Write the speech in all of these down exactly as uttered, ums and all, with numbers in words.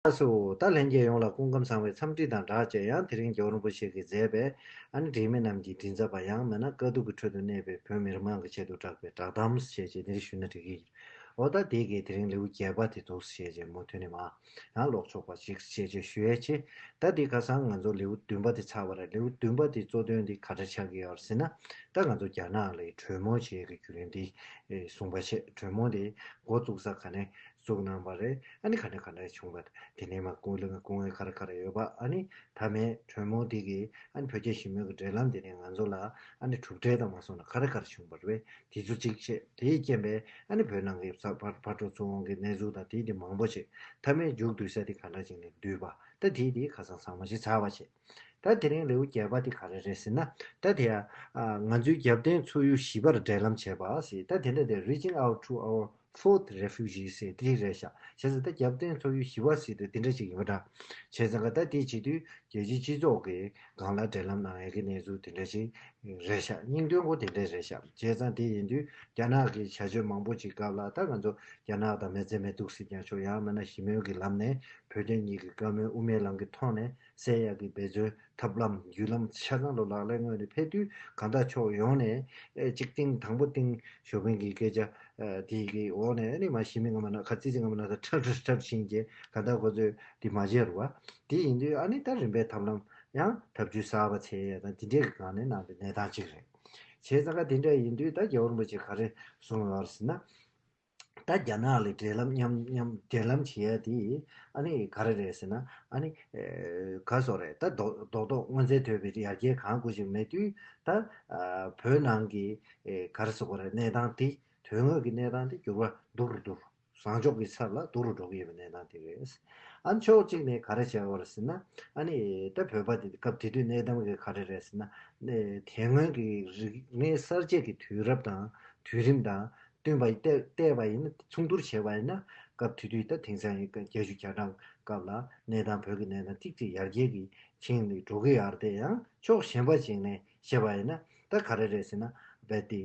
ལགས་སོ། ད་ལྷན་རྒྱས་ཡོངས་ལ་སྐུ་ཁམས་བཟང་བའི་འཚམས་འདྲི་དང་སྦྲགས་བྱས། ཡང་དེ་རིང་རྒྱལ་བ་རིན་པོ་ཆེ་གིས་མཛད་པའི་ཨ་ནི་འབྲེལ་མི་རྣམས་ཀྱི་མགྲིན་ཚབ་པ། ཡང་མིན་ན་དཀའ་སྡུག་གི་ཁྲོད་དུ་གནས་པའི་བོད་མི་རིགས་མང་གི་ཆེད་དུ་བསྒྲགས་པའི་བསྒྲགས་གཏམ་ཞེས་བྱས་འདི་འདྲ་ཞུས་ན་འགྲིག་གི། འོ་ད་དེ་གའི་དེ་རིང་ལེའུ་བརྒྱད་པ་དེ་འདུག་ཞེས་བྱས་མུ་མཐུད་ནས་མ་ཡང་ཀློག་ཆོག་པ་ཅིག་ཞེས་བྱས་ཞུ་ཡས་ཆེ། ད་དེ་ཁ་སང་ང་ཚོ་ལེའུ་བདུན་པ་དེ་ཚར་བ་རེད། ལེའུ་བདུན་པ་དེ་གཙོ་དོན་དེ་ག་འདྲ་ཆགས་ཀྱི་ཡོད་རེད་ཟེར་ན། ད་ང་ཚོ་རྒྱ་ནག་ལ་གྲོས་མོལ་བྱེད་ཡས་ཀྱི་བརྒྱུད་རིམ་དེ་གསུངས་པ་བྱས། གྲོས་མོལ་དེ་འགོ་བཙུགས་ས་ག་ནས་བཙུགས་གནང་བ་རེད། ཨ་ནི་ག་ནས་ག་འདྲ་བྱུང་བ། དེ་ནས་མ་སྐུ་ལས་སྐུ་ངལ་ག་རེ་ག་རེ་ཡོད་པ། ཨ་ནི་མཐའ་མའི་གྲོས་མོལ་དེ་གིས་ཨ་ནི་བོད་རྒྱ་ཞི་མོལ་གྱི་འབྲེལ་ལམ་དེ་ནས་ང་ཚོ་ལ་ཨ་ནི་གྲུབ་འབྲས་དང་མ་སོང་ན་ག་རེ་ག་རེ་བྱུང་བ་རེད། དེ་ཚོ་གཅིག་བྱས། དེའི་རྐྱེན་པས་ཨ་ནི་བོད་ནང་གི་ས་ཕར་ཕར་འགྲོ་ཚུར་འོང་གི་གནས་ཚུལ་དང་དེ་དེ་མང་པོ་བྱས། མཐའ་མའི་མཇུག་བསྡུ་ས་དེ་ག་འདྲ་ཅིག་ནས་བསྡུས་པ། ད་དེ་དེ་ཁ་སང་ཚང་མ་ཞིག་ཚར་བ་བྱས། ད་དེ་རིང་ལེའུ་བརྒྱད་པ་དེ་ག་རེ་རེད་ཟེར་ན། ད་དེ་ཡང་ང་ཚོའི་རྒྱབ་རྟེན་ཚོར་ཡུལ་བཞི་པར་འབྲེལ་ལམ་བྱས་པ་ཟེར། ད་དེ་འདྲ་དེ་Reaching Out to Our Fourth Refuge ཟེར་དེ་རེད་ཤག་བྱས་ཙང་ད་རྒྱབ་རྟེན་ཚོར་ཡུལ་བཞི་པ་ཟེར་དུས་དེ་འདྲ་ཅིག་ཡིན་པ་འདྲ། བྱས་ཙང་ད་དེ་བྱེད་དུས་རྒྱལ་སྤྱིའི་སྤྱི་ཚོགས་ཀྱི་སྒང་ལ་འབྲེལ་ལམ་གནང་ཡས་ཀྱི་གནས་ཚུལ་དེ་འདྲ་ཞིག་རེད་ཤག་སྙིང་དོན་ཁོ་དེ་འདྲ་རེད་ཤག་བྱས་ཙང་དེ་ཡིན་དུས་རྒྱ་ནག་གི་བྱ་སྤྱོད་མང་པོ་ཅིག་སྐབས་ལ། ད་ང་ཚོ་རྒྱ་ནག་དང་མི་བརྩེ་མི་སྡུག་ཟེར་ཀྱང་ཆོག་ཡང་མིན་ན་ཞི་མོལ་གྱི་ལམ་ནས་བོད་དོན་གཉིས་ཀྱི་བཀའ་མོལ་དབུ་མའི་ལམ་གྱི་ཐོག་ནས་སེལ་ཡག་གི་འབད་བརྩོན་ཐབས་ལམ་བརྒྱུད་ལམ་ཆ་ཚང་ལོ་ལག་ལེན་དངོས་ནས་ཕེབས་དུས། གང་ལྟར་ཕྱོགས་ཡོངས་ནས་ཨེ་གཅིག་སྟེང་དང་པོ་སྟེང་ཞོགས་པའི་གི་སྐད་ཆ་ཨ་དེ་གི་འོག་ནས་ཨ་ནི་མ་ཞི་མི་ང་མ་ན་ཁ་ཙི་ཙི་ང་མ་ན་ད་ཁྲབ་ཁྲབ་ཁྲབ་བྱིན་གྱི། གང་ལྟར་ཁོ་ཚོས་དེ་མ་བྱས་རུ་བ། དེ་ཡིན་དུས་ཨ་ནི་ད་རིམ་པས་ཐབས་ལམ་ཡང་ཐབས་ཇུས་གསར་པ་འཚོལ་ཡ་དང་དེ་འདྲའི་གི་སྒང་ནས་གནང་བའི་གནས་སྟངས་གཅིག་རེད། བྱས་ཙང་ཀ་དེ་འདྲ་ཡིན་དུས་ད་རྒྱལ་བ་རིན་པོ་ཆེ་ག་རེ་གསུངས་ཡོད་ཟེར་ན། ད་རྒྱ་ནག་ལ་འབྲེལ་ལམ་མཉམ་མཉམ་འབྲེལ་ལམ་བྱེད་ཡ་དེ་ཨ་ནི་ག་རེ་རེད་ཟེར་ན། ཨ་ནི་ཨེ་ག་སོགས་རེད། ད་རྡོག་རྡོག་རྡོག་མངོན་གསལ་དོད་པའི་ཡར་རྒྱས་གང་དགོས་ཅིག་མེད་དུས། ད་ཨ་བོད་ནང་གི་ཨེ་ག་རེ་ཟེར་དགོས་རེད། གནས་སྟངས་དེ་དོན་དངོས་ཀྱི་གནས་སྟངས་དེ་འགྱུར་བ་སྡུག་རུ་འགྲོ། བཟང་ཕྱོགས་ཀྱི་ཚབ་ལ་སྡུག་རུ་འགྲོ་གི་ཡོད་པའི་གནས་སྟངས་དེ་རེད། ཨ་ཕྱོགས་གཅིག་ནས་ག་རེ་བྱས་པ་རེད་ཟེར་ན། ཨ་ནི་ད་བོད་པ་དེ་སྐབས་དེ་དུས་གནས་སྟངས་ཀྱི་ག་རེ་རེད་ཟེར་ན། ཨེ་དེ་སྔོན་གྱི་རིག་གནས་གསར་བརྗེ་གི་དུས་རབས་དང་དུས་རིམ་དང་། བསྟུན་པ་བལྟས་བལྟས་པ་ཡིན་ན། མཚུངས་བསྡུར་བྱས་པ་ཡིན་ན། སྐབས་དེ་དུས་ད་དེང་སང་ཡི་བརྒྱད་ཅུ་གྱ་གྲངས་སྐབས་ལ་གནས་སྟངས་བོད་ཀྱི་གནས་སྟངས་ཏིག་ཏིག་ཡར་རྒྱས་ཀྱི་ཕྱིན་ནས་འགྲོ་གི་ཡོད་རེད་དེ། ཡང་ཕྱོགས་གཞན་པ་ཅིག་ནས་བཤད་པ་ཡིན་ན། ད་ག་རེ་རེད་ཟེར་ན། རྦད་དེ་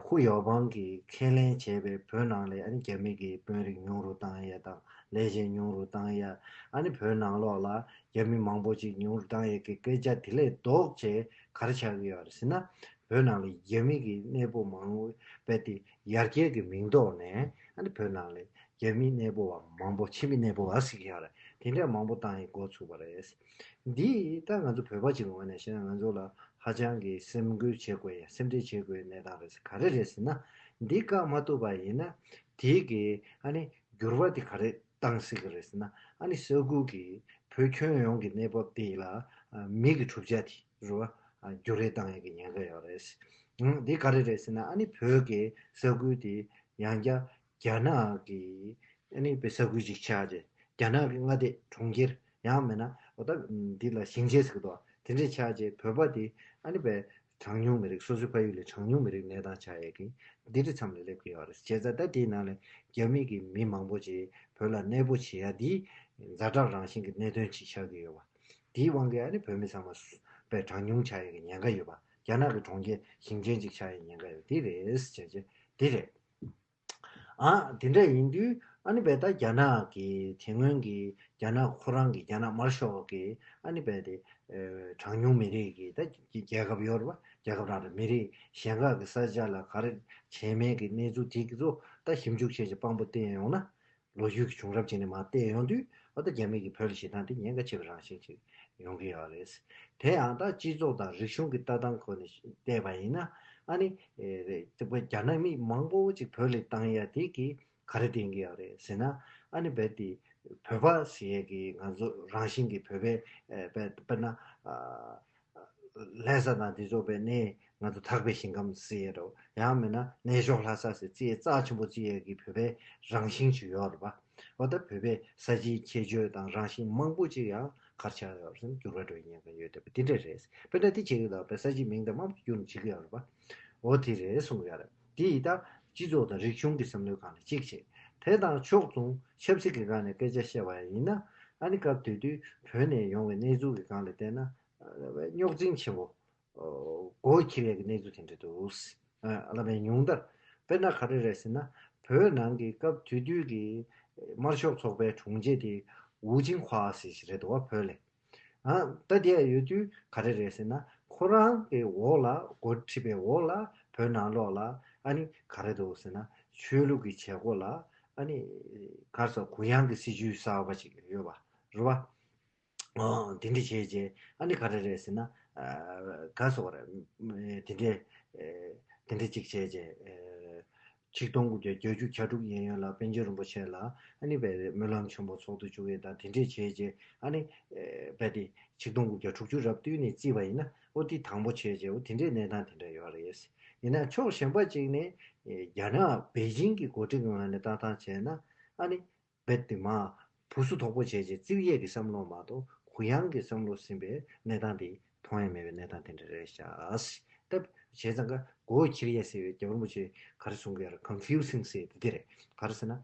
ཧུ་ཡའོ་པང་གིས་ཁས་ལེན་བྱས་པའི་བོད་ནང་ལ་ཨ་ནི་རྒྱ་མི་གི་དཔོན་རིགས་ཉུང་རུ་བཏང་ཡ་དང་། ལས་བྱེད་ཉུང་རུ་བཏང་ཡ། ཨ་ནི་བོད་ནང་ལོགས་ལ་རྒྱ་མི་མང་པོ་ཅིག་ཉུང་རུ་བཏང་ཡ་གི་སྐད་ཆ་དེ་ལས་ལྡོག་བྱས་ག་རེ་ཆགས་ཀྱི་ཡོད་རེད་ཟེར་ན། བོད་ནང་ལ་རྒྱ་མི་གི་གནས་སྤོ་མང་པོ་རྦད་དེ་ཡར་རྒྱས་ཀྱི་མིང་ཐོག་ནས་ཨ་ནི་བོད་ནང་ལ་རྒྱ་མི་གནས་སྤོ་བ་མང་པོ། ཕྱི་མི་གནས་སྤོ་བ་ཟེར་གྱི་ཡོད་རེད། དེ་འདྲ་མང་པོ་བཏང་ཡས་འགོ་ཚུགས་པ་རེད། འདི་ད་ང་ཚོ་བོད་པ་ཅིག་ངོས་ནས་བཤད་ན། ང་ཚོ་ལ་ཧ་ཅང་གི་སེམས་འགུལ་བྱེད་དགོས་ཡ། སེམས་ཁྲལ་བྱེད་དགོས་ཡ་གནས་སྟངས་རེད། ག་རེ་རེད་ཟེར་ན། འདི་བཀག་མ་ཐུབ་པ་ཡིན་ན་དེ་གི་ཨ་ནི་འགྱུར་བ་དེ་ག་རེ་བཏང་སྲིད་ཀྱི་རེད་ཟེར་ན། ཨ་ནི་ས་ཁུལ་གྱི་བོད་ཁྱོན་ཡོངས་ཀྱི་གནས་བབ་དེ་ལ་ཨ་མི་གི་གྲུབ་ཆ་དེ་རུ་ཨ་འགྱུར་བ་བཏང་ཡ་གི་ཉེན་ཁ་ཡོད་རེད། ཨང་། འདི་ག་རེ་རེད་ཟེར་ན། ཨ་ནི་བོད་ཀྱི་ས་ཁུལ་དེ་ཡང་བསྐྱར་རྒྱ་ནག་གི་ཨ་ནི་བའི་ས་ཁུལ་ཅིག་ཆགས་རྗེས། རྒྱ་ནག་གི་མངའ་སྡེ་གྲོང་ཁྱེར། ཡང་མིན་ན་འོ་ད་འདི་ལ་ཞིང་ཆེན་ཟེར་གི་འདུག་དེ་འདྲས་ཆགས་རྗེས་བོད་པ་དེ་ཨ་ནི་བའི་གྲངས་ཉུང་མི་རིགས། སོ་སོའི་ཕ་ཡུལ་ལས་གྲངས་ཉུང་མི་རིགས་གནས་སྟངས་ཆགས་ཡས་ཀྱི་འདི་འདྲའི་མཚམས་ལ་སླེབས་ཀྱི་ཡོད་རེད། བྱས་ཙང་ད་དེའི་ནང་ནས་རྒྱ་མི་གི་མི་མང་པོ་ཅིག་བོད་ལ་གནས་སྤོ་བྱེད་ཡ་འདི་ཛ་དྲག་རང་བཞིན་གྱི་གནད་དོན་ཅིག་ཆགས་ཀྱི་ཡོད་པ། དེའི་དབང་གིས་ཨ་ནི་བོད་མི་ཚང་མ་བས་གྲངས་ཉུང་ཆགས་ཡས་ཀྱི་ཉེན་ཁ་ཡོད་པ། རྒྱ་ནག་གི་གྲོང་ཁྱེར་ཞིང་ཆེན་ཅིག་ཆགས་ཡས་ཉེན་ཁ་ཡོད། དེ་རེད་བྱས་རྗེས་དེ་རེད། ཨ་དེ་འདྲ་ཡིན་དུས་ཨ་ནི་བས་ད་རྒྱ་ནག་གི་དེ་སྔོན་གྱི་རྒྱ་ནག་ཁོ་རང་གི་རྒྱ་ནག་དམར་ཤོག་གི་ཨ་ནི་བས་དེ་ཨེ་གྲངས་ཉུང་མི་རིགས་ཀྱི་ད་རྒྱལ་ཁབ་ཡོད་རེད་པ། རྒྱལ་ཁབ་རང་རེད། མི་རིགས་གཞན་ཁག་གི་ས་ཆ་ལ་ག་རེ་བྱས་མེད་ཀྱི་གནས་ཚུལ་དེ་གི་ཚོ་ད་ཞིབ་འཇུག་བྱས་ཀྱི་དཔང་པོ་བསྟན་ཡོང་ན། ལོ་རྒྱུས་ཀྱི་བྱུང་རབས་ཅིག་ནས་མར་བལྟས་ཡོང་དུས། ཨ་ད་རྒྱ་མི་གིས་བོད་ལ་བྱེད་སྟངས་དེ་ཉེན་ཁ་ཆེ་བའི་རང་བཞིན་ཅིག་ཡོང་གི་ཡོད་རེད། དེ་ཡང་ད་སྤྱི་ཚོགས་དང་རིག་གཞུང་གི་ལྟ་སྟངས་ཁོ་ནས་བལྟས་པ་ཡིན་ན། ཨ་ནི་ཨེ་རེད། རྒྱ་ནག་མི་མང་པོ་ཅིག་བོད་ལ་བཏང་ཡ་དེ་གིས་ག་རེ་བསྟན་གྱི་ཡོད་རེད་ཟེར་ན། ཨ་ནི་རྦད་དེ་བོད་པ་ཟེར་ཡས་ཀྱི་ང་ཚོ་རང་བཞིན་གྱི་བོད་པའི་ཨེ་དཔེ་དཔེར་ན་ཨ། ལྷ་ས་དང་དེ་ཚོ་བས་ནས་ང་ཚོ་དག་པའི་ཞིང་ཁམས་ཟེར་ཡས་རོ། ཡང་མིན་ན་གནས་མཆོག་ལྷ་ས་ཟེར་རྩི་ཡས་རྩ་ཆེན་པོ་རྩི་ཡས་ཀྱི་བོད་པའི་རང་བཞིན་ཞིག་ཡོད་རེད་པ། འོ་ད་བོད་པའི་ས་ཆའི་ཁྱད་ཆོས་དང་རང་བཞིན་མང་པོ་ཅིག་ཡང་ག་རེ་ཆགས་ཡོད་རེད་ཟེར་ན་འགྱུར་བ་འགྲོ་ཡི་ཉེན་ཁ་ཡོད་བསྡད་པ་དེ་འདྲ་རེད། དཔེར་ན་དེ་བྱེད་ཀྱི་འདུག་པས་ས་ཆའི་མིང་དང་མང་པོ་བསྒྱུར་ནས་བྱེད་ཀྱི་ཡོད་རེད་པ། འོ་དེ་རེད་གསུང་གི་ཡོད་རེད། དེ་ཡི་ད་སྤྱི་ཚོགས་དང་རིག་གཞུང་གི་བསམ་བློའི་སྒང་ནས་གཅིག་བྱས། དེ་དང་ཕྱོགས་མཚུངས་ཆབ་སྲིད་ཀྱི་སྒང་ནས་སྐད་ཆ་བཤད་པ་ཡིན་ན། ཨ་ནི་སྐབས་དེ་དུས་བོད་ནས་ཡོང་བའི་གནས་ཚུལ་གྱི་སྒང་ལ་བལྟས་ན། རྙོག་འཛིང་ཆེན་པོ་སྒོ་ཁྱེར་ཡས་ཀྱི་གནས་ཚུལ་དེ་འདྲ་འདུག་ཨ་ལ་བའི་ཉུང་མཐར་དཔེར་ན་ག་རེ་རེད་ཟེར་ན། བོད་ནང་གི་སྐབས་དེ་དུས་ཀྱི་དམར་ཤོག་ཚོགས་པའི་དྲུང་ཆེ་དེ་ ཝུའུ་ཅིན་ཧྭ་ཟེར་ཞིག་རེད་འདུག་བ། བོད་ལས། ཨ་ད་དེ་ཡང་ཡོད་དུས་ག་རེ་རེད་ཟེར་ན། ཁོ་རང་གི་འོག་ལ་འགོ་ཁྲིད་པའི་འོག་ལ་བོད་ནང་ལོགས་ལ་ཨ་ནི་ག་རེ་འདུག་ཟེར་ན། ཆོས་ལུགས་ཀྱི་བྱེད་སྒོ་ལ་ཨ་ནི་ག་རེ་ཟེར། གུ་ཡངས་ཀྱི་སྲིད་བྱུས་གསར་པ་ཅིག་ཡོད་པ་རེད་བ། ཨོ་དེ་འདྲ་བྱས་རྗེས་ཨ་ནི་ག་རེ་རེད་ཟེར་ན། ག་སོགས་རེད། དེ་འདྲས་དེ་འདྲས་ཅིག་བྱས་རྗེས་ཆིག་སྟོང་དགུ་བརྒྱ་བརྒྱད་ཅུ་གྱ་དྲུག་ཡན་ཡོལ་ལ་པཎ་ཆེན་རིན་པོ་ཆེ་ལ་ཨ་ནི་བས་སྨོན་ལམ་ཆེན་པོ་ཚོགས་འདུ་བཅུག་ཡས་དང་དེ་འདྲས་བྱས་རྗེས་ཨ་ནི་བས་དེ་ཆིག་སྟོང་དགུ་བརྒྱ་དྲུག་ཅུ་རབ་བསྟུན་ནས་བརྩིས་པ་ཡིན་ན། ཨོ་དེ་དང་པོ་བྱས་རྗེས་ཨོ་དེ་འདྲས་གནས་སྟངས་དེ་འདྲ་ཡོད་རེད། ཡིན་ན་ཕྱོགས་གཞན་པ་ཅིག་ནས་རྒྱ་ནག་པེ་ཅིང་གི་འགོ་ཁྲིད་ཀྱི་ངོས་ནས་ལྟ་སྟངས་བྱས་ན་ཨ་ནི། རྦད་དེ་མ་བུ་སུ་དོག་པོ་བྱས་རྗེས་རྩིབ་གཡས་ཀྱི་བསམ་བློ་མ་གཏོགས་གུ་ཡངས་ཀྱི་བསམ་བློ་ཟིན་པའི་གནས་སྟངས་དེ་མཐོང་ཡ་མེད་པའི་གནས་སྟངས་དེ་འདྲ་རེད་ཤག་ད་བྱས་ཙང་ཀ་མགོ་འཁྱེར་ཡས་ཟེར་བའི་རྒྱལ་བ་རིན་པོ་ཆེ་ག་རེ་གསུང་གི་ཡོད་རེད། ཀོན་ཕིའུ་སིང་ཟེར་དེ་དེ་རེད། ག་རེ་ཟེར་ན།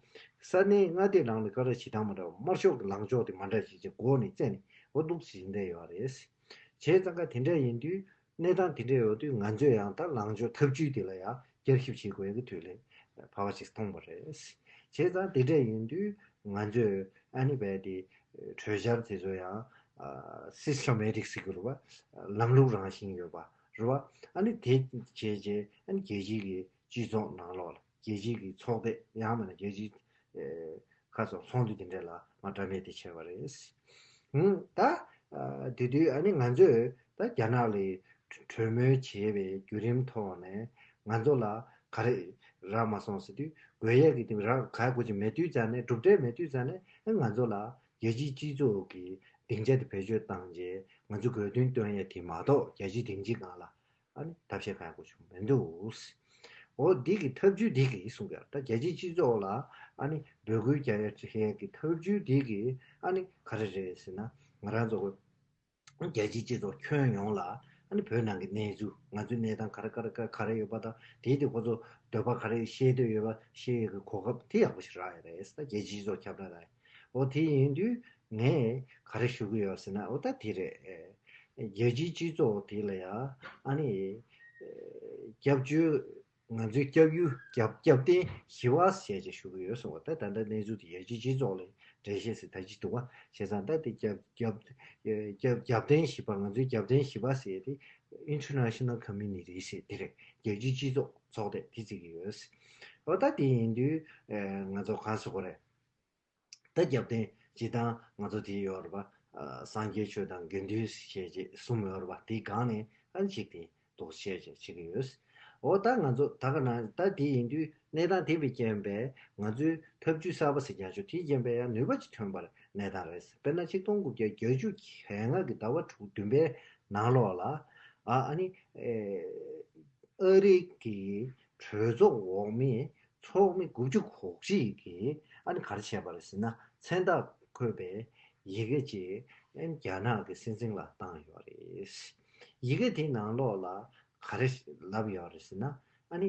ས་གནས་མངའ་སྡེ་ནང་ལ་ཀ་ར་བྱེད་སྟངས་མ་འདྲ་བ། དམར་ཕྱོགས་ཀྱི་ལངས་ཕྱོགས་དེ་མ་འདྲ་བྱས་རྗེས་མགོ་ནས་བཙལ་ནས་འོ་འདུག་ཟིན་བསྡད་ཡོད་རེད། བྱས་ཙང་ཀ་དེ་འདྲ་ཡིན་དུས། གནས་སྟངས་དེ་འདྲ་ཡོད་དུས་ང་ཚོས་ཡང་ད་ལངས་ཕྱོགས་ཐབས་ཇུས་དེ་ལ་ཡང་བསྐྱར་ཞིབ་བྱེད་དགོས་ཀྱི་དུས་ལ་བབ་པ་ཞིག་མཐོང་བ་རེད། བྱས་ཙང་དེ་འདྲ་ཡིན་དུས་ང་ཚོས་ཨ་ནི་བས་དེ་གྲོས་འཆར་དེ་ཚོ་ཡང་སིས་ཊ་མེ་ཊིག་ཟེར་གྱི་རེད་བ། ལམ་ལུགས་རང་བཞིན་ཡོད་པ་རེད་བ། ཨ་ནི་དེ་བྱས་རྗེས་ཨ་ནི་རྒྱལ་སྤྱིའི་གི་སྤྱི་ཚོགས་ནང་ལོགས་ལ་རྒྱལ་སྤྱིའི་གི་ཚོགས་སྡེ་ཡང་མིན་ན་རྒྱལ་སྤྱིའི་ཁ་སོགས་ཚོགས་འདུ་དེ་འདྲ་ལ་མ་འདྲ་མེད་དེ་བྱས་པ་རེད། ཧུམ། ད་དེ་དུས་ཨ་ནི་ང་ཚོས་ད་རྒྱ་ནག་ལ་གྲོས་མོལ་བྱས་པའི་བརྒྱུད་རིམ་ཐོག་ནས་ང་ཚོ་ལ་ག་རེ་རག་མ་སོང་ཟེར་དུས་དགོས་ཡས་ཀྱི་དེ་རག་ག་དགོས་ཀྱི་མེད་དུས་ཙང་ནས་གྲུབ་འབྲས་མེད་དུས་ཙང་ནས་ཨ་ང་ཚོ་ལ་རྒྱལ་སྤྱིའི་སྤྱི་ཚོགས་ཀྱི་སྡིངས་ཆ་དེ་བེད་སྤྱོད་བཏང་རྗེས་ང་ཚོ་དགོས་འདུན་བཏོན་ཡས་དེ་མ་གཏོགས་རྒྱལ་སྤྱིའི་སྡིངས་ཆའི་སྒང་ལ། ཨ་ནི་ཐབས་ཤེས་གང་ཡང་དགོས་བྱུང་མི་འདུག་འོ་འདི་གི་ཐབས་ཇུས་འདི་གིས་གསུང་གི་ཡོད། ད་རྒྱལ་སྤྱིའི་སྤྱི་ཚོགས་ལ་ཨ་ནི་འབོད་སྐུལ་རྒྱག་ཡ་ཅིག་ཧེ་གི་ཐབས་ཇུས་འདི་གིས་ཨ་ནི་ག་རེ་རེད་ཟེར་ན། ང་རང་ཚོ་རྒྱལ་སྤྱིའི་སྤྱི་ཚོགས་ཁྱོན་ཡོངས་ལ་ཨ་ནི་བོད་ནང་གི་གནས་ཚུལ་ང་ཚོའི་གནས་སྟངས་ག་རེ་ག་རེ་ག་ག་རེ་ཡོད་པ་དང་དེའི་དེ་ཁོ་ཚོ་འདོད་པ་ག་རེ་བཤད་འདོད་ཡོད་པ་བཤད་ཡ་གི་གོ་སྐབས་དེ་ཡག་པོ་ཞིག་རག་ཡ་རེད། ད་རྒྱལ་སྤྱིའི་སྤྱི་ཚོགས་ཁྱབ་བསྒྲགས་རག་ཡ། འོ་དེ་ཡིན་དུས་ངས་ག་རེ་ཞུ་གི་ཡོད་ཟེར་ན། འོ་ད་དེ་རེད། རྒྱལ་སྤྱིའི་སྤྱི་ཚོགས་དེ་ལ་ཡང་ཨ་ནི་སྐྱབས་བཅོལ་ང་ཚོའི་སྐྱབས་ཡུལ་སྐྱབས་སྐྱབས་རྟེན་བཞི་པ་ཟེར་བྱས་ཞུ་གི་ཡོད་གསུངས་པ། ད་ད་ལྟ་གནས་ཚུལ་དེ་རྒྱལ་སྤྱིའི་སྤྱི་ཚོགས་ལ་འགྲེལ་བཤད་ཟེར་ད་ཅི་འདུག་བ། བྱས་ཙང་ད་དེ་སྐྱབས་སྐྱབས་སྐྱབས་སྐྱབས་རྟེན་བཞི་པ་ང་ཚོའི་སྐྱབས་རྟེན་བཞི་པ་ཟེར་དེ་International Community ཟེར་དེ་རེད། རྒྱལ་སྤྱིའི་སྤྱི་ཚོགས་ཚོགས་སྡེ་དེ་བརྩི་གི་ཡོད། འོ་ད་དེ་ཡིན་དུས་ང་ཚོ་གང་ཟེར་དགོས་རེད། ད་རྒྱབ་རྟེན་སྤྱི་བཏང་ང་ཚོ་དེ་ཡོད་རེད་པ། ཨ་སངས་རྒྱས་ཆོས་དང་དགེ་འདུན་ཞེས་བྱས་གསུམ་ཡོད་རེད་པ། དེའི་སྒང་ནས་ཨ་ནི་གཅིག་དེ་འདུག་བྱས་བྱས་བྱེད་ཀྱི་ཡོད། འོ་ད་ང་ཚོ་ད་ག་ན་ད་དེ་ཡིན་དུས་གནས་སྟངས་དེ་བས་རྐྱེན་པས་ང་ཚོའི་ཐབས་ཇུས་གསར་པ་ཟེར་ཀྱང་ཆོག་དེའི་རྐྱེན་པས་ཡང་ནུས་པ་ཅིག་ཐོན་པར་གནས་སྟངས་རེད། དཔེར་ན་ཆིག་སྟོང་དགུ་བརྒྱ་བརྒྱད་ཅུ་གྱ་ལྔ་གི་ཟླ་བ་དྲུག་བདུན་པའི་ནང་ལོགས་ལ་ཨ་ཨ་ནི་ཨེ་ཨ་རི་གི་གྲོས་ཚོགས་འོག་མའི་ཚོགས་མི་དགུ་བཅུ་གོ་གཅིག་གིས་ཨ་ནི་ག་རེ་བྱས་པ་རེད་ཟེར་ན། མཚན་རྟགས་འཁོད་པའི་ཡི་གེ་ཅིག་ཨ་ནི་རྒྱ་ནག་གི་སྲིད་འཛིན་ལ་བཏང་ཡོད་རེད། ཡི་གེ་དེའི་ནང་ལོགས་ལ་ག་རེ་ལབ་ཡོད་རེད་ཟེར་ན། ཨ་ནི་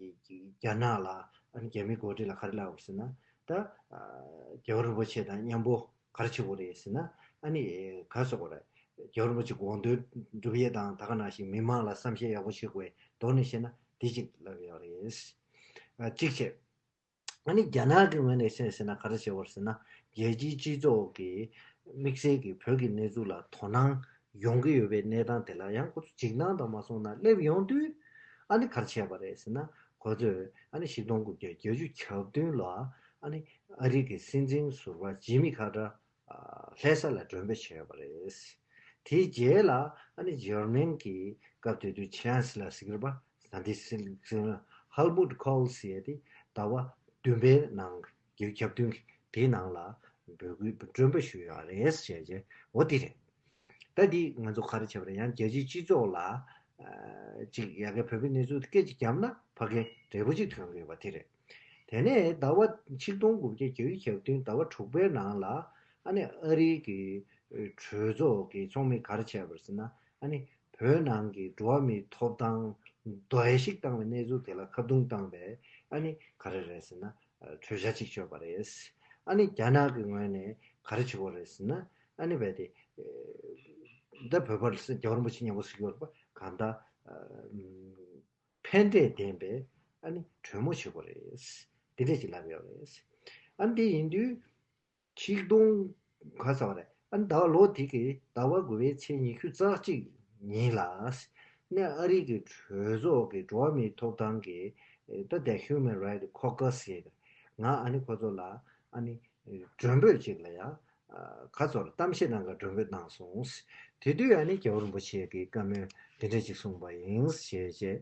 རྒྱ་ནག་ལ་ཨ་ནི་རྒྱ་མི་འགོ་ཁྲིད་ལ་ག་རེ་ལབ་ཡོད་རེད་ཟེར་ན། ད་རྒྱལ་བ་རིན་པོ་ཆེ་དང་མཉམ་པོ་ག་རེ་བྱེད་དགོས་རེད་ཟེར་ན། ཨ་ནི་ག་རེ་ཟེར་དགོས་རེད། རྒྱལ་བ་རིན་པོ་ཆེ་དགོངས་དོན་སྒྲུབ་ཡས་དང་ད་ག་ནང་བཞིན་མི་མང་ལ་བསམ་ཤེས་ཡག་པོ་བྱེད་དགོས། མདོར་ནས་བཤད་ན་འདི་གཅིག་ལབ་ཡོད་རེད། ཨ་གཅིག་བྱས། ཨ་ནི་རྒྱ་ནག་གི་ངོས་ནས་བཤད་ཟེར་ན་ག་རེ་བྱེད་དགོས་ཟེར་ན། རྒྱལ་སྤྱིའི་སྤྱི་ཚོགས་ཀྱི་དམིགས་བསལ་གྱི་བོད་ཀྱི་གནས་ཚུལ་ལ་དོ་སྣང་ཡོང་གི་ཡོད་པའི་གནས་སྟངས་དེ་ལ་ཡང་ཁོ་ཚོ་འཇིགས་སྣང་དང་མ་སོང་ན་སླེབས་ཡོང་དུས་ཨ་ནི་ག་རེ་བྱས་པ་རེད་ཟེར་ན། ཁོ་ཚོས་ཨ་ནི་ཆིག་སྟོང་དགུ་བརྒྱ་བརྒྱད་ཅུ་གྱ་བདུན་ལ་ཨ་ནི་ཨ་རི་གི་སྲིད་འཛིན་ཟུར་པ་ཇི་མི་ཁ་ཏར་ལྷ་ས་ལ་མགྲོན་འབོད་བྱས་ཡོད་པ་རེད། དེའི་རྗེས་ལ་ཨ་ནི་འཇར་མན་གྱི་སྐབས་དེ་དུས་ཆན་སི་ལར་ཟེར་གྱི་རེད་པ། ད་འདི་སྲིད་ཧེལ་མུཊ་ཁོལ་ཟེར་ཡས་དེ་ཟླ་བ་བདུན་པའི་ནང་བརྒྱད་ཅུ་གྱ་བདུན་གྱི་དེའི་ནང་ལ་འབོད་སྐུལ་མགྲོན་འབོད་ཞུས་ཡོད་རེད་ཟེར་བྱས། འོ་དེ་རེད། ད་འདི་ང་ཚོ་ག་རེ་བྱས་པ་རེད། ཡང་རྒྱལ་སྤྱིའི་སྤྱི་ཚོགས་ལ་ཅིག་ཡ་གི་བོད་པའི་གནས་ཚུལ་སྐད་ཅིག་བརྒྱབ་ན་ཕ་གི་འབྲས་བུ་ཅིག་ཐོན་གི་ཡོད་པ་དེ་རེད། དེ་ནས་ཟླ་བ་ཆིག་སྟོང་དགུ་བརྒྱ་བརྒྱད་ཅུ་གྱ་བདུན་ཟླ་བ་དྲུག་པའི་ནང་ལ་ཨ་ནི་ཨ་རིའི་གི་གྲོས་ཚོགས་ཀྱི་ཚོགས་མི་ག་རེ་བྱས་པ་རེད་ཟེར་ན། ཨ་ནི་བོད་ནང་གི་འགྲོ་བ་མིའི་ཐོབ་ཐང་རྡོ་ཡ་བཤིག་བཏང་བའི་གནས་ཚུལ་དེ་ལ་ཁ་རྡུང་བཏང་བའི་ཨ་ནི་ག་རེ་རེད་ཟེར་ན། གྲོས་འཆར་ཅིག་བཅོས་པ་རེད། ཨ་ནི་རྒྱ་ནག་གི་ངོས་ནས་ག་རེ་བྱེད་དགོས་རེད་ཟེར་ན། ཨ་ནི་བས་དེ་ད་བོད་པར་རྒྱལ་བ་རིན་པོ་ཆེ་མཉམ་པོ་ཟེར་གྱི་ཡོད་རེད་པ། གང་ལྟར་ཕན་འབྲས་ལྡན་པའི་ཨ་ནི་གྲོས་མོལ་བྱེད་དགོས་རེད། དེ་འདྲས་ཅིག་ལབ་ཡོད་རེད། ཨ་ནི་དེ་ཡིན་དུས། ཆིག་སྟོང་ ག་ཟེར་བ་རེད། ཨ་ནི་ཟླ་བ་ལོ་དེ་གི་ཟླ་བ་དགུ་པའི་ཚེས་ཉི་ཤུ་རྩ་གཅིག་ཉིན་ལ་ནས་ཨ་རི་གི་གྲོས་ཚོགས་ཀྱི་འགྲོ་བ་མིའི་ཐོབ་ཐང་གི་ད་ལྟའི་Human Rights Caucus ཟེར་ང་ཨ་ནི་ཁོ་ཚོ་ལ་ཨ་ནི་མགྲོན་འབོད་ཅིག་ལ་ཡང་ཁ་ཚོར་གཏམ་བཤད་གནང་ག་མགྲོན་འབོད་གནང་སོང་། དེ་དུས་ཨ་ནི་རྒྱལ་བ་རིན་པོ་ཆེ་གི་བཀའ་མོལ་འདི་འདྲ་ཅིག་གསུངས་པ་ཡིན་ཞེས་བྱས།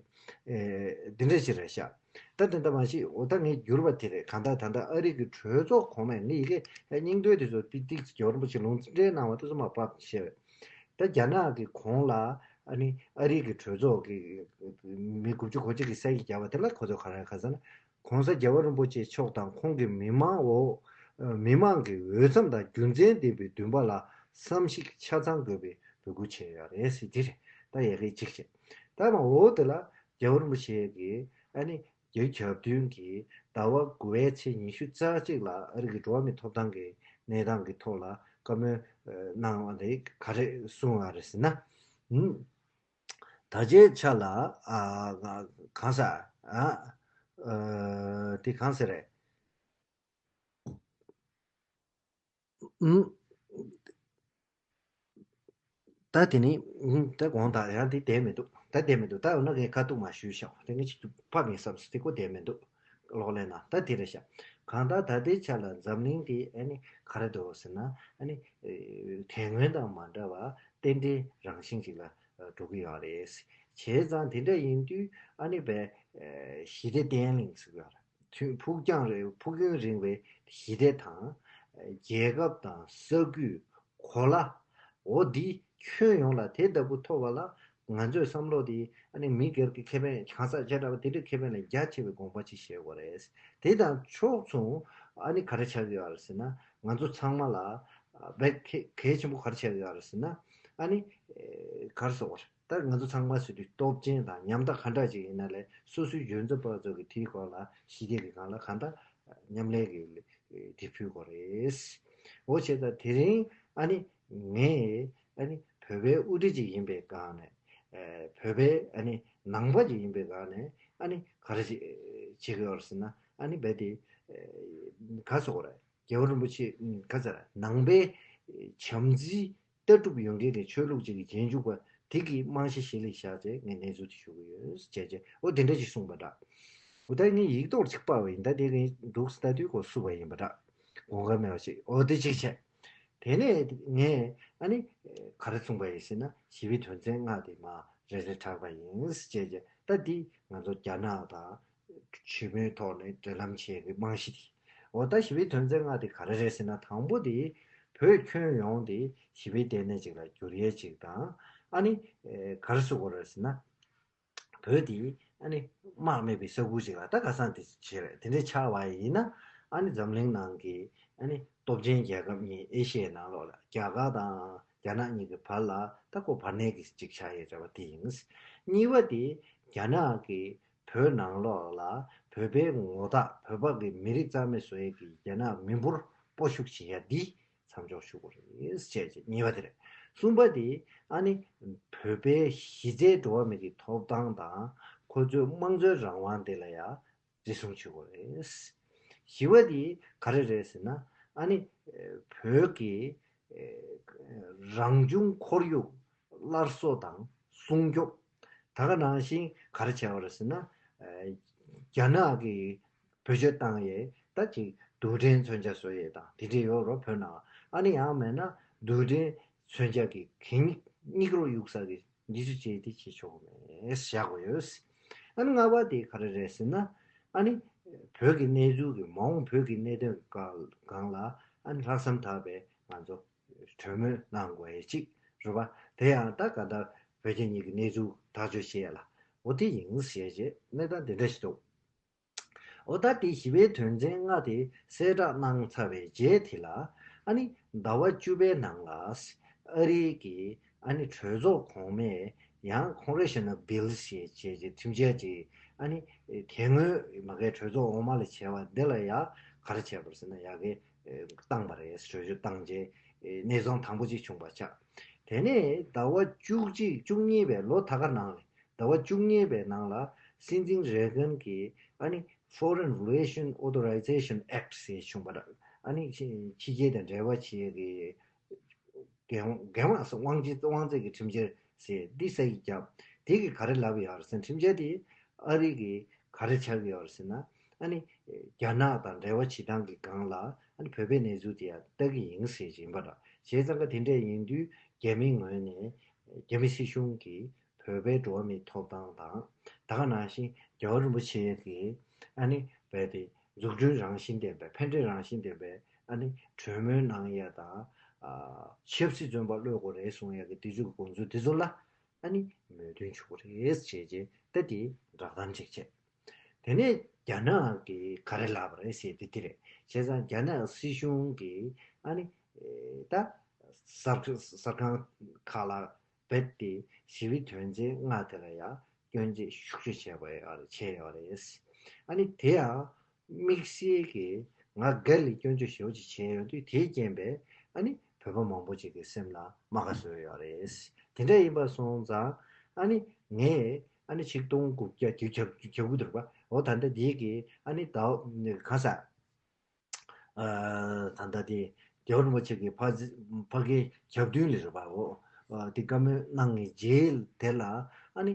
འདི་འདྲ་ཅིག་རེད་ཤག་ད་དེ་འདྲ་མ་ཞིག་འོ་ད་ངས་བསྒྱུར་བ་དེ་རེད། གང་ལྟར་ད་ལྟ་ཨ་རི་གི་གྲོས་ཚོགས་གོང་མས་ངས་ཡི་གེ་སྙིང་དོན་དེ་ཚོ་ཏིག་ཏིག་རྒྱལ་བ་རིན་པོ་ཆེ་ལུང་འདྲེན་གནང་བ་དེ་ཚོ་མར་ཕབ་བྱས་པས། ད་རྒྱ་ནག་གི་གོང་ལ་ཨ་ནི་ཨ་རི་གི་གྲོས་ཚོགས་ཀྱི་མི་དགུ་བཅུ་གོ་གཅིག་གི་གསལ་བཤད་བརྒྱབ་པ་དེ་ལ་ཁོ་ཚོ་ག་རེ་ག་ཟེར་ན། ༸གོང་ས་རྒྱལ་བ་རིན་པོ་ཆེ་མཆོག་དང་ཁོང་གི་མི་མང་འོག་མི་མང་གི་འོས་འཚམ་དང་རྒྱུ་མཚན་ལྡན་པའི་འདུན་པ་ལ་བསམ་གཞིག་ཆ་ཚང་དགོས་པའི་འབོད་སྐུལ་བྱས་ཡོད་རེད་ཟེར། འདི་རེད། ད་ཡ་གི་གཅིག་བྱས། ད་མ་འོ་དེ་ལ་རྒྱལ་བ་རིན་པོ་ཆེ་གིས་ཨ་ནི་རྒྱ་གར་བསྟུན་གྱིས་ཟླ་བ་དགུ་པའི་ཚེས་ཉི་ཤུ་རྩ་གཅིག་ལ་ཨ་རི་གི་འགྲོ་བ་མིའི་ཐོབ་ཐང་གི་གནས་སྟངས་ཀྱི་ཐོག་ལ་བཀའ་མོལ་གནང་བ་དེ་ག་རེ་གསུངས་པ་རེད་ཟེར་ན། ད་ཆའི་ཆ་ལ་ཨ་གང་ཟག་ཨ་དེ་གང་ཟེར་རེད། ད་དེ་ནི་ད་དགོངས་དག་ཡང་དེ་བསྡད་མི་འདུག་ད་བསྡད་མི་འདུག་ད་འོ་ན་ངས་ཁ་ཐུག་མ་ཞུས་ཤག་དེ་ངས་ཅིག་ཕབ་ཡིན་བསམ་སོང་། དེ་ཀོ་བསྡད་མི་འདུག་གློག་ཀླད་ནང་ད་དེ་རེད་ཤག་གང་ལྟར་ད་ལྟའི་ཆ་ལ་འཛམ་གླིང་དེ་ཨ་ནི་ག་རེ་འདུག་ཟེར་ན། ཨ་ནི་དེ་སྔོན་དང་མ་འདྲ་བ་རྟེན་འབྲེལ་རང་བཞིན་ཅིག་ལ་འགྲོ་གི་ཡོད་རེད། བྱས་ཙང་དེ་འདྲ་ཡིན་དུས་ཨ་ནི་བས་ཞི་བདེ་བརྟན་ལྷིང་ཟེར་གི་ཡོད་རེད། ཕུགས་རྒྱང་རིང་ཕུགས་རྒྱང་རིང་བའི་ཞི་བདེ་དང་རྒྱལ་ཁབ་དང་ས་ཁུལ་གོ་ལ། འོ་འདི་ཁྱོན་ཡོངས་ལ་དེ་ལྟ་བུ་ཐོབ་པ་ལ་ང་ཚོས་བསམ་བློ་དེ་ཨ་ནི་མི་སྒེར་གྱི་ཁེ་ཕན་གང་ཟག་བྱེ་བྲག་པ་དེ་འདྲའི་ཁེ་ཕན་ལས་རྒྱ་ཆེ་བའི་དགོངས་པ་ཅིག་བཞེས་དགོས་རེད། དེ་དང་ཕྱོགས་མཚུངས་ཨ་ནི་ག་རེ་ཆགས་ཀྱི་ཡོད་རེད་ཟེར་ན། ང་ཚོ་ཚང་མ་ལ་བས་གལ་ཆེན་པོ་ག་རེ་ཆགས་ཀྱི་ཡོད་རེད་ཟེར་ན། ཨ་ནི་ག་རེ་ཟེར་དགོས་རེད། ད་ང་ཚོ་ཚང་མ་ཟེར་དུས་སྟོབས་ཆེན་དང་ཉམ་ཐག་ག་འདྲ་ཅིག་ཡིན་ན་ལས་སོ་སོའི་འཇོན་ཚོད་པ་ཚོ་གི་དེའི་སྐོར་ལ་ཞི་བདེ་གི་སྒང་ལ་གང་ལྟར་མཉམ་ལས་ཀྱི་དེ་ཕུལ་དགོས་རེད། འོ་བྱས་ཙང་དེ་རིང་ཨ་ནི་ངས་ཨ་ནི་བོད་པའི་དབུ་ཁྲིད་ཅིག་ཡིན་པའི་སྒང་ནས། བོད་པའི་ཨ་ནི་ནང་པ་ཅིག་ཡིན་པའི་སྒང་ནས་ཨ་ནི་ག་རེ་བྱེད་ཀྱི་ཡོད་རེད་ཟེར་ན། ཨ་ནི་རྦད་དེ་ག་ཟེར་དགོས་རེད། རྒྱལ་བ་རིན་པོ་ཆེ་ག་ཟེར་ནང་པའི་བྱམས་བརྩེའི་ལྟ་གྲུབ་ཡོད་མཁན་གྱི་ཆོས་ལུགས་ཅིག་གི་རྗེས་འཇུག་པ་དེ་གི་རྨང་གཞི་གཞི་ལ་བཞག་བྱས་ངས་གནས་ཚུལ་དེ་ཞུ་གི་ཡོད་ཅེས་བྱས། འོ་དེ་འདྲ་ཅིག་གསུངས་པ་འདྲ། འོ་ད་ངས་ཡིག་ཐོག་ཅིག་ཕབ་པ་ཡིན། ད་དེ་ངས་འདུག་ལྟ་དུས་གོ་བསུབས་པ་ཡིན་པ་འདྲ། དགོངས་ཀ་མེད་པ་ཅིག་འོ་དེ་ཅིག་བྱས། དེ་ནས་ངས་ཨ་ནི་ག་རེ་གསུངས་པ་ཡིན་ཟེར་ན། ཞི་བའི་དོན་ཚན་ལྔ་དེ་མར་རེ་རེ་བསྒྲགས་པ་ཡིན་ཅེས་བྱས། ད་འདི་ང་ཚོ་རྒྱ་ནག་དང་ཆེན་མོའི་ཐོག་ནས་འབྲེལ་ལམ་བྱེད་ཀྱི་རྨང་གཞི་དེ། འོ་ད་ཞི་བའི་དོན་ཚན་ལྔ་དེ་ག་རེ་རེད་ཟེར་ན། དང་པོ་དེ་བོད་ཁྱོན་ཡོངས་དེ་ཞི་བའི་ལྟེ་གནས་ཅིག་ལ་འགྱུར་ཡས་ཅིག་དང་། ཨ་ནི་ག་རེ་ཟེར་དགོས་རེད་ཟེར་ན། བོད་དེ་ཨ་ནི་དམག་མེད་པའི་ས་ཁུལ་ཅིག་ལ་ད་ཁ་སང་དེ་བྱས་རེད། དེ་འདྲ་ཆགས་པ་ཡིན་ན། ཨ་ནི་འཛམ་གླིང་ནང་གི་ཨ་ནི་སྟོབས་ཆེན་རྒྱལ་ཁབ་གཉིས་ཨེ་ཤི་ཡའི་ནང་ལོགས་ལ་རྒྱ་གར་དང་རྒྱ་ནག་གཉིས་ཀྱི་བར་ལ་ད་ཁོ་བར་གནས་ཀྱི་ཅིག་ཆགས་ཡས་རེད་པ་དེ་ཡིན། གཉིས་པ་དེ་རྒྱ་ནག་གི་བོད་ནང་ལོགས་ལ་བོད་པའི་ངོ་རྟགས་བོད་པ་གི་མི་རིགས་རྩ་མེད་བཟོ་ཡས་ཀྱི་རྒྱ་ནག་མི་འབོར་སྤོ་བཤུག་བྱེད་ཡ་འདི་མཚམས་འཇོག་ཞུ་དགོས་རེད་ཅེས་བྱས། གཉིས་པ་དེ་རེད། གསུམ་པ་དེ་ཨ་ནི་བོད་པའི་གཞི་རྩའི་འགྲོ་བ་མི་གི་ཐོབ་ཐང་དང་ཁོ་ཚོའི་དམངས་གཙོའི་རང་དབང་དེ་ལ་ཡང་བརྩི་སྲུང་བྱེད་དགོས་རེད། བཞི་པ་དེ་ག་རེ་རེད་ཟེར་ན། ཨ་ནི་བོད་ཀྱི་རང་བྱུང་ཁོར་ཡུག་སླར་གསོ་དང་སྲུང་སྐྱོབ། ད་ག་ནང་བཞིན་ག་རེ་བྱས་པ་རེད་ཟེར་ན། རྒྱ་ནག་གི་བེད་སྤྱོད་བཏང་ཡས་ད་ཅིག་རྡུལ་ཕྲན་མཚོན་ཆ་བཟོ་ཡས་དང་དེ་འདྲས་ཡོད་རོ་བོད་ནང་། ཨ་ནི་ཡང་མེད་ན་རྡུལ་ཕྲན་མཚོན་ཆ་གི་གད་སྙིགས་སྙིགས་རོ་གཡུག་ས་གི་འདི་ཚོ་བྱས་དེ་བྱེད་ཆོག་གི་མེད་བཞག་གི་ཡོད། ཨ་ནི་ལྔ་པ་དེ་ག་རེ་རེད་ཟེར་ན། ཨ་ནི་བོད་ཀྱི་གནས་ཚུལ་གྱི་མ་འོངས་བོད་ཀྱི་གནད་དོན་སྒང་ལ་ཨ་ནི་ལྷག་བསམ་དག་པའི་ང་ཚོ་གྲོས་མོལ་གནང་དགོས་ཡས་ཅིག་རེད་པ། དེ་ཡང་ད་ག་ད་བོད་རྒྱ་གཉིས་ཀྱི་གནས་ཚུལ་ཐག་གཅོད་བྱེད་ཡ་ལ་འོ་དེ་ཡིན་ཞེས་བྱས་གནས་སྟངས་དེ་འདྲ་ཞིག་འདུག་འོ་ད་དེ་ཞི་བའི་དོན་ཚན་ལྔ་དེ་གསལ་བསྒྲགས་གནང་ཚར་བའི་རྗེས་དེ་ལ་ཨ་ནི་ཟླ་བ་བཅུ་པའི་ནང་ལ་ཨ་རིའི་གི་ཨ་ནི་གྲོས་ཚོགས་གོང་མས་ཡང་Congressional Bills་ཞེས་བྱས་ཀྱི་ཁྲིམས་འཆར་ཅིག་ཨ་ནི་དེ་སྔོན་མ་གའི་གྲོས་ཚོགས་འོག་མ་ལ་བྱས་པ་འདི་ལ་ཡང་ག་རེ་བྱས་པ་རེད་ཟེར་ན། ཡ་གི་བཏང་བ་རེད། གྲོས་ཆོད་བཏང་རྗེས་གནས་སྟངས་དང་པོ་གཅིག་བྱུང་བ་ཆགས། དེ་ནས་ཟླ་བ་བཅུ་གཅིག་བཅུ་གཉིས་པའི་ལོ་ད་ག་ནང་ལ་ཟླ་བ་བཅུ་གཉིས་པའི་ནང་ལ་སྲིད་འཛིན་རེ་གན་གྱིས་ཨ་ནི་Foreign Relation Authorization Act་ཟེར་བྱུང་བ་རེད། ཨ་ནི་ཕྱི་ཕྱི་རྒྱལ་དང་འབྲེལ་བ་བྱེད་ཀྱི་འགན་འགན་དབང་ས་དབང་ཆེ་དབང་ཚད་ཀྱི་ཁྲིམས་འཆར་ཟེར་འདི་ས་ཡིག་བརྒྱབ། དེ་གིས་ག་རེ་ལབ་ཡོད་རེད་ཟེར་ན། ཁྲིམས་འཆར་དེ་ཨ་རི་གི་ག་རེ་ཆགས་ཀྱི་ཡོད་རེད་ཟེར་ན། ཨ་ནི་རྒྱ་ནག་དང་འབྲེལ་བ་བྱེད་སྟངས་ཀྱི་སྒང་ལ་ཨ་ནི་བོད་པའི་གནས་ཚུལ་དེ་ཡང་ལྟ་གི་ཡིན་ཟེར་གྱི་ཡིན་པ་འདྲ། བྱས་ཙང་ཀ་དེ་འདྲས་ཡིན་དུས་རྒྱ་མིའི་ངོས་ནས་རྒྱ་མི་སྲིད་གཞུང་གིས་བོད་པའི་འགྲོ་བ་མིའི་ཐོབ་ཐང་དང་། ད་ག་ནང་བཞིན་རྒྱལ་བ་རིན་པོ་ཆེ་གི་ཨ་ནི་བོད་དེ་འཛུགས་སྐྲུན་རང་བཞིན་ལྡན་པའི་ཕན་འབྲས་རང་བཞིན་ལྡན་པའི་ཨ་ནི་གྲོས་མོལ་གནང་ཡ་དང་། ཨ་ཆབ་སྲིད་བཙོན་པ་གློད་དགོས་རེད་གསུང་ཡ་གི་དེ་ཚོ་གི་དགོངས་ཚུལ་དེ་ཚོ་ལ་ཨ་ནི་མོས་མཐུན་བྱུང་རེད་བྱས་རྗེས་ད་དེ་བསྒྲགས་གཏམ་ཅིག་བྱས། དེ་ནས་རྒྱ་ནག་གིས་ག་རེ་ལབ་པ་རེད་ཟེར་དེ་དེ་རེད། བྱས་ཙང་རྒྱ་ནག་སྲིད་གཞུང་གིས་ཨ་ནི་ད་གསར་གསར་ཁང་ཁག་ལ་རྦད་དེ་ཞི་བའི་དོན་ཚན་ལྔ་དེ་ལ་ཡང་སྐྱོན་བརྗོད་ཤུགས་ཆེ་བྱས་པ་ཡོད་རེད། བྱས་ཡོད་རེད། ཨ་ནི་དེ་ཡང་དམིགས་བསལ་གྱིས་ང་སྒེར་ལ་སྐྱོན་བརྗོད་ཞེ་པོ་ཅིག་བྱས་ཡོང་དུས། དེའི་རྐྱེན་པས་ཨ་ནི་བོད་པ་མང་པོ་ཅིག་གི་སེམས་ལ་རྨ་ཁ་བཟོས་ཡོད་རེད། དེ་འདྲ་ཡིན་པ་སོང་ཙང་ཨ་ནི་ངས་ཨ་ནི་ཆིག་སྟོང་དགུ་བརྒྱ་བརྒྱད་ཅུ་གྱ་དགུ་དུ་རེད་པ། འོ་ད་ལྟ་འདི་གི་ཨ་ནི་ཟླ་བ་ག་ས། ཨ་ད་ལྟ་དེ་རྒྱལ་བ་རིན་པོ་ཆེ་གི་ཕ་ཕ་གིའི་རྒྱབ་མདུན་ལ་རེད་པ། འོ་ཨ་དེ་བཀའ་མོལ་གནང་བའི་རྗེས་དེ་ལ་ཨ་ནི་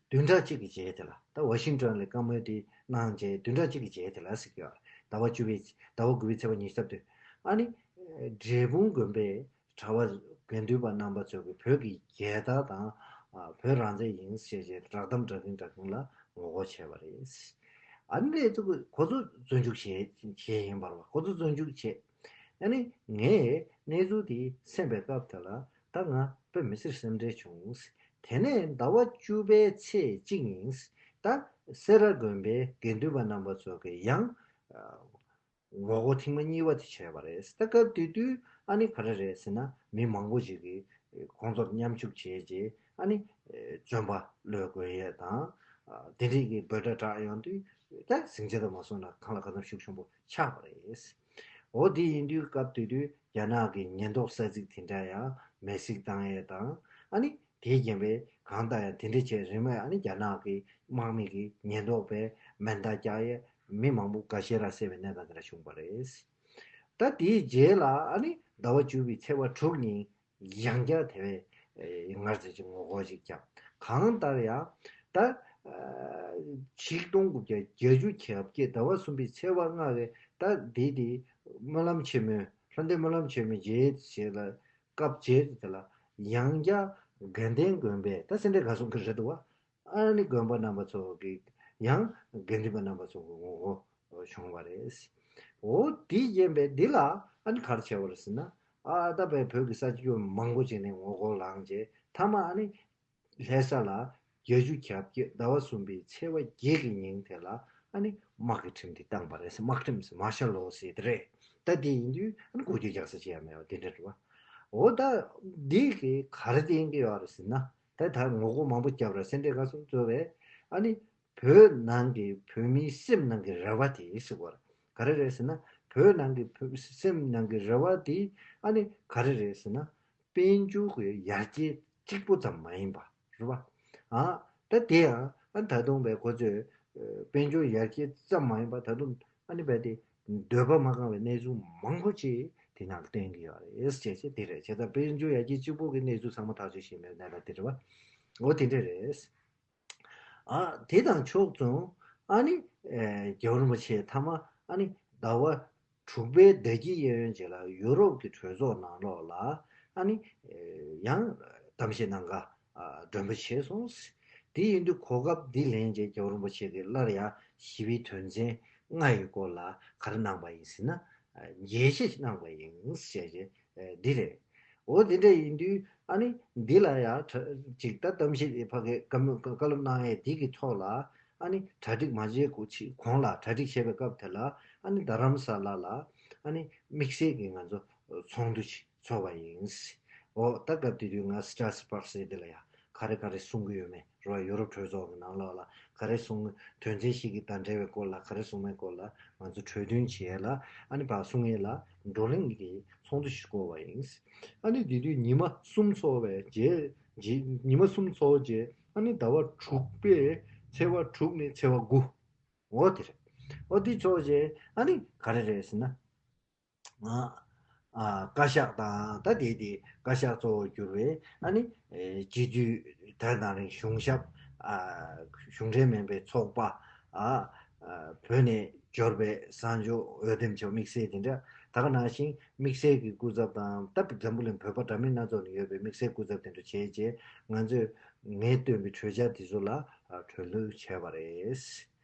བདུན་ཕྲག་གཅིག་གི་རྗེས་དེ་ལ། ད་ཝ་ཤིང་ཊོན་ལ་བཀའ་མོལ་དེ་གནང་རྗེས་བདུན་ཕྲག་གཅིག་གི་རྗེས་དེ་ལ་ཟེར་གྱི་ཡོད་རེད། ཟླ་བ་བཅུ་པའི་ཟླ་བ་དགུ་པའི་ཚེས་པ་ཉི་ཤུ་རྩ་བདུན། ཨ་ནི་འབྲས་སྤུངས་དགོན་པའི་གྲྭ་པ་དགེ་འདུན་པ་རྣམ་པ་ཚོ་གིས་བོད་ཀྱི་རྒྱལ་དར་དང་། ཨ་བོད་རང་བཙན་ཡིན་ཞེས་བྱས་བསྒྲགས་གཏམ་བསྒྲགས་མཁན་བསྒྲགས་མཁན་ལ་ངོ་རྒོལ་བྱས་པ་རེད། ཨ་ནི་ལས་ཚོ་ཁོ་ཚོ་བཙོན་འཇུག་བྱས་བྱས་ཡིན་པ་རེད་པ། ཁོ་ཚོ་བཙོན་འཇུག་བྱས། ཨ་ནི་ངས་གནས་ཚུལ་དེ་གསན་པའི་སྐབས་དེ་ལ་ད་ང་དཔེ་མི་སྲིད་སེམས་ཁྲལ་བྱུང་། དེ་ནས་ཟླ་བ་བཅུ་པའི་ཚེས་གཅིག་ཉིན་ད་སེ་ར་དགོན་པའི་དགེ་འདུན་པ་རྣམ་པ་ཚོ་གིས་ཡང་ངོ་རྒོལ་ཐེངས་མ་གཉིས་པ་དེ་བྱས་པ་རེད། ད་སྐབས་དེ་དུས་ཨ་ནི་ག་རེ་རེད་ཟེར་ན། མི་མང་པོ་ཞིག་གིས་ཁོང་ཚོར་མཉམ་ཞུགས་བྱས་རྗེས་ཨ་ནི་བཙོན་པ་གློད་དགོས་ཡས་དང་། དེ་འདྲས་ཀྱི་འབོད་སྒྲ་བསྒྲགས་ཡོང་དུས་ད་ཟིང་ཆ་དང་མ་སོང་ན་གང་ལ་གང་འཚམ་ཤུགས་ཆེན་པོ་ཆགས་པ་རེད། འོ་དེ་ཡིན་དུས་སྐབས་དེ་དུས་རྒྱ་ནག་གི་ཉེན་རྟོག་ས་ཚིགས་དེ་འདྲ་ཡང་མེ་བསྲེགས་བཏང་ཡས་དང་། ཨ་ནི་དེའི་རྐྱེན་པས་གང་ལྟར་ཡང་དེ་འདྲ་བྱས་རིང་མོད་ཨ་ནི་རྒྱ་ནག་གི་དམག་མི་གིས་ཉེན་རྟོག་པས་མེ་མདའ་བརྒྱབ་ཡས་མི་མང་པོ་འགའ་ཤས་རང་བསད་པའི་གནས་སྟངས་དེ་འདྲ་བྱུང་བ་རེད། ད་དེའི་རྗེས་ལ་ཨ་ནི་ཟླ་བ་བཅུ་པའི་ཚེས་པ་དྲུག་ཉིན་ཡང་བསྐྱར་དེ་བས་ཨེ་སྔར་བཞིན་གྱི་ངོ་རྒོལ་ཞིག་བརྒྱབ། གང་ལྟར་ཡང་ད་ཨ་ཆིག་སྟོང་དགུ་བརྒྱ་བརྒྱད་ཅུ་གྱ་བརྒྱད་ཟླ་བ་གསུམ་པའི་ཚེས་པ་ལྔ་རེད། ད་འདི་དེ་སྨོན་ལམ་ཆེན་མོའི་ལྷ་ལྡན་སྨོན་ལམ་ཆེན་མོའི་རྗེས་རྗེས་ལ་སྐབས་རྗེས་དེ་ལ་ཡང་བསྐྱར་དགའ་ལྡན་དགོན་པའི། ད་སེ་འབྲས་དགའ་གསུམ་གྱི་རེད་འདུག་བ། ཨ་ནི་དགོན་པ་རྣམ་པ་ཚོ་གི་ཡང་དགེ་འདུན་པ་རྣམ་པ་ཚོ་གི་ངོ་རྒོལ་བྱུང་བ་རེད། འོ་དེའི་རྐྱེན་པས་འདི་ལ་ཨ་ནི་ག་རེ་བྱས་པ་རེད་ཟེར་ན། ཨ་ད་བོད་ཀྱི་ས་ཆ་མང་པོ་ཅིག་ནས་ངོ་རྒོལ་ལངས་རྗེས་མཐའ་མ་ཨ་ནི་ལྷ་ས་ལ་བརྒྱད་ཅུ་གྱ་བརྒྱད་ཟླ་བ་གསུམ་པའི་ཚེས་པ་བརྒྱད་ཀྱི་ཉིན་དེ་ལ་ཨ་ནི་དམག་གི་ཁྲིམས་དེ་བཏང་བ་རེད། དམག་ཁྲིམས་ཟེར་མར་ཤལ་ལོ་ཟེར་དེ་རེད། ད་དེ་ཡིན་དུས་ཨ་ནི་འགུལ་སྐྱོད་རྒྱག་ས་ཅི་ཡང་མེད་པ་དེ་འདྲ་རེད་བ། འོ་ད་འདི་གི་ག་རེ་བསྟན་གྱི་ཡོད་རེད་ཟེར་ན། ད་ད་ངོ་རྒོལ་མང་པོ་བརྒྱབ་ར་སེ་འབྲས་དགའ་གསུམ་གཙོས་པའི་ཨ་ནི་བོད་ནང་གི་བོད་མིའི་སེམས་ནང་གི་རེ་བ་དེ་ཟེར་བ་རེད། ག་རེ་རེད་ཟེར་ན། བོད་ནང་གི་བོད་སེམས་ནང་གི་རེ་བ་དེ་ཨ་ནི་ག་རེ་རེད་ཟེར་ན། དཔལ་འབྱོར་གྱི་ཡར་རྒྱས་གཅིག་པོ་ཙམ་མ་ཡིན་པ་རེད་བ། ཨ་ད་དེ་ཡང་ཨ་ད་དུང་བས་ཁོ་ཚོས་ཨ་དཔལ་འབྱོར་ཡར་རྒྱས་ཙམ་མ་ཡིན་པ་ད་དུང་ཨ་ནི་བས་དེ་འདོད་པ་མ་ཁེངས་པའི་གནས་ཚུལ་མང་པོ་ཅིག་དེ་ནང་ལ་བསྟན་གྱི་ཡོད་རེད་ཅེས་བྱས་དེ་རེད། བྱས་ཙང་དཔལ་འབྱོར་ཡར་རྒྱས་གཅིག་པོ་གི་གནས་ཚུལ་ཚང་མ་ཐག་གཅོད་བྱས་མེད་ནའི་ད་དེ་རེད་བ། འོ་དེ་འདྲ་རེད། ཨ་དེ་དང་ཕྱོགས་མཚུངས་ཨ་ནི་ཨེ་རྒྱལ་བ་རིན་པོ་ཆེ་མཐའ་མ་ཨ་ནི་ཟླ་བ་དྲུག་པའི་ཟླ་དཀྱིལ་གཡས་གཡོན་རྗེས་ལ་ཡུ་རོབ་ཀྱི་གྲོས་ཚོགས་ནང་ལོགས་ལ་ཨ་ནི་ཨེ་ཡང་གཏམ་བཤད་གནང་ག་ཨ་མགྲོན་འབོད་བྱས་སོང་། དེ་ཡིན་དུས་གོ་སྐབས་འདི་ལེན་རྗེས་རྒྱལ་བ་རིན་པོ་ཆེ་གིས་སླར་ཡང་ཞི་བའི་དོན་ཚན་ལྔ་ཡི་སྐོར་ལ་ག་རེ་གནང་པ་ཡིན་ཟེར་ན། ཨ་འགྲེལ་བཤད་ཅིག་གནང་པ་ཡིན་ཞེས་ཨ་འདི་རེད། འོ་དེ་འདྲ་ཡིན་དུས་ཨ་ནི་འདི་ལ་ཡང་གྲ་ཅིག་ད་གཏམ་བཤད་ཕ་གི་བཀའ་མོལ་བཀའ་སློབ་གནང་ཡས་འདི་གི་ཐོག་ལ་ཨ་ནི་གྲ་སྒྲིག་མ་བྱས་གོང་ལ། གྲ་སྒྲིག་བྱས་པའི་སྐབས་དེ་ལ་ཨ་ནི་རྡ་རམ་ས་ལ་ལ་ཨ་ནི་དམིགས་བསལ་གྱི་ང་ཚོ་ཚོགས་འདུ་ཅིག་ཚོགས་པ་ཡིན། འོ་ད་སྐབས་དེ་དུས་ང་སི་ཊ་ར་སི་བྷག་ཟེར་དེ་ལ་ཡང་ག་རེ་ག་རེ་གསུང་གི་ཡོད་མེད་རེད་བ། ཡུ་རོབ་གྲོས་ཚོགས་ཀྱི་ནང་ལོགས་ལ་ག་རེ་གསུང་། དོན་ཚན་ཞིག་གི་དང་འབྲེལ་བའི་སྐོར་ལ་ག་རེ་གསུང་མིན་སྐོར་ལ་ང་ཚོ་གྲོས་མཐུན་བྱེད་ཡས་ལ་ཨ་ནི་ཕར་གསུང་ཡས་ལ་བགྲོ་གླེང་གི་ཚོགས་འདུ་ཞིག་བསྐོར་བ་ཡིན། ཨ་ནི་དེ་དུས་ཉི་མ་གསུམ་ཚོགས་པའི་རྗེས་རྗེས་ཉི་མ་གསུམ་ཚོགས་རྗེས་ཨ་ནི་ཟླ་བ་དྲུག་པའི་ཚེས་པ་དྲུག་ནས་ཚེས་པ་དགུ། འོ་དེ་རེད། འོ་དེ་ཚོགས་རྗེས་ཨ་ནི་ག་རེ་རེད་ཟེར་ན། ང་ཨ་བཀའ་ཤག་དང་ད་དེ་དེ་བཀའ་ཤག་གཙོ་བོར་གྱུར་བའི་ཨ་ནི་ཨེ་སྤྱི་འཐུས་དེ་དང་རིང་གཞུང་ཞབས་ཨ་གཞུང་འབྲེལ་མིན་པའི་ཚོགས་པ་ཨ་ཨ་བོད་ནས་འབྱོར་བའི་གསར་འབྱོར་འོས་འདེམས་ཆོག་དམིགས་བསལ་དེ་འདྲ་ད་ག་ནང་བཞིན་དམིགས་བསལ་གྱི་སྐུ་ཚབ་དང་ད་འཛམ་བུ་གླིང་བོད་པ་འདྲ་མིན་སྣ་ཚོགས་ནས་ཡོད་པའི་དམིགས་བསལ་སྐུ་ཚབ་དེ་འདྲ་བྱས་རྗེས་ང་ཚོས་ངས་བཏོན་པའི་གྲོས་འཆར་དེ་ཚོ་ལ་ཨ་གྲོས་བསྡུར་བྱས་པ་རེད།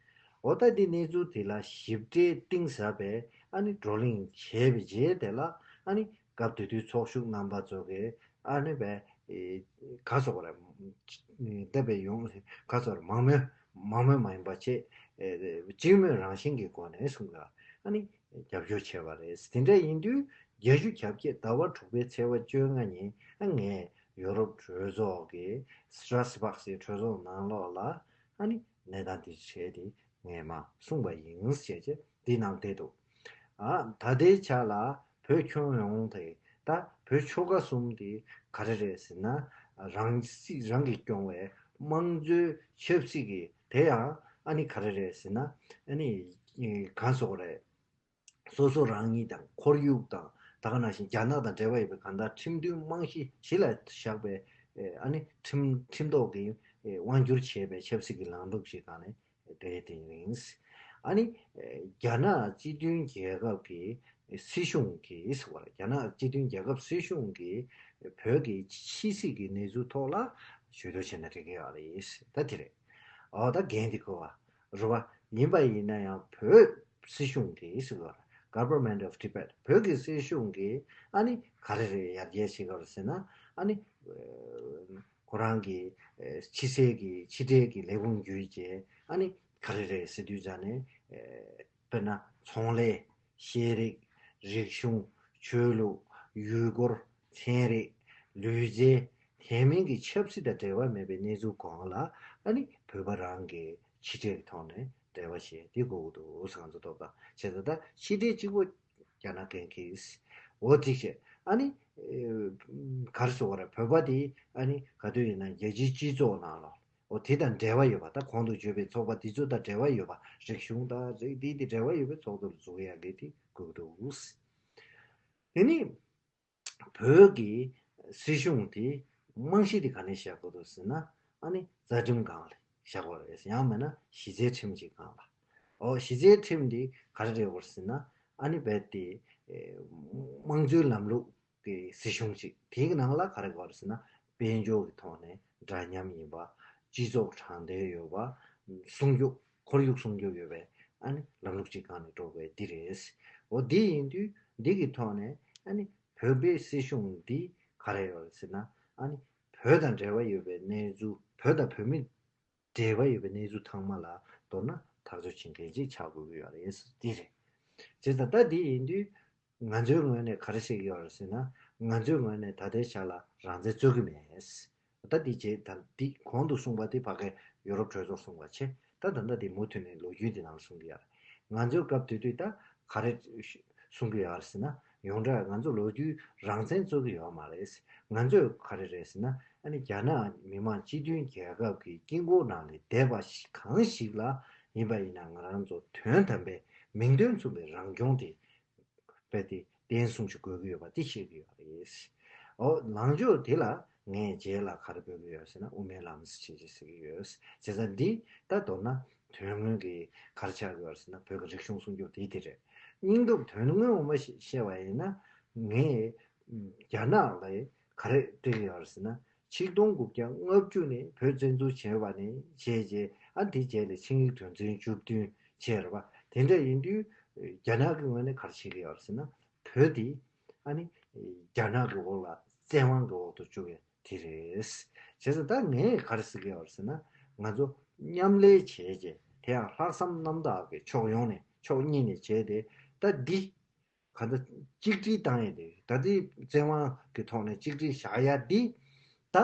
འོ་ད་འདི་གནས་ཚུལ་དེ་ལ་ཞིབ་ཕྲའི་གཏིང་ཟབ་པའི་ཨ་ནི་བགྲོ་གླེང་བྱས་པའི་རྗེས་དེ་ལ་ཨ་ནི་སྐབས་དེ་དུས་ཚོགས་ཞུགས་རྣམ་པ་ཚོ་གིས་ཨ་ནི་བས་ག་སོགས་རེད་འདས་པའི་ཡོང་ག་སོགས་མང་མོས་མང་མོས་མ་ཡིན་པ་ཆེས་སྤྱི་མོས་རང་བཞིན་གྱི་སྒོ་ནས་གསུང་ག་ཨ་ནི་རྒྱབ་སྐྱོར་བྱས་པ་རེད། དེ་འདྲ་ཡིན་དུས་བརྒྱད་ཅུ་གྱ་བརྒྱད་ཟླ་བ་དྲུག་པའི་ཚེས་པ་བཅོ་ལྔ་ཉིན་ཨ་ངས་ཡོ་རོབ་གྲོས་ཚོགས་ཀྱི་སི་ཏྲ་སི་བྷག་སི་གྲོས་ཚོགས་ནང་ལོགས་ལ་ཨ་ནི་གནས་སྟངས་དེ་བྱས་ཏེ་ངས་མ་གསུངས་པ་ཡིན་ཞེས་བྱས་འདི་ནང་བསྡད་འདུག་ཨ་ད་ལྟའི་ཆ་ལ་བོད་ཁྱོན་ཡོངས་དེ་ད་བོད་ཆོལ་ཁ་གསུམ་དེ་ག་རེ་རེད་ཟེར་ན་རང་སྲིད་རང་གིས་སྐྱོང་བའི་དམངས་གཙོའི་ཆབ་སྲིད་ཀྱི་དེ་ཡང་ཨ་ནི་ག་རེ་རེད་ཟེར་ན་ཨ་ནི་གང་སོགས་རེད། སོ་སོ་རང་ཉིད་དང་ཁོར་ཡུག་དང་ད་ག་ནང་བཞིན་རྒྱ་ནག་དང་འབྲེལ་བ་ཡོད་པའི་གང་ལྟར་ཁྲིམས་མཐུན་རྨང་གཞི་གཞི་ལ་བཞག་པའི་ཨ་ནི་ཁྲིམས་ཁྲིམས་ཐོག་གི་དབང་སྒྱུར་བྱས་པའི་ཆབ་སྲིད་ཀྱི་ལམ་ལུགས་ཤིག་སྒང་ནས་འབྲེལ་ཡོད་དེ་ཡིན། ཨ་ནི་རྒྱ་ནག་སྤྱི་མཐུན་རྒྱལ་ཁབ་ཀྱི་སྲིད་གཞུང་གིས་ཟེར་བ་རེད། རྒྱ་ནག་སྤྱི་མཐུན་རྒྱལ་ཁབ་སྲིད་གཞུང་གིས་བོད་ཀྱི་ཕྱི་སྲིད་ཀྱི་གནས་ཚུལ་ཐོག་ལ་ཞུ་གཏུག་བྱས་ན་འགྲིག་གི་ཡོད་རེད། ད་དེ་རེད། འོ་ད་འགན་དེ་ཁུར་བ་རེད་བ། ཡིན་པ་ཡིན་ན་ཡང་བོད་སྲིད་གཞུང་གིས་ཟེར་བ་Government of Tibet བོད་ཀྱི་སྲིད་གཞུང་གིས་ཨ་ནི་ག་རེ་རེད་ཡར་རྒྱས་བྱེད་དགོས་རེད་ཟེར་ན་ཨ་ནི་ཁོ་རང་གི་ཕྱི་གསལ་གྱི་ཕྱི་འབྲེལ་གྱི་ལས་ཁུངས་བརྒྱུད་བྱས་ཨ་ནི་ག་རེ་རེད་ཟེར་དུས་ཙང་ནས་དཔེར་ན་ཚོང་ལས། ཤེས་རིག་རིག་གཞུང་ཆོས་ལུགས་ཡུལ་སྐོར་ཚན་རིག་ལུས་རྩལ་དེ་མིན་གྱི་ཆབ་སྲིད་དང་འབྲེལ་བ་མེད་པའི་གནས་ཚུལ་གང་ལ་ཨ་ནི་བོད་པ་རང་གི་ཕྱི་འབྲེལ་ཐོག་ནས་འབྲེལ་བ་བྱས་དེ་དགོས་ཀྱི་འདུག་ཟེར་ང་ཚོ་ཐོབ་ཐང་བྱས་ཙང་ད་ཕྱི་འབྲེལ་གཅིག་པོ་རྒྱ་ནག་འགན་འཁྱེར། འོ་དེ་བྱས་ཨ་ནི་ག་རེ་ཟེར་བ་རེད། བོད་པ་དེ་ཨ་ནི་ག་དུས་ཡིན་ན་རྒྱལ་སྤྱིའི་སྤྱི་ཚོགས་ནང་ལ། འོ་དེ་དང་འབྲེལ་བ་ཡོད་པ་ད་གོང་དུ་བརྗོད་པའི་ཚོགས་པ་དེ་ཚོ་དང་འབྲེལ་བ་ཡོད་པ་རིག་གཞུང་དང་རིག་དེ་དེ་འབྲེལ་བ་ཡོད་པའི་ཚོགས་འདུ་ལ་འཛུལ་ཡག་གི་དེ་དགོས་ཀྱི་འདུག་དེ་ནི་བོད་ཀྱི་སྲིད་གཞུང་དེ་རྨང་གཞི་དེ་ག་ནས་བཞག་དགོས་འདུག་ཟེར་ན་ཨ་ནི་རྩ་ཁྲིམས་སྒང་ལ་བཞག་དགོས་རེད། ཡང་མིན་ན་གཞི་རྩའི་ཁྲིམས་ཀྱི་སྒང་ལ། འོ་གཞི་རྩའི་ཁྲིམས་དེ་ག་རེ་རེད་དགོས་ཟེར་ན་ཨ་ནི་རྦད་དེ་དམངས་གཙོའི་ལམ་ལུགས། གི་སྲིད་གཞུང་ཅིག་དེའི་ནང་ལ་ག་རེ་དགོས་རེད་ཟེར་ན་དཔལ་འབྱོར་གྱི་ཐོག་ནས་འདྲ་མཉམ་ཡིན་པ། སྤྱི་ཚོགས་དྲང་བདེན་ཡོད་པ། སྲུང་སྐྱོབ་ཁོར་ཡུག་སྲུང་སྐྱོབ་ཡོད་པའི་ཨ་ནི་ལམ་ལུགས་ཅིག་སྒང་ནས་འགྲོ་དགོས་འདི་རེད། འོ་འདི་ཡིན་དུས་འདི་གི་ཐོག་ནས་ཨ་ནི་བོད་པའི་སྲིད་གཞུང་འདི་ག་རེ་ཡོད་རེད་ཟེར་ན་ཨ་ནི་བོད་དང་འབྲེལ་བ་ཡོད་པའི་གནས་ཚུལ་བོད་དང་བོད་མི་འབྲེལ་བ་ཡོད་པའི་གནས་ཚུལ་ཚང་མ་ལ་མདོར་ན་ཐག་གཅོད་བྱེད་མཁན་ཅིག་ཆགས་དགོས་ཀྱི་ཡོད་རེད། འདི་རེད། བྱས་ཙང་ད་འདི་ཡིན་དུས་ང་ཚོའི་ངོས་ནས་ག་རེ་བཤད་ཀྱི་ཡོད་རེད་ཟེར་ན་ང་ཚོའི་ངོས་ནས་ད་ལྟའི་ཆ་ལ་རང་བཙན་རྩོད་ཀྱི་མེད། ད་འདི་རྗེས་ད་འདི་གོང་དུ་གསུངས་པ་འདི་ཕ་གའི་ཡོ་རོབ་གྲོས་ཚོགས་གསུངས་པ་བྱས་ད་ད་ལྟ་འདི་མུ་མཐུད་ནས་ལོ་རྒྱུས་འདི་ནང་གསུང་གི་ཡོད་རེད། ང་ཚོའི་སྐབས་དེ་དུས་ད་ག་རེ་གསུང་གི་ཡོད་རེད་ཟེར་ན་ཡོངས་གྲགས་ང་ཚོ་ལོ་རྒྱུས་རང་བཙན་རྩོད་ཀྱི་ཡོད་མ་རེད། ང་ཚོས་ག་རེ་རེད་ཟེར་ན་ཨ་ནི་རྒྱ་ནག་མི་དམངས་སྤྱི་མཐུན་རྒྱལ་ཁབ་ཀྱི་དཀྱིལ་འཁོར་ནང་ནས་བསྡད་པ་ཞིག་གང་ཞིག་ལ་ཡིན་པ་ཡིན་ན་ང་རང་ཚོ་དོན་དམ་པའི་མིང་དོན་མཚུངས་པའི་རང་སྐྱོང་དེ་རྦད་དེ་བརྟན་སྲུང་ཞིག་དགོས་ཀྱི་ཡོད་པ་དེ་བཤད་ཀྱི་ཡོད་རེད། འོ་ལངས་ཕྱོགས་དེ་ལ་ངས་རྗེས་ལ་ག་རེ་འབོད་ཀྱི་ཡོད་ཟེར་ན་དབུ་མའི་ལམ་ཟེར་བྱས་ཟེར་གྱི་ཡོད། བྱས་ཙང་འདི་ད་མདོར་ན་དོན་དངོས་ཀྱི་ག་རེ་ཆགས་ཀྱི་ཡོད་ཟེར་ན་བོད་ཀྱི་རིག་གཞུང་སྲུང་སྐྱོབ་དེ་དེ་རེད། སྙིང་སྟོབས་དོན་དངོས་ངོ་མ་ཞིག་བཤད་པ་ཡིན་ན་ངས་རྒྱ་ནག་ལ་ག་རེ་སྤྲད་ཀྱི་ཡོད་ཟེར་ན། ཆིག་སྟོང་དགུ་བརྒྱ་ལྔ་བཅུ་ནས་བོད་བཙན་འཛུལ་བྱས་པ་ནས་བྱས་རྗེས་ཨ་དེ་རྗེས་ལ་ཆིངས་ཡིག་དོན་ཚན་བཅུ་བདུན་བྱས་རེད་པ། དེ་འདྲ་ཡིན་དུས་རྒྱ་ནག་གི་ངོས་ནས་ག་རེ་བྱེད་ཀྱི་ཡོད་རེད་ཟེར་ན་བོད་དེ་ཨ་ནི་རྒྱ་ནག་གི་འོག་ལ་བཙན་དབང་གི་འོག་ཏུ་བཅུག་ཡ་དེ་རེད། བྱས་ཙང་ད་ངས་ག་རེ་ཟེར་གྱི་ཡོད་རེད་ཟེར་ན་ང་ཚོ་མཉམ་ལས་བྱས་རྗེས་དེ་ཡང་ལྷག་བསམ་རྣམ་དག་གི་ཕྱོགས་ཡོངས་ནས་ཕྱོགས་གཉིས་ནས་བྱས་ཏེ་ད་འདི། ག་ད་གཅིག་སྒྲིལ་བཏང་ཡས་དེ་ད་ལྟའི་བཙན་དབང་གི་ཐོག་ནས་གཅིག་སྒྲིལ་བཞག་ཡ་འདི་ད་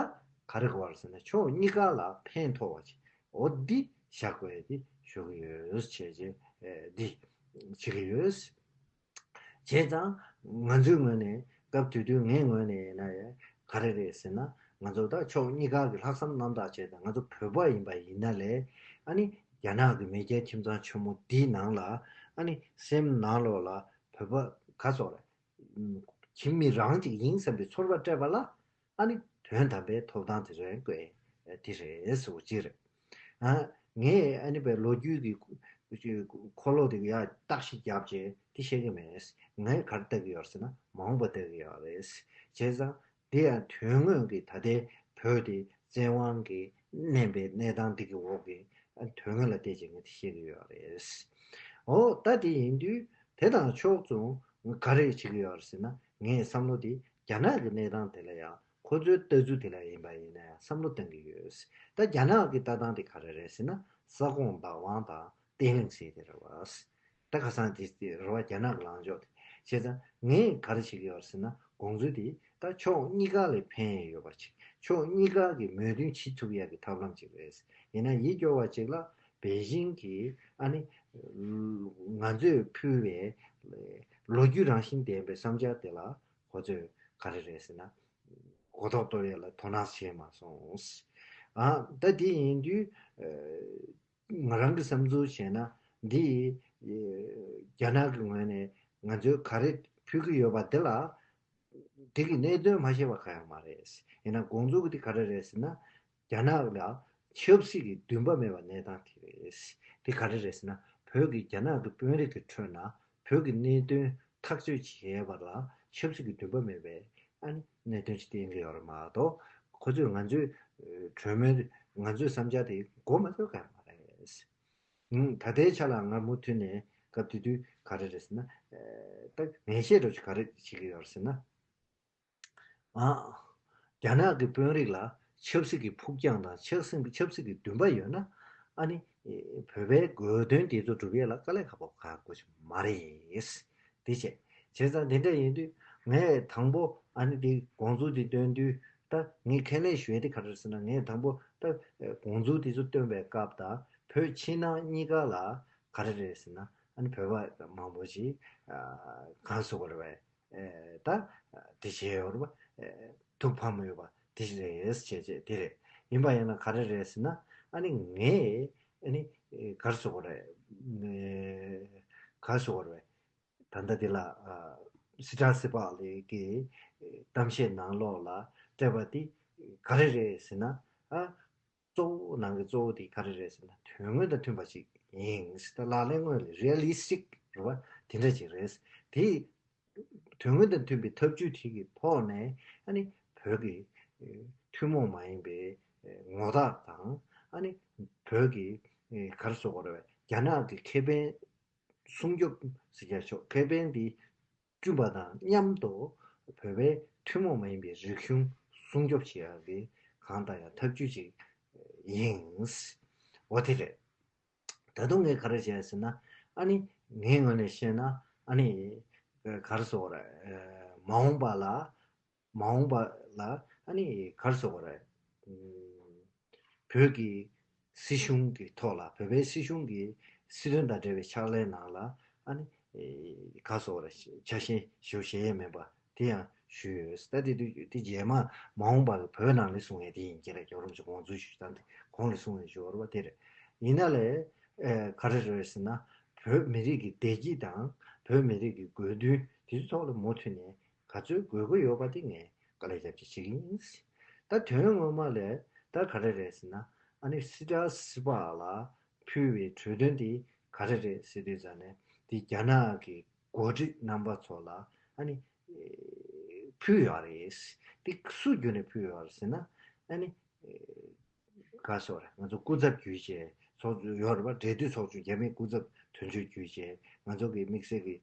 ག་རེ་གོ་བར་ཟེར་ན་ཕྱོགས་གཉིས་ཀ་ལ་ཕན་ཐོགས་པ་ཅིག་འོ་འདི་བཞག་དགོས་ཡ་འདི་ཞུ་གི་ཡོད་བྱས་རྗེས་འདི་བྱེད་ཀྱི་ཡོད། བྱས་ཙང་ང་ཚོའི་ངོས་ནས་སྐབས་དེ་དུས་ངའི་ངོས་ནས་ཡིན་ན་ཡང་ག་རེ་རེད་ཟེར་ན་ང་ཚོ་ད་ཕྱོགས་གཉིས་ཀ་གི་ལྷག་བསམ་རྣམ་དག་བྱས་ཏེ་ང་ཚོ་བོད་པ་ཡིན་པ་ཡིན་ན་ལས་ཨ་ནི་རྒྱ་ནག་གི་མེས་རྒྱལ་ཁྱིམ་ཚང་ཆེན་མོ་འདིའི་ནང་ལ་ཨ་ནི་སེམས་ནང་ལོགས་ལ་བོད་པ་ག་ཚོད་རེད། ཁྱིམ་མི་རང་གཅིག་ཡིན་བསམ་པའི་ཚོར་བ་སྤྲད་པ་ལ་ཨ་ནི་དོན་དམ་པའི་ཐོབ་ཐང་དེ་རེད་དགོས་དེ་རེད་ཟེར་བ་ཅིག་རེད། ཨ་ངས་ཨ་ནི་པའི་ལོ་རྒྱུས་ཀྱི་འཁོར་ལོ་དེ་ཡ་བརྟག་ཞིབ་བརྒྱབ་བྱས་དེ་བཤད་ཀྱི་མེད། ངས་ག་རེ་བལྟ་གི་ཡོད་ཟེར་ན་མ་འོངས་པ་བལྟ་གི་ཡོད་རེད། བྱས་ཙང་དེ་ཡང་དོན་དངོས་ཀྱི་ད་ལྟའི་བོད་དེ་བཙན་དབང་གིས་མནན་པའི་གནས་སྟངས་འདི་གི་འོག་གི་དོན་དངོས་ལ་བལྟས་བྱས་ངས་དེ་བཤད་ཀྱི་ཡོད་རེད། འོ་ད་དེ་ཡིན་དུས་དེ་དང་ཕྱོགས་མཚུངས་ག་རེ་བྱེད་ཀྱི་ཡོད་རེད་ཟེར་ན་ངའི་བསམ་བློ་དེ་རྒྱ་ནག་གི་གནས་སྟངས་དེ་ལ་ཡང་ཁོ་ཚོའི་ལྟ་ཚུལ་དེ་ལ་ཡིན་པ་ཡིན་ན་ཡང་བསམ་བློ་གཏང་གི་ཡོད། ད་རྒྱ་ནག་གི་ལྟ་སྟངས་དེ་ག་རེ་རེད་ཟེར་ན་ས་ཁོངས་བདག་དབང་དང་བརྟན་ལྷིང་ཟེར་དེ་རེད་བ། ད་ཁ་སང་དེ་རེད་བ་རྒྱ་ནག་གི་ལངས་ཕྱོགས་དེ། བྱས་ཙང་ངས་ག་རེ་བྱེད་ཀྱི་ཡོད་ཟེར་ན་དགོངས་ཚུལ་དེ་ད་ཕྱོགས་གཉིས་ཀ་ལ་ཕན་ཡོད་པ་ཅིག་ཕྱོགས་གཉིས་ཀ་གི་མོས་མཐུན་བྱེད་ཐུབ་ཡག་གི་ཐབས་ལམ་ཅིག་རེད། ཡིན་ན་ཡིད་སྐྱོ་བ་ཅིག་ལ་པེ་ཅིང་གིས་ཨ་ནི་ང་ཚོས་ཕུལ་བའི་ལོ་རྒྱུས་རང་བཞིན་ལྡན་པའི་བསམ་འཆར་དེ་ལ་ཁོ་ཚོས་ག་རེ་རེད་ཟེར་ན་གོ་རྟོགས་གཏོང་ཡག་ལ་དོ་སྣང་བྱས་མ་སོང་། ཨ་ད་དེ་ཡིན་དུས། ང་རང་གི་བསམ་ཚུལ་བྱས་ན་འདི་རྒྱ་ནག་གི་ངོས་ནས་ང་ཚོས་ག་རེ་ཕུལ་གྱི་ཡོད་པ་དེ་ལ་དེ་གི་གནད་དོན་མ་ཤེས་པ་གང་ཡང་མ་རེད། ཡིན་ན་དགོངས་ཚུལ་གྱི་དེ་ག་རེ་རེད་ཟེར་ན་རྒྱ་ནག་ལ་ཆབ་སྲིད་ཀྱི་འདུན་པ་མེད་པ་གནས་སྟངས་དེ་རེད། དེ་ག་རེ་རེད་ཟེར་ན་བོད་ཀྱི་རྒྱ་ནག་གི་དཔོན་རིགས་ཀྱི་ཁྲོད་ན་བོད་ཀྱི་གནད་དོན་ཐག་གཅོད་བྱེད་པ་ལ་ཆབ་སྲིད་ཀྱི་འདུན་པ་མེད་པའི་ཨ་ནི་གནད་དོན་ཅིག་བསྟན་གྱི་ཡོད་རེད་མ་གཏོགས་ཁོ་ཚོས་ང་ཚོའི་གྲོས་མོལ་ང་ཚོའི་བསམ་འཆར་དེ་མགོ་མ་ཚོས་ག་ཡང་མ་རེད། ད་ལྟའི་ཆ་ལ་ང་མུ་མཐུད་ནས་སྐབས་དེ་དུས་ག་རེ་རེད་ཟེར་ན་ད་ངས་བཤད་འགྲོ་ཆུ་ག་རེ་བྱེད་ཀྱི་ཡོད་རེད་ཟེར་ན། ཨ། རྒྱ་ནག་གི་དཔོན་རིགས་ལ་ཆབ་སྲིད་ཀྱི་ཕུགས་རྒྱང་དང་ཆབ་སྲིད་ཆབ་སྲིད་ཀྱི་འདུན་པ་ཡོད་ན་ཨ་ནི་བོད་པའི་དགོས་དོན་དེ་ཚོ་སྒྲུབ་ཡས་ལ་དཀའ་ལས་ཁག་པོ་གང་དགོས་ཀྱི་མ་རེད། དེ་བྱས། བྱས་ཙང་དེ་འདྲ་ཡིན་དུས་ངས་དང་པོ་ཨ་ནི་དེ་དགོངས་ཚུལ་དེ་བཏོན་དུས་ད་ངས་ཁས་ལེན་ཞུ་ཡས་དེ་ག་རེ་རེད་ཟེར་ན་ངས་དང་པོ་ད་དགོངས་ཚུལ་དེ་ཚོ་བཏོན་པའི་སྐབས་ད་བོད་ཕྱི་ནང་གཉིས་ཀ་ལ་ག་རེ་རེད་ཟེར་ན་ཨ་ནི་བོད་པ་མང་པོ་ཞིག་གང་སུ་ག་རེ་བས། ད་དེ་བྱས་ཡོད་རེད་པ། ཐུགས་ཕམ་ཡོད་པ་དེ་རེད་བྱས་བྱས་དེ་རེད། ཡིན་པ་ཡིན་ན་ག་རེ་རེད་ཟེར་ན་ཨ་ནི་ངས་ཨ་ནི་ག་རེ་ཟེར་དགོས་རེད། ག་རེ་ཟེར་དགོས་རེད། ད་ལྟ་དེ་ལ་སི་ཏྲ་སི་པག་ལེ་གི་གཏམ་བཤད་ནང་ལོགས་ལ་སྤྲད་པ་དེ་ག་རེ་རེད་ཟེར་ན་ཨ། གཙོ་བོ་ནང་གི་གཙོ་བོ་དེ་ག་རེ་རེད་ཟེར་ན་དོན་དངོས་དང་མཐུན་པ་ཞིག་ཡིན། ད་ལག་ལེན་དངོས་ལ་རི་ཡ་ལི་སི་ཊིག་རེད་བ་དེ་འདྲ་ཅིག་རེད། དེ་དོན་དངོས་དང་མཐུན་པའི་ཐབས་ཇུས་དེ་གི་ཐོག་ནས་ཨ་ནི་བོད་ཀྱི་ཐུན་མོང་མ་ཡིན་པའི་ངོ་རྟགས་དང་ཨ་ནི་བོད་ཀྱི་ག་རེ་ཟེར་དགོས་རེད་བས་རྒྱ་ནག་གི་ཁེ་ཕན་སྲུང་སྐྱོབ་ཟེར་རྒྱ་ཆོག་ཁེ་ཕན་དེ་བསྐྲུན་པ་དང་མཉམ་དུ་བོད་པའི་ཐུན་མོང་མ་ཡིན་པའི་རིག་གཞུང་སྲུང་སྐྱོབ་བྱེད་ཡག་གི་གང་ལྟར་ཡང་ཐབས་ཇུས་ཅིག་ཡིན། འོ་དེ་རེད། ད་དུང་ངས་ག་རེ་བྱས་ཟེར་ན་ཨ་ནི་ངའི་ངོས་ནས་བཤད་ན་ཨ་ནི་ག་རེ་ཟེར་དགོས་རེད། མ་འོངས་པ་ལ་མ་འོངས་པ་ལ་ཨ་ནི་ག་རེ་ཟེར་དགོས་རེད། བོད་ཀྱི་སྲིད་གཞུང་གི་ཐོག་ལ་བོད་པའི་སྲིད་གཞུང་གི་སྲིད་དོན་དང་འབྲེལ་བའི་ཕྱག་ལས་ནང་ལ་ཨ་ནི་ག་རེ་ཟེར་དགོས་རེད། ཆ་ཤས་ཞུ་བྱེད་ཡས་མེད་པ་དེ་ཡང་ཞུས་ཡོད། ད་དེ་དུས་དེ་རྗེས་མ་མ་འོངས་པ་གི་བོད་ནང་ལ་གསུང་ཡས་དེ་ཡིན་གྱི་རེད། རྒྱལ་བ་རིན་པོ་ཆེ་དགོངས་ཚུལ་ཞུས་སྟངས་དེ་གོང་ལ་གསུང་ཡས་ཞུ་བ་རེད་པ། དེ་རེད། ཡིན་ན་ལས་ག་རེ་རེད་ཟེར་ན་བོད་མི་རིགས་ཀྱི་བདེ་སྐྱིད་དང་བོད་མི་རིགས་ཀྱི་དགོས་འདུན་དེ་ཚོའི་ཐོག་ལ་མུ་མཐུད་ནས་ག་ཚོད་དགོས་མཁོ་ཡོད་པ་དེ་ངས་དཀའ་ལས་རྒྱབ་ཀྱི་བྱེད་ཀྱི་ཡིན། ད་དོན་ངོ་མ་ལས་ད་ག་རེ་རེད་ཟེར་ན་ཨ་ནི་སི་ཏྲ་སི་པག་ལ་ཕུལ་བའི་གྲོས་དོན་དེ་ག་རེ་རེད་ཟེར་དུས་ཙང་ནས་དེ་རྒྱ་ནག་གི་འགོ་ཁྲིད་རྣམ་པ་ཚོ་ལ་ཨ་ནི་ཕུལ་ཡོད་རེད། དེ་སུ་བརྒྱུད་ནས་ཕུལ་ཡོད་རེད་ཟེར་ན་ཨ་ནི་ག་རེ་ཟེར་དགོས་རེད། ང་ཚོ་སྐུ་ཚབ་བརྒྱུད་བྱས་ཚོགས་ཆུང་ཡོད་རེད་པ། འབྲེལ་མཐུད་ཚོགས་ཆུང་རྒྱ་མིའི་སྐུ་ཚབ་དོན་གཅོད་བརྒྱུད་བྱས་ང་ཚོ་གི་དམིགས་བསལ་གྱི་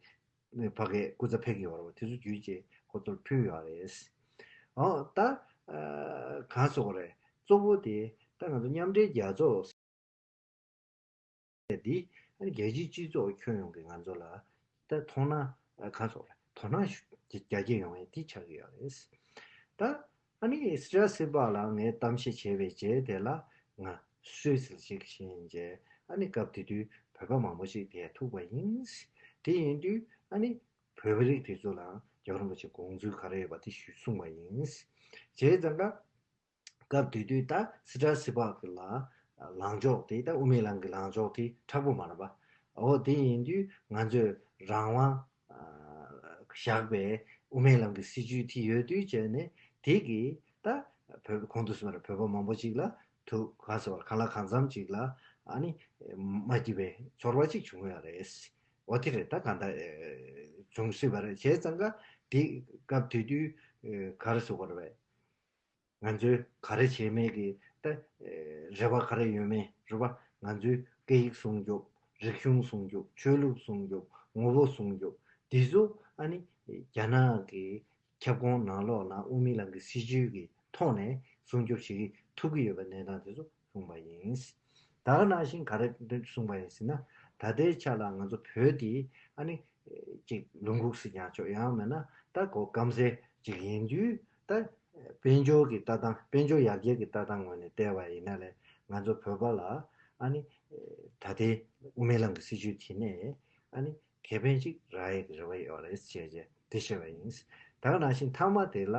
ཕ་གིའི་སྐུ་ཚབ་ཕེབས་ཀྱི་ཡོད་རེད་པ། དེ་ཚོ་བརྒྱུད་བྱས་ཁོ་ཚོར་ཕུལ་ཡོད་རེད། ཨོ་ད་གང་ཟེར་དགོས་རེད། གཙོ་བོ་དེ་ད་ང་ཚོ་མཉམ་འབྲེལ་རྒྱལ་ཚོགས་འདི་རྒྱལ་སྤྱིའི་སྤྱི་ཚོགས་ཁྱོན་ཡོངས་ཀྱི་ང་ཚོ་ལ་ད་མཐོང་སྣང་གང་ཟེར་དགོས་རེད། དོ་སྣང་རྒྱ་སྐྱེད་ཡོང་ཡས་དེ་ཆགས་ཀྱི་ཡོད་རེད། ད་ཨ་ནི་སི་ཏྲ་སི་པག་ལ་ངས་གཏམ་བཤད་བྱས་པའི་རྗེས་དེ་ལ་ང་སུད་སི་ལ་ཞིག་ཕྱིན་རྗེས་ཨ་ནི་སྐབས་དེ་དུས་བོད་པ་མང་པོ་ཞིག་དེར་ཐུག་པ་ཡིན། དེ་ཡིན་དུས་ཨ་ནི་བོད་པ་རིགས་དེ་ཚོ་ལའང་རྒྱལ་བ་རིན་པོ་ཆེ་དགོངས་ཚུལ་ག་རེ་ཡོད་པ་དེ་ཞུ་གསུངས་པ་ཡིན། བྱས་ཙང་ཀ་སྐབས་དེ་དུས་ད་སི་ཏྲ་སི་པག་གི་ལ་ལངས་ཕྱོགས་དེ་ད་དབུ་མའི་ལམ་གྱི་ལངས་ཕྱོགས་དེ་མཁྲེགས་པོ་མ་རེད་པ། འོ་དེ་ཡིན་དུས་ང་ཚོས་རང་དབང་བཞག་པའི་ དབུ་མའི་ལམ་གྱི་སྲིད་བྱུས་དེ་ཡོད་དུས་བྱས་ནས་དེ་གིས་ད་བོད་གོང་དུ་སོང་བར་བོད་པ་མང་པོ་ཅིག་ལ་ཐུགས་ག་ཟེར་བར་གང་ལ་གང་འཚམ་ཅིག་ལ་ཨ་ནི་མ་སྐྱིད་པའི་ཚོར་བ་ཅིག་བྱུང་ཡོད་རེད། འོ་དེ་རེད། ད་གང་ལྟར་བྱུང་སྲིད་པ་རེད། བྱས་ཙང་ཀ་དེ་སྐབས་དེ་དུས་ག་རེ་ཟེར་དགོས་རེད་པས། ང་ཚོས་ག་རེ་བྱས་མེད་ཀྱི་ད་རེ་བ་ག་རེ་ཡོད་མེད་རེད་པ། ང་ཚོའི་སྐད་ཡིག་སྲུང་སྐྱོབ། རིག་གཞུང་སྲུང་སྐྱོབ། ཆོས་ལུགས་སྲུང་སྐྱོབ། ངོ་བོ་སྲུང་སྐྱོབ། དེ་ཚོ་ཨ་ནི་རྒྱ་ནག་གི་ཁྱབ་ཁོངས་ནང་ལོགས་ལ་དབུ་མའི་ལམ་གྱི་སྲིད་བྱུས་ཀྱི་ཐོག་ནས་སྲུང་སྐྱོབ་བྱེད་ཀྱི་ཐུབ་ཀྱི་ཡོད་པའི་གནས་སྟངས་དེ་ཚོ་གསུངས་པ་ཡིན། ད་ག་ནང་བཞིན་ག་རེ་གསུངས་པ་ཡིན་ཟེར་ན། ད་ལྟའི་ཆ་ལ་ང་ཚོ་བོད་འདི་ཨ་ནི་ཅིག་ལུང་ཁུག་ཟེར་ཀྱང་ཆོག་ཡང་མིན་ན་ད་གོ་སྐམ་སའི་ཅིག་ཡིན་དུས་ད་དཔལ་འབྱོར་གྱི་ལྟ་སྟངས། དཔལ་འབྱོར་ཡར་རྒྱས་ཀྱི་ལྟ་སྟངས་ངོས་ནས་བལྟས་པ་ཡིན་ན་ལས་ང་ཚོ་བོད་པ་ལ་ཨ་ནི་ད་ལྟའི་དབུ་མའི་ལམ་གྱི་སྲིད་བྱུས་དེ་ནས་ཨ་ནི་ཁེ་ཕན་ཅིག་རག་ཡས་ཀྱི་རེ་བ་ཡོད་རེད་ཅེས་བྱས་དེ་བཤད་པ་ཡིན། ད་ག་ནང་བཞིན་མཐའ་མ་དེ་ལ།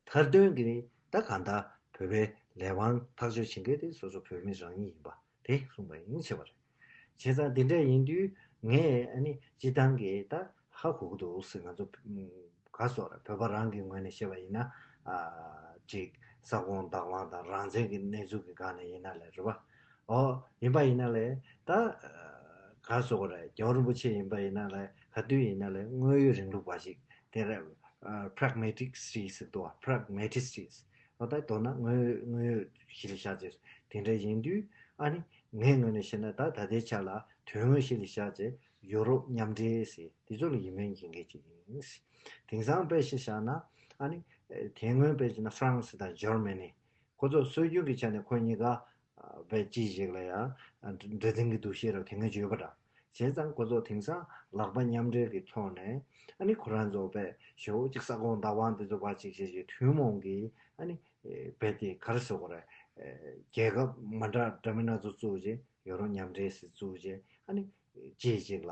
མཐར་དོན་གྱི་ནི་ད་གང་ལྟར་བོད་པའི་ལས་དབང་ཐག་གཅོད་བྱེད་མཁན་དེ་སོ་སོ་བོད་མི་རང་ཉིད་ཡིན་པ་དེ་གསུངས་པ་ཡིན་ཟེར་བ་རེད། བྱས་ཙང་དེ་འདྲ་ཡིན་དུས་ངས་ཨ་ནི་སྤྱི་བཏང་གི་ད་ཧ་གོ་གི་འདུག་ཟེར། ང་ཚོ་ག་སོགས་རེད། བོད་པ་རང་གི་ངོས་ནས་བཤད་པ་ཡིན་ན་ཨ་ཅིག་ས་ཁོངས་བདག་དབང་དང་རང་བཙན་གྱི་གནས་ཚུལ་གྱི་སྒང་ནས་ཡིན་ན་ལས་རེད་པ། ཨོ་ཡིན་པ་ཡིན་ན་ལས་ད་ག་སོགས་རེད། རྒྱལ་བ་རིན་པོ་ཆེ་ཡིན་པ་ཡིན་ན་ལས་ག་དུས་ཡིན་ན་ལས་དངོས་ཡོད་རིང་ལུགས་པ་ཞིག་དེ་རེད། ཨ་pragmatic ཟེར་གྱི་འདུག་བ། pragmatist ཟེར། ཨོ་ད་མདོར་ན་དངོས་དངོས་ཡོད་གཞི་ལ་བཞག་ཅེས་དེ་འདྲ་ཡིན་དུས་ཨ་ནི་ངའི་ངོས་ནས་བཤད་ན་ད་ད་ལྟའི་ཆ་ལ་དོན་དངོས་གཞི་ལ་བཞག་ཅེས་ཡུ་རོབ་མཉམ་འབྲེལ་ཟེར་དེ་ཚོ་ལ་ཡིད་སྨོན་སྐྱེ་མཁན་ཅིག་ཡིན། དེང་སང་དཔེ་གཞི་བཞག་ན་ཨ་ནི་དེ་སྔོན་དཔེ་བྱས་ན་ཧྥ་རན་སི་དང་འཇར་མ་ནི་ཁོ་ཚོ་སྲོལ་རྒྱུན་གྱི་ཆ་ནས་ཁོ་གཉིས་ཀ་བས་ཅི་ཞིག་ལ་ཡང་འདྲ་འཛིན་གྱི་འདུ་ཤེས་རབ་དེ་སྔ་བརྗོད་པ་འདྲ། བྱས་ཙང་ཁོ་ཚོ་དེང་སང་ལག་པ་མཉམ་འབྲེལ་གྱི་ཐོག་ནས་ཨ་ནི་ཁོ་རང་ཚོ་བས་ཞེ་པོ་ཅིག་ས་ཁོངས་བདག་དབང་དེ་ཚོ་བར་ཅིག་བྱས་ཅིག་ཐུན་མོང་གི་ཨ་ནི་བས་དེ་ག་རེ་ཟེར་དགོས་རེད། རྒྱལ་ཁབ་མ་འདྲ་འདྲ་མིན་སྣ་ཚོགས་བཙུགས་རྗེས་ཡོ་རོབ་མཉམ་འབྲེལ་ཟེར་བཙུགས་རྗེས་ཨ་ནི་གཅིག་གཅིག་ལ་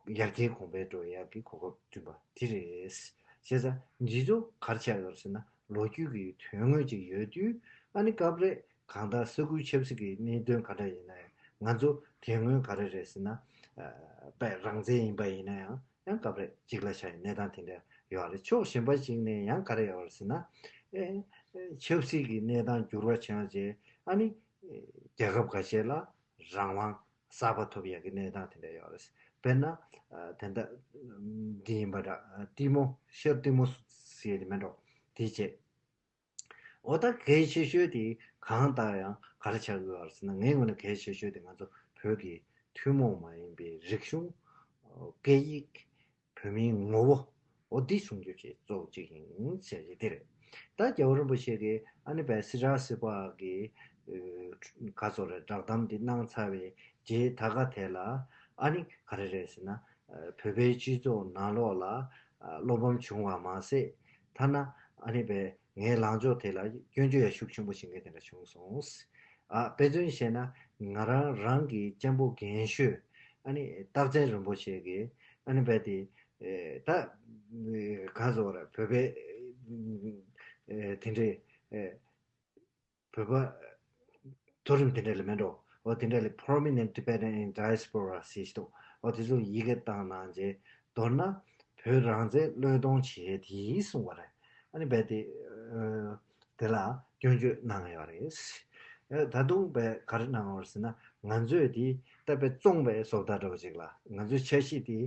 ཡར་རྒྱས་གོང་འཕེལ་འགྲོ་ཡག་གི་གོ་སྐབས་བསྐྲུན་པ་དེ་རེད། བྱས་ཙང་འདི་ཚོ་ག་རེ་ཆགས་ཡོད་ཟེར་ན་ལོ་རྒྱུས་ཀྱི་དོན་དངོས་ཅིག་ཡོད་དུས་ཨ་ནི་སྐབས་རེ་གང་ལྟར་ས་ཁུལ་ཆབ་སྲིད་ཀྱི་གནད་དོན་ག་འདྲ་ཡིན་ན་ཡང་ང་ཚོ་དེ་སྔོན་ག་རེ་རེད་ཟེར་ན། ཨ་དཔེ་རང་བཙན་ཡིན་པ་ཡིན་ན་ཡང་ཡང་སྐབས་རེ་གཅིག་ལ་ཆགས་ཡིན་གནས་སྟངས་དེ་འདྲ་ཡོད་རེད། ཕྱོགས་གཞན་པ་ཞིག་ནས་ཡང་ག་རེ་ཡོད་རེད་ཟེར་ན། ཨེ་ཨེ་ཆབ་སྲིད་ཀྱི་གནས་སྟངས་འགྱུར་བ་བྱུང་རྗེས་ཨ་ནི་རྒྱལ་ཁབ་ཁ་ཤས་ལ་རང་དབང་གསར་པ་ཐོབ་ཡག་གི་གནས་སྟངས་དེ་འདྲ་ཡོད་རེད། དཔེར་ན་ཨ་དེ་འདྲ་འདི་ཡིན་པ་འདྲ། ཏི་མོ་ཤར་ཏི་མོ་ཟེར་དེ་མིན་འགྲོ། དེ་བྱས། འོ་ད་གལ་ཆེ་ཤོས་དེ་གང་ལྟར་ཡང་ག་རེ་ཆགས་ཀྱི་ཡོད་རེད་ཟེར་ན། ངའི་ངོས་ནས་གལ་ཆེ་ཤོས་དེ་ང་ཚོ་བོད་ཀྱི་ཐུན་མོང་མ་ཡིན་པའི་རིག་གཞུང་། སྐད་ཡིག་བོད་མིའི་ངོ་བོ། འོ་འདི་སྲུང་སྐྱོབ་བྱེད་གཙོ་བོ་གཅིག་ཡིན་ཟེར་གྱི་དེ་རེད། ད་རྒྱལ་བ་རིན་པོ་ཆེ་གིས་ཨ་ནི་བས་སི་ར་སི་པ་གི་ག་ཚོད་རེད་བསྒྲགས་གཏམ་འདི་གནང་ཚར་བའི་རྗེས་ད་ག་དེ་ལ་ཨ་ནི་ག་རེ་རེད་ཟེར་ན། བོད་པའི་སྤྱི་ཚོགས་ནང་ལོགས་ལ་བློ་ཕམ་བྱུང་བ་མ་ཟད། ཐ་ན་ཨ་ནི་བས་ངའི་ལངས་ཕྱོགས་དེ་ལ་སྐྱོན་བརྗོད་ཡང་ཤུགས་ཆེན་པོ་བྱེད་མཁན་དེ་འདྲ་བྱུང་སོང་། ཨ་དཔེ་མཚོན་བཤད་ན་ང་རང་རང་གི་གཅེན་པོ་རྒན་ཤོས་ཨ་ནི་རྟག་བརྟན་རིན་པོ་ཆེ་གིས་ཨ་ནི་བས་དེ་ད་ག་ཟེར་བ་རེད། བོད་པའི་དེ་འདྲའི་བོད་པ་མཐོ་རིམ་དེ་འདྲ་ལ་མེད་འགྲོ། འོ་དེ་འདྲ་ལ་Prominent Tibetan in Diaspora ཟེར་ཞིག་འདུག་འོ་དེ་ཚོ་ཡི་གེ་བཏང་གནང་རྗེས་མདོར་ན་བོད་རང་བཙན་བློས་གཏོང་བྱེད་དེ་གསུངས་པ་རེད། ཨ་ནི་རྦད་དེ་དེ་ལ་སྐྱོན་བརྗོད་གནང་ཡོད་རེད། ད་དུང་རྦད་ག་རེ་གནང་བ་རེད་ཟེར་ན། ང་ཚོས་དེ་ད་རྦད་བཙོངས་པའི་བཟོ་ལྟ་འདྲ་བོ་ཅིག་ལ་ང་ཚོའི་འཆར་གཞི་དེ་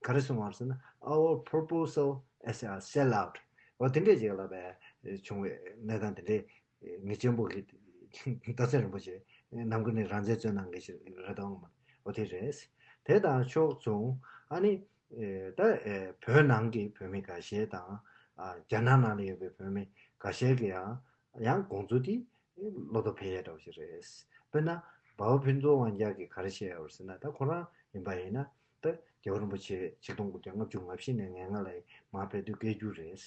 ག་རེ་གསུངས་པ་རེད་ཟེར་ན། Our proposal as a sellout འོ་དེ་འདྲས་ཅིག་ལ་རྦད་བྱུང་བའི་གནས་སྟངས་དེ་འདྲས། ངའི་གཅེན་པོ་གི་རྟག་བརྟན་རིན་པོ་ཆེ་ནམ་མཁའ་ནས་རང་བཙན་རྩོད་གནང་མཁན་ཞིག་རེད་དང་མ་འོ་དེ་རེད། དེ་དང་ཕྱོགས་མཚུངས་ཨ་ནི་ད་བོད་ནང་གི་བོད་མི་འགའ་ཤས་དང་རྒྱ་ནག་ནང་ལ་ཡོད་པའི་བོད་མི་འགའ་ཤས་ཀྱི་ཡང་ཡང་དགོངས་ཚུལ་དེ་བློ་ཐོག་ཕེབས་ཡས་འདྲ་བོ་ཞིག་རེད། དཔེར་ན་འབའ་བ་ཕུན་ཚོགས་དབང་རྒྱལ་གྱིས་ག་རེ་བཤད་ཡོད་ཟེར་ན། ད་ཁོ་རང་ཡིན་པ་ཡིན་ན་ད་རྒྱལ་བ་རིན་པོ་ཆེ་ཆིག་སྟོང་དགུ་བརྒྱ་ལྔ་བཅུ་ང་བཞི་ནས་ང་ལྔ་ལ་མར་ཕེབས་དུས་སྐད་སྒྱུར་རེད། བྱས་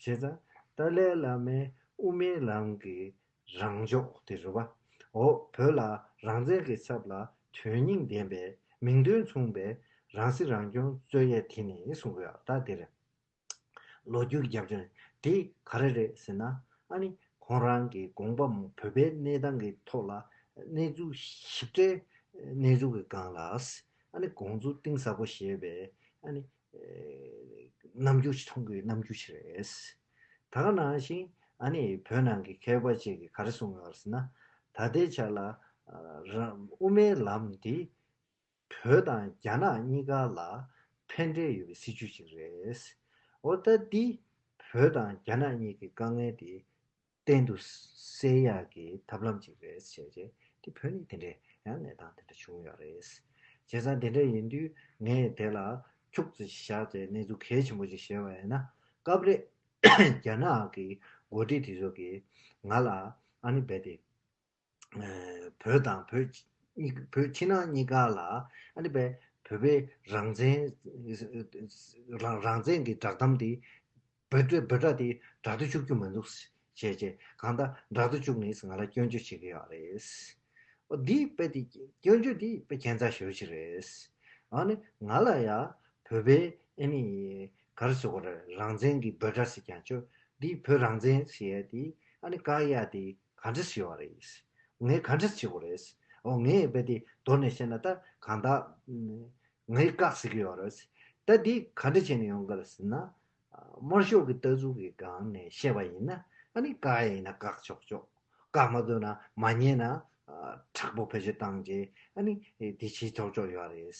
ཙང་ཏཱ་ལའི་བླ་མའི་དབུ་མའི་ལམ་གྱི་རང་ཕྱོགས་དེ་རེད་པ། འོ་བོད་ལ་རང་བཙན་གྱི་ཚབ་ལ་དོན་སྙིང་ལྡན་པའི་མིང་དོན་མཚུངས་པའི་རང་སྲིད་རང་སྐྱོང་རྩོད་ཡས་དེ་ནི་གསུང་གི་ཡོད། ད་དེ་རེད། ལོ་རྒྱུས་ཀྱི་རྒྱབ་ལྗོངས་དེ་ག་རེ་རེད་ཟེར་ན། ཨ་ནི་ཁོང་རང་གི་དགོངས་པ་བོད་པའི་གནས་སྟངས་ཀྱི་ཐོག་ལ་གནས་ཚུལ་ཞིབ་ཕྲའི་གནས་ཚུལ་གྱི་སྒང་ལ་ཨ་ནི་དགོངས་ཚུལ་གཏིང་ཟབ་པོ་བཞེས་པའི་ཨ་ནི་ རྣམ་འགྱུར་ཞིག་མཐོང་གི་རྣམ་འགྱུར་ཞིག་རེད། ད་ག་ནང་བཞིན་ཨ་ནི་བོད་ནང་གི་མཁས་པ་ཅིག་གིས་ག་རེ་གསུངས་ཡོད་ཟེར་ན། ད་ལྟའི་ཆ་ལ་རང་དབུ་མའི་ལམ་འདི་བོད་དང་རྒྱ་ནག་གཉིས་ཀ་ལ་ཕན་འབྲས་ཡོད་པའི་སྲིད་ཇུས་ཤིག་རེད། འོ་ད་འདི་བོད་དང་རྒྱ་ནག་གཉིས་ཀྱི་དཀའ་ངལ་དེ་གཏན་དུ་སེལ་ཡག་གི་ཐབས་ལམ་ཅིག་རེད་ཟེར་བྱས་དེ་བོད་ནས་དེ་འདྲའི་ཡང་གནས་སྟངས་དེ་འདྲ་བྱུང་ཡོད་རེད། བྱས་ཙང་དེ་འདྲ་ཡིན་དུས་ངས་དེ་ལ་ཁྱུག་ཙམ་བཞག་སྟེ་གནས་ཚུལ་གལ་ཆེན་པོ་ཅིག་བཤད་པ་ཡིན་ན། སྐབས་རེ་རྒྱ་ནག་གི་འགོ་ཁྲིད་དེ་ཚོ་གིས་ང་ལ་ཨ་ནི་རྦད་དེ་བོད་དང་བོད་གཉིས་བོད་ཕྱི་ནང་གཉིས་ཀ་ལ་ཨ་ནི་རྦད་བོད་པའི་རང་བཙན་རང་རང་བཙན་གྱི་བསྒྲགས་གཏམ་དེ་འབོད་སྒྲ་འབོད་སྒྲ་དེ་བསྒྲགས་དུ་བཅུག་རྒྱུ་མི་འདུག་ཅེས་བྱས། གང་ལྟར་བསྒྲགས་དུ་བཅུག་ནས་ང་ལ་སྐྱོན་བརྗོད་བྱེད་ཀྱི་ཡོད་རེད། འོ་འདི་དཔེ་དེ་སྐྱོན་བརྗོད་འདི་དཔེ་ཁྱད་མཚར་ཞེ་པོ་ཅིག་རེད། ཨ་ནི་ང་ལ་ཡ་བོད་པའི་ཨ་ནི་ག་རེ་ཟེར་དགོས་རེད། རང་བཙན་གྱི་འབོད་སྒྲ་ཟེར་ཀྱང་ཆོག་འདི་བོད་རང་བཙན་ཟེར་ཡ་དེ་ཨ་ནི་བཀག་ཡ་དེ་ག་འདྲ་ཞིག་ཡོད་རེད། ངས་ག་འདྲ་བྱེད་དགོས་རེད། འོ་ངས་དཔེ་དེ་མདོར་ནས་བཤད་ན་ད་གང་ལྟར་ངས་བཀག་ཟེར་གྱི་ཡོད་རེད། ད་འདི་ག་འདྲ་བྱས་ནས་ཡོང་གི་རེད་ཟེར་ན། དམར་ཤོག་གི་ལྟ་ཚུལ་གྱི་སྒང་ནས་བཤད་པ་ཡིན་ན། ཨ་ནི་བཀག་ཡ་ཡིན་ན་བཀག་ཆོག་ཆོག་བཀག་མ་ཐུབ་ན་མ་ཉན་ན་ཨ་དྲག་པོ་བེད་སྤྱོད་བཏང་རྗེས་ཨ་ནི་དེ་བྱེད་ཆོག་ཆོག་ཡོད་རེད།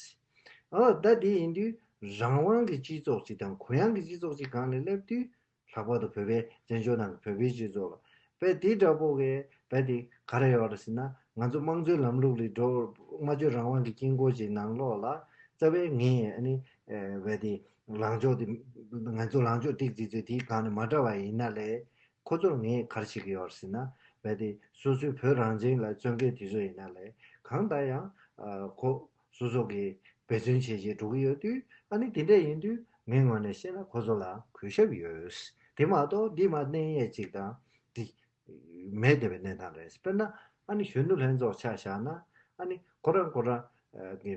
ཨོ་ད་དེ་ཡིན་དུས་རང་དབང་གི་སྤྱི་ཚོགས་ཅིག་དང་གུ་ཡངས་ཀྱི་སྤྱི་ཚོགས་ཅིག་སྒང་ནས་སླེབས་དུས། ལྷག་པར་དུ་བོད་པའི་བཙན་བྱོལ་ནང་གི་བོད་པའི་སྤྱི་ཚོགས་ལ་དཔེ་དེ་འདྲ་པོ་གི་དཔེ་དེ་ག་རེ་ཡོད་རེད་ཟེར་ན། ང་ཚོ་དམངས་གཙོའི་ལམ་ལུགས་ལ་འགྲོ། སྨྲ་བརྗོད་རང་དབང་གི་དཀྱིལ་འཁོར་གྱི་ནང་ལོགས་ལ་རྩ་བའི་ངས་ཨ་ནི་ཨེ་བས་དེ་ལངས་ཕྱོགས་དེ་ང་ཚོ་ལངས་ཕྱོགས་ཏིག་ཙི་ཙི་དེའི་སྒང་ནས་མ་འདྲ་བ་ཡིན་ན་ལས། ཁོ་ཚོར་ངས་ག་རེ་བྱེད་ཀྱི་ཡོད་རེད་ཟེར་ན། བས་དེ་སོ་སོའི་བོད་རང་བཙན་ལ་བརྩོན་མཁན་དེ་ཚོ་ཡིན་ན་ལས། གང་ལྟར་ཡང་ཨ་ཁོ་སོ་སོ་གིས་འབད་བརྩོན་བྱས་བྱས་འགྲོ་གི་ཡོད་དུས། ཨ་ནི་དེ་འདྲ་ཡིན་དུས་ངའི་ངོས་ནས་བཤད་ན་ཁོ་ཚོ་ལ་གུས་ཞབས་ཡོད། དེ་མ་གཏོགས་འདི་མ་གནས་ཡས་ཅིག་དང་འདི་མེད་བསྡད་པའི་གནས་སྟངས་རེད། དཔེར་ན་ཨ་ནི་གཞོན་ནུ་ལྷན་ཚོགས་ཆ་བཞག་ན། ཨ་ནི་ཁོ་རང་ཁོ་རང་གི་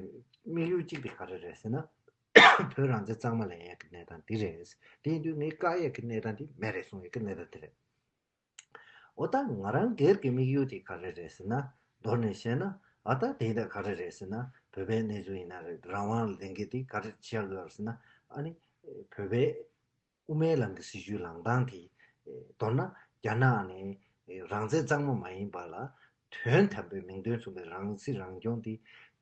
དམིགས་ཡུལ་གཅིག་དེ་ག་རེ་རེད་ཟེར་ན། བོད་རང་བཙན་གཙང་མ་ལེན་ཡས་ཀྱི་གནས་སྟངས་འདི་རེད། དེ་ཡིན་དུས་ངས་བཀག་ཡས་ཀྱི་གནས་སྟངས་འདི་མེད་རེད་གསུང་ཡས་ཀྱི་གནས་སྟངས་འདི་རེད། འོ་ད་ང་རང་སྒེར་གྱི་དམིགས་ཡུལ་དེ་ག་རེ་རེད་ཟེར་ན། མདོར་ནས་བཤད་ན། ཨ་ད་དེ་ད་ག་རེ་རེད་ཟེར་ན། བོད་པའི་གནས་ཚུལ་ཡིན་ན་རེད། རང་དབང་ལ་ལེན་མཁན་དེ་ག་རེ་བྱེད་དགོས་ཟེར་ན། ཨ་ནི་བོད་པའི་དབུ་མའི་ལམ་གྱི་སྲིད་བྱུས་ལངས་སྟངས་དེ། མདོར་ན་རྒྱ་ནག་ནས་རང་བཙན་གཙང་མ་མ་ཡིན་པ་ལ་དོན་དམ་པའི་མིང་དོན་མཚུངས་པའི་རང་སྲིད་རང་སྐྱོང་དེ་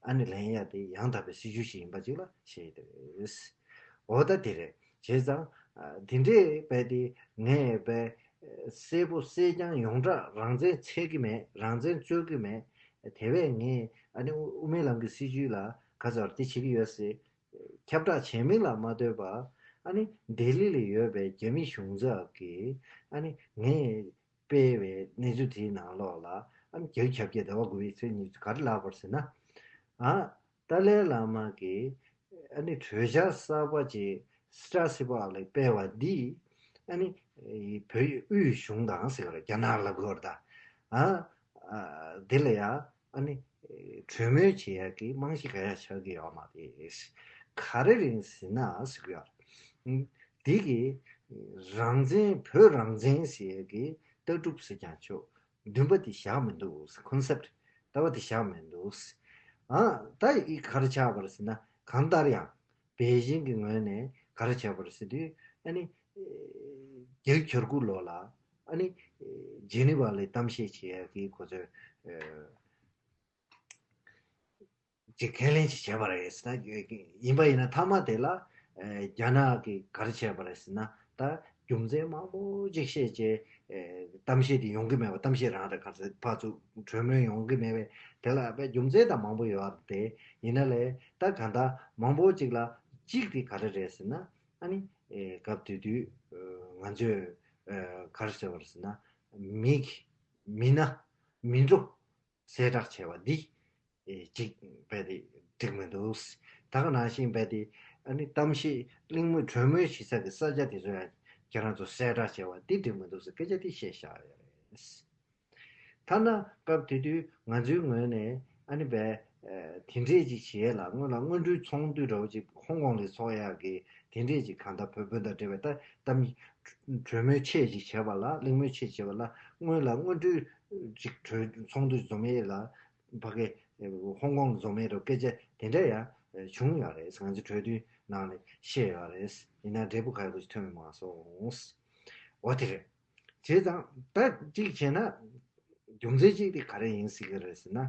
ཨ་ནི་ལེན་ཡ་དེ་ཡང་དག་པའི་སྲིད་བྱུས་ཤིག་ཡིན་པ་ཅིག་ལ་བཤད་ཡོད་རེད། འོ་ད་དེ་རེད། བྱས་ཙང་། ཨ། དེ་འདྲའི་དཔེ་དེ་ངས་དཔེ་གསལ་པོ་གསལ་རྐྱང་ཡོངས་གྲགས་རང་བཙན་འཚོལ་གྱི་མེད། རང་བཙན་རྩོད་ཀྱི་མེད། དེ་བས་ངས་ཨ་ནི་དབུ་དབུ་མའི་ལམ་གྱི་སྲིད་བྱུས་ལ་ག་ཚོད་དེ་བྱེད་ཀྱི་ཡོད་ཟེར་ཁྱབ་བསྒྲགས་བྱེད་མིན་ལ་མ་ལྟོས་པ། ཨ་ནི་ལྡི་ལི་ལ་ཡོད་པའི་རྒྱ་མི་གཞུང་ཚབ་ཀྱིས་ཨ་ནི་ངས་སྤེལ་བའི་གནས་ཚུལ་དེའི་ནང་ལོགས་ལ། ཨ་ནི་བརྒྱ་ཆ་བརྒྱ་ཟླ་བ་དགུ་པའི་ཚེས་ཉི་ཤུ་ག་རེ་ལབ་པ་རེད་ཟེར་ན། ཨ། ཏཱ་ལའི་བླ་མ་གིས་ཨ་ནི་གྲོས་འཆར་གསར་པ་ཅིག་སི་ཏྲ་སི་པག་ལ་སྤེལ་བ་འདིས། ཨ་ནི་བོད་དབུས་གཞུང་དང་ཟེར་བ་རེད། རྒྱ་ནག་ལབ་དགོས་རེད་ད། ཨ། ཨ། འདི་ལ་ཡ་ཨ་ནི་གྲོས་མོལ་བྱེད་ཡག་གི་རྨང་གཞི་ག་ཡ་ཆགས་ཀྱི་ཡོད་མ་རེད། ག་རེ་རེད་ཟེར་ན་ཟེར་གི་ཡོད་རེད། འདི་གི་རང་བཙན། བོད་རང་བཙན་ཟེར་ཡག་གི་ལྟ་གྲུབ་ཟེར་ཀྱང་ཆོག་འདུན་པ་དེ་བཞག་མི་འདུག་ཀོན་སེབ་ཊི། ལྟ་བ་དེ་བཞག་མི་འདུག་ཨ། ད་ཡི་ག་རེ་ཆགས་པ་རེད་ཟེར་ན། གང་ལྟར་ཡང་པེ་ཅིང་གི་ངོས་ནས་ག་རེ་བྱས་པ་རེད་ཟེར་དུས། ཨ་ནི་བརྒྱད་ཅུ་གྱ་དགུ་ལོ་ལ་ཨ་ནི་ཇི་ནི་ཝ་ལ་གཏམ་བཤད་བྱེད་ཡག་གི་ཁོ་ཚོས་ཅིག་ཁས་ལེན་ཅིག་བྱས་པ་རེད་ཟེར་ན། ཡིན་པ་ཡིན་ན་མཐའ་མ་དེ་ལ་རྒྱ་ནག་གིས་ག་རེ་བྱས་པ་རེད་ཟེར་ན། ད་རྒྱུ་མཚན་མང་པོ་ཅིག་བཤད་རྗེས་གཏམ་བཤད་དེ་ཡོང་གི་མེད་པ། གཏམ་བཤད་རང་རེད། ག་ཚོད་ཕར་ཚུར་གྲོས་མོལ་ཡོང་གི་མེད་པས། དེ་ལ་དཔེ་རྒྱུ་མཚན་དང་མང་པོ་ཡོད་རེད། དེ་ཡིན་ན་ལས་ད་གང་ལྟར་མང་པོ་ཅིག་ལ་གཅིག་དེ་ག་རེ་རེད་ཟེར་ན། ཨ་ནི་སྐབས་དེ་དུས་ང་ཚོས་ག་རེ་ཟེར་བ་རེད་ཟེར་ན། མི་མི་སྣ་མི་འགྲོ་གསལ་བསྒྲགས་བྱས་པ་འདི་ཨེ་གཅིག་རྦད་དེ་འགྲིག་མི་འདུག་ད་ག་ནང་བཞིན་རྦད་དེ་ཨ་ནི་གཏམ་བཤད་གླེང་མོལ་གྲོས་མོལ་བྱེད་ས་གི་ས་ཆ་དེ་ཚོ་ཡང་ཁྱེད་རང་ཚོ་གསལ་བསྒྲགས་བྱས་པ་འདི་འགྲིག་མི་འདུག་ཟེར་སྐད་ཆ་དེ་བཤད་བཞག་ཡོད་རེད། ཐ་ན་སྐབས་དེ་དུས་ང་ཚོའི་ངོས་ནས་ཨ་ནི་རྦད་དེ་འདྲས་ཅིག་བྱེད་ཡས་ལ། སྔོན་ལ་སྔོན་འགྲོའི་ཚོགས་འདུ་འདྲ་བོ་ཅིག་ཧོང་ཀོང་ལ་ཚོགས་ཡག་གི་དེ་འདྲས་ཅིག་གང་ལྟར་བོད་དཔོན་དང་འབྲེལ་བའི་ད་གཏམ་གྲོས་མོལ་ཆེད་ཅིག་བྱས་པ་ལ། གླེང་མོལ་ཆེད་བྱས་པ་ལ། སྔོན་ལ་སྔོན་འགྲོའི་ཅིག་གྲོས་ཚོགས་འདུ་འཛོམས་ཡས་ལ་ཕ་གི་ཧོང་ཀོང་ལ་འཛོམས་ཡས་རོ་སྐད་ཆ་དེ་འདྲ་ཡང་ བྱུང་ཡོད་རེད། ང་ཚོ་གྲོས་མཐུན་ནང་ནས་བཤད་ཡོད་རེད། ཡིན་ན་འབྲས་བུ་ག་ཡོད་ཅིག་ཐོན་མ་སོང་། འོ་དེ་རེད། བྱས་ཙང་ད་གཅིག་བྱས་ན་རྒྱུ་མཚན་གཅིག་དེ་ག་རེ་ཡིན་སྲིད་ཀྱི་རེད་ཟེར་ན།